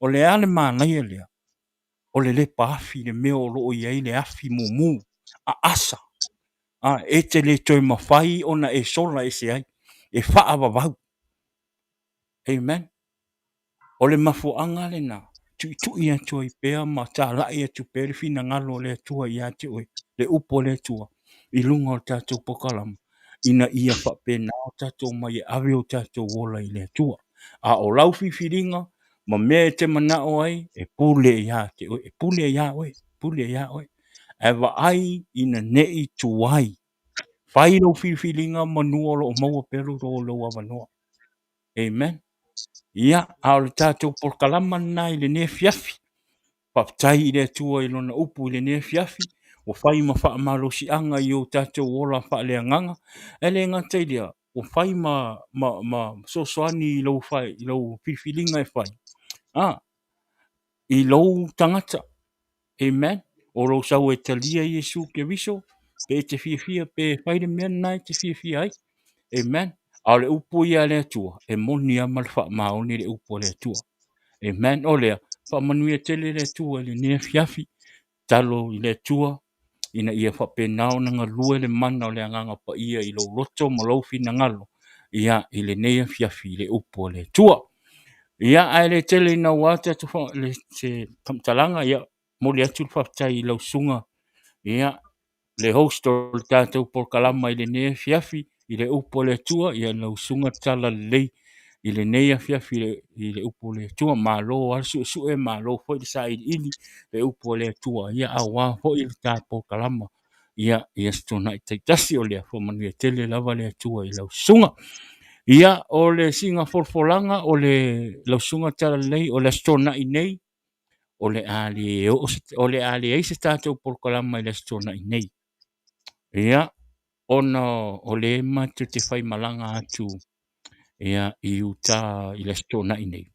O le a le malaia lea? O le lepa afi, le mea o lo o i ai le afi mumu, aasa, a, e te le toe mafai ona e sola ese ai, e faavavau. Amen. O le mafuaaga lena, tuitui atu ai pea ma talai atu pea le finagalo o le Atua ia te oe, le upu a le Atua, i luga o le tatou polokalama, ina ia faapena o tatou omai e ave o tatou ola i le Atua. A o lau filifiliga ma mea e te manao ai, e pule ia te oe, e pule ia oe, pule ia oe. Ae vaai ina ne i tuai. Fai lou filifiliga manu o lo o maua pea lou avanoa. Amen. Ia, a o le tatou polokalama lena i lenei afiafi. Faafetai i le Atua i lona upu i lenei afiafi, ua fai ma faamalosiaga i o tatou ola faaleagaga. Ae le gata i lea, ua fai ma, ma, ma fesoasoani i lou, fai, i lou filifiliga e fai. A, i lou tagata. Amen. O lou sau e talia Iesu Keriso, pe e te fiafia, pe fai le mea lena e te fiafia ai. Amen. A o le upu ia a le Atua, e moni lava ma le faamaoni le upu a le Atua. Amen. O lea, faamanuia tele le Atua i lenei afiafi. Tatalo i le Atua ina ia faapena ona galue le mana o le Agaga Paia i lou loto ma lou finagalo, ia, i lenei afiafi i le upu a le Atua. Ia, ae le tele ina ua ata atu le, se faamatalaga, ia, momoli atu le faafetai i lau susuga, ia, le host o le tatou polokalama i lenei afiafi i le upu a le Atua, ia lau susuga Talalelei i lenei afiafi i le upu a le Atua. Malo lava le suesue, malo foi le sailiili le upu a le Atua, ia aua foi le ta polokalama ia i Aso Toonai taitasi. O lea faamanuia tele lava le Atua i lau susuga. Ia, o le siga folafolaga o le lau susuga Talalelei o le Aso Toonai nei, o le a le oo se, o le a leai se tatou polokalama i le Aso Toonai nei. Ia, ona o lea matou te faimalaga atu ia i uta i le Aso Toonai nei,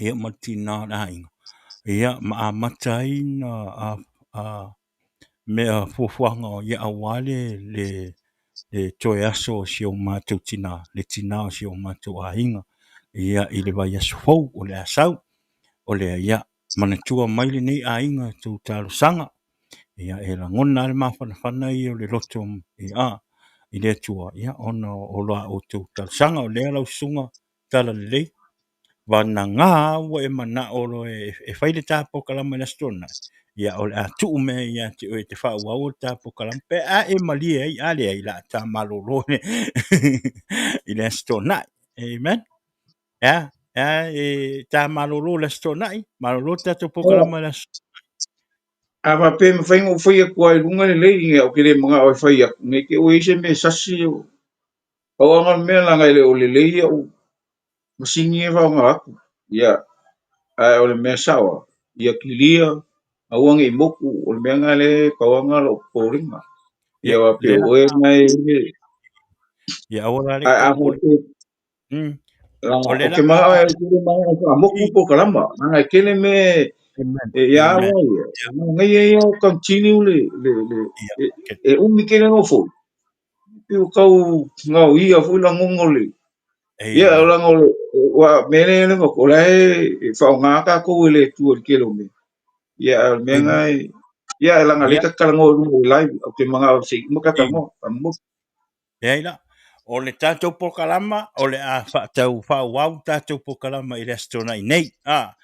ia ma le tina o le aiga, ia ma amata ai na a mea fuafuaga ia aua le toe aso o si o matou tina, le tina o si o matou aiga, ia i le vaiaso fou o le a sau. O lea, ia manatua mai lenei aiga i tou talosaga, ia e lagona lava le mafanafana ia o le loto ia, i le Atua, ia ona o la outou talosaga. O lea lau susuga Talalelei, vanaga ua e manao loa e fai le ta polokalama i le Aso Toonai, ia o le a tuu mea ia te oe e te faaauau le ta polokalama, pe a e malie ai, a leai, o le a ta malolo i le Aso Toonai. Amen. Ea, ea, e ta malolo i le Aso Toonai, malolo le tatou polokalama i le Aso A faapea e mafai ona ou fai atu lava i luga lelei, ou te le manao e fai atu, ne i te i ua i ai se mea e sasi. Pau lava le mea leaga e le o lelei au masini e faaaoga atu. Ia, ae o le mea sao lava, ia kilia, aua ne i motu, o le mea lena lea e pau lava lena o lou popolega. Ia aua pei o oe lena e... Ia aua la le Ae a faapea O le ou te manao e faamotu polokalama, leaga e tele mea. Amen. E ia Amen. ua ia, manaia ia o continue le, le, le, Ia, e, ke, e umi tele no foi. Pe o tau gaoia foi lagona o le, ia o amen. laga o le, ua mea lea le o la e faaaoga tatou e le Atua i le tele o mea. Ia a o le mea Amen. na e, ia leaga o lea Ia, ta te talanoa i luga o le live, ou te manao se i uma ta amen. talanoa, faamolemole. Leai la. O le tatou polokalama, o le a faatau faaauau le tatou polokalama i le Aso Toonai nei. A,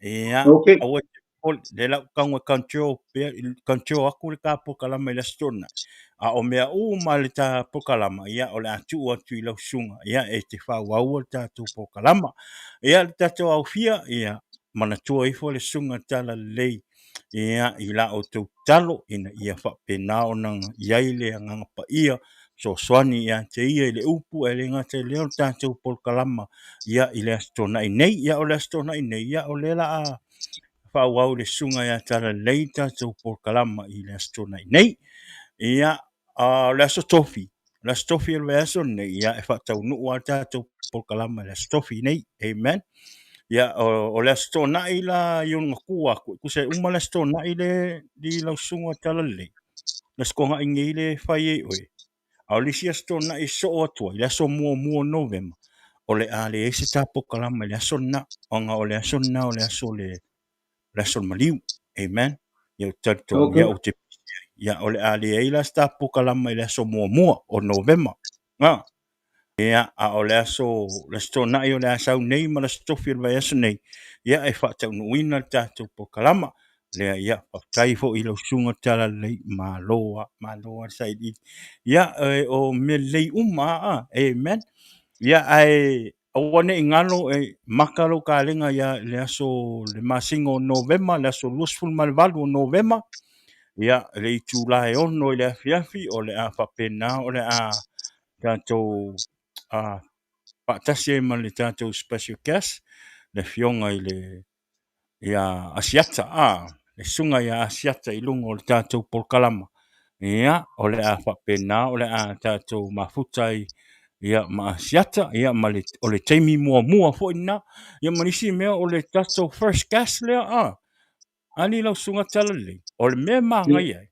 ia, Okay. aua e te popole, lea la ou tago e control pea, control atu le ta polokalama i le Aso Toonai. A o mea uma le ta polokalama, ia, o le a tuu atu i lau susuga, ia, e te faaauaua le tatou polokalama. Ia, le tatou aofia, ia, manatua ifo le Susuga Talalelei ia, i la outou tatalo ina ia faapena ona i ai le Agaga Paia fesoasoani ia te ia i le upu, ae le gata i lea o le tatou polokalama ia i le Aso Toonai nei. Ia o le Aso Toonai nei, ia o lea la a faaauau le Susuga ia Talalelei le tatou polokalama i le Aso Toonai nei. Ia, o le Aso Tofi, o le Aso Tofi o le vaiaso lenei, ia e faataunuu lava le tatou polokalama i le Aso Tofi nei. Amen. Ia, o le Aso Toonai la i ona tua atu, e tusa e uma le Aso Toonai le i lau Susuga Talalelei, le Aso Toonai nei le fai ai oe. A o le isi Aso Toonai e sosoo atu ai, le aso muamua o Novema, o le a leai se ta polokalama i le aso lena, ona o le aso lena o le aso le le aso o le maliu. Amen. Ia ou te talitonu, Okay. ia ou te pisi ai. Ia, o le a leai la se ta polokalama i le aso muamua o Novema. Ah. Ia, a o le aso, le Aso Toonai o le a sau nei ma le Aso Tofi o le vaiaso nei, ia e faataunuuina le tatou polokalama. Lea, ia, faafetai foi i lau susuga Talalelei, malo lava, malo lava le sailiili. Ia, e, o mea lelei uma lava, ah, amen. Ia, ae aua ne i galo e maka lou kalega ia le aso le masina o Novema, le aso 28 o Novema, ia, le itula e 6 i le afiafi, o le a faapena, o le a tatou faatasi ai ma le tatou special guest, le afioga i le ia Asiata, a, le susuga ia Asiata i luga o le tatou polokalama. Ia, o le a faapena, o le a tatou mafuta ai ia ma Asiata, ia ma le, o le taimi muamua foi lena. Ia ma nisi mea, o le tatou first guest lea, a, ali lau susuga Talalelei, o le mea e manaia ai,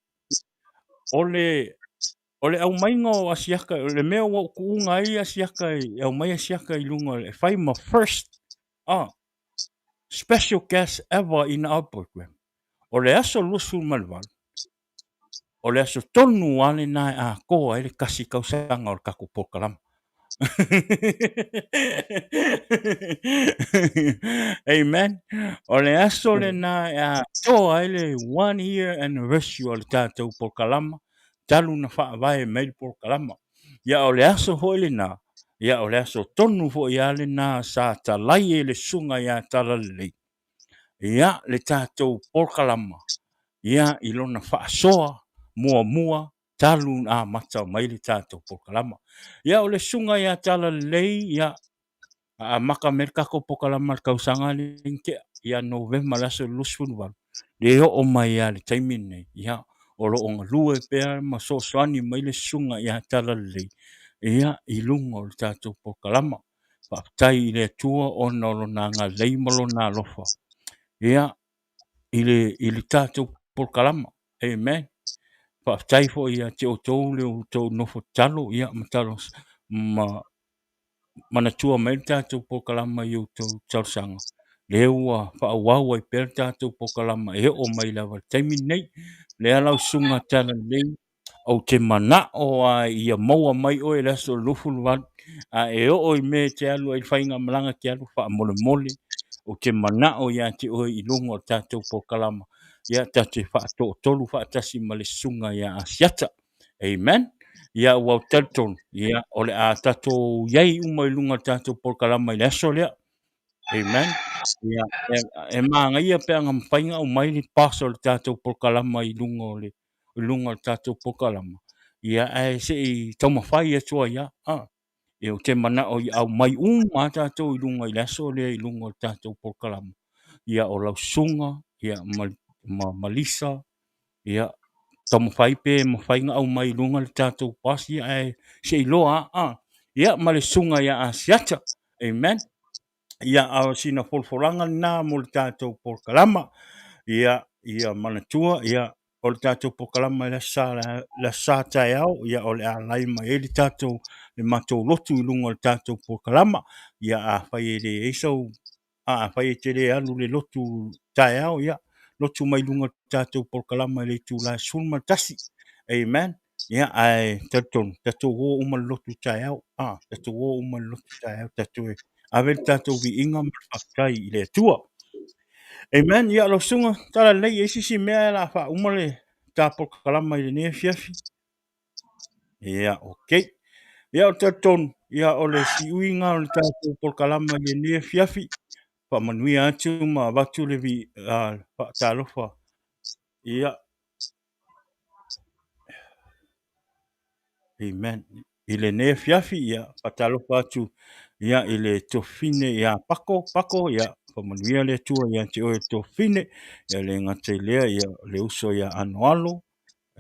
o le O le aumaiga o Asiata, o le mea ua ou tuuga ai Asiata e aumai Asiata i luga e fai ma first special guest ever in our program. O le aso 28, o le aso tonu lava lena e atoa ai le tasi tausaga o le tatou polokalama. Amen. O le aso lena e atoa ai le one year anniversary o le tatou polokalama talu na faavae mai le polokalama. Ia o le aso foi lena, ia o le aso tonu foi lava lena sa talai ai le susuga ia Talalelei, ia le tatou polokalama, ia i lona faasoa muamua talu na amata mai le tatou polokalama. Ia o le susuga ia Talalelei, ia a amata mai le tatou polokalama i le tausaga lea na tea, ia Novema le aso 28, le oo mai lava i le taimi lenei, ia o lo o galue pea ma fesoasoani mai le susuga ia Talalelei, ia i luga o le tatou polokalama. Faafetai i le Atua ona o lona agalelei ma lona alofa, ia i le tatou polokalama. Amen. Faafetai foi ia te outou le outou nofo tatalo, ia ma talo ma manatua mai le tatou polokalama i outou talosaga. Lea ua faaauau ai pea le tatou polokalama e oo mai lava i le taimi lenei. Lea lau susuga Talalelei, ou te manao lava ia maua mai oe i le aso 28, a e oo i mea e te alu ai i le faigamalaga e te alu faamolemole, ou te manao ia te oe i luga o le tatou polokalama, ia ta te faatootolu faatasi ma le susuga ia Asiata. Amen. Ia ua ou talitonu, ia o le a tatou i ai uma i luga o le tatou polokalama i le aso lea. Amen. Ia, e manaia pe ana mafai ona aumai le boss o le tatou polokalama i luga o le i luga o le tatou polokalama. Ia, ae se i taumafai atu ai lava. Ah, ia, ou te manao ia aumai uma lava tatou i luga i le aso lea i luga o le tatou polokalama. Ia, o lau susuga, ia, ma Lisa, ia, taumafai pe mafai ona aumai i luga le tatou boss, ia, ae se i loa lava. Ah, ia, ma le susuga ia Asiata. Amen. Ia, a o sina folafolaga lena mo le tatou polokalama. Ia, ia manatua, ia, o le tatou polokalama i le Aso Sa, le Aso Sa taeao, ia, o le a alai mai ai le tatou, le matou lotu i luga o le tatou polokalama. Ia, afai e leai sau, a, afai e te le alu i le lotu taeao, ia, lotu mai luga o le tatou polokalama i le itula e 11. Amen. Ia, ae talitonu, tatou o uma i le lotu taeao. A, tatou o uma i le lotu taeao, tatou e ave le tatou viiga ma le faafetai i le Atua. Amen. Ia, lau susuga, tala lelei, e i ai se isi mea o le a faauma le ta polokalama i lenei afiafi? Ia, okay. Ia, o le talitonu, ia, o le siuiga o le tatou polokalama i lenei afiafi, faamanuia atu ma avatu le vi, faatalofa. Ia, Amen. I lenei afiafi, ia, faatalofa atu ia, i le tuafafine ia Pako, Pako, ia, faamanuia le Atua ia te oe tuafafine, ia le gata i lea, ia, le uso ia Anoalo,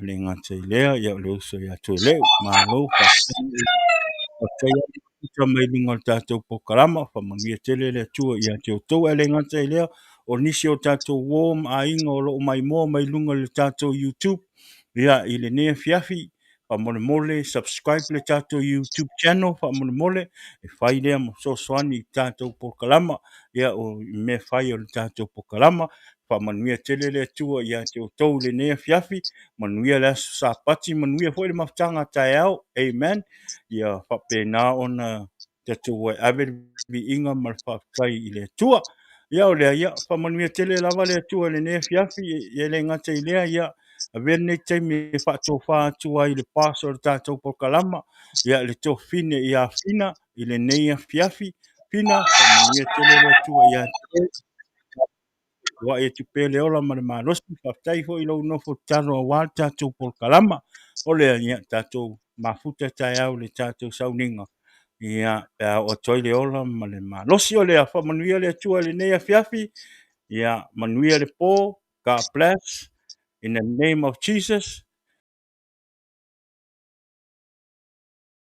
le gata i lea, ia, le uso ia Tueleu, malo, faafetai, faafetai atu mai luga o le tatou polokalama, faamanuia tele le Atua ia te outou, ae le gata i lea, o nisi o tatou uo ma aiga o lo o maimoa mai luga i le tatou YouTube, ia, i lenei afiafi, faamolemole subscribe le tatou YouTube channel faamolemole e fai lea ma fesoasoani i tatou polokalama ia o mea fai o le tatou polokalama faamanuia tele le Atua ia te outou i lenei afiafi manuia le aso Sapati manuia foi le mafutaga taeao amen ia faapena ona tatou e ave le viiga ma le faafetai i le Atua. Ia o lea, ia, faamanuia tele lava le Atua i lenei afiafi, e le gata i lea, ia, avea lenei taimi e faatofa atu ai i le pastor o le tatou polokalama, ia, le tofine ia Fina i lenei afiafi. Fina, faamanuia tele le Atua ia te oe. Tuai atu pea le ola ma le malosi. Faafetai foi i lou nofo tatalo aua le tatou polokalama. O lea, ia, tatou mafuta taeao i le tatou sauniga. Ia, pe a oo atu ai le ola ma le malosi. O lea, faamanuia le Atua i lenei afiafi. Ia, manuia le po. God bless. In the name of Jesus.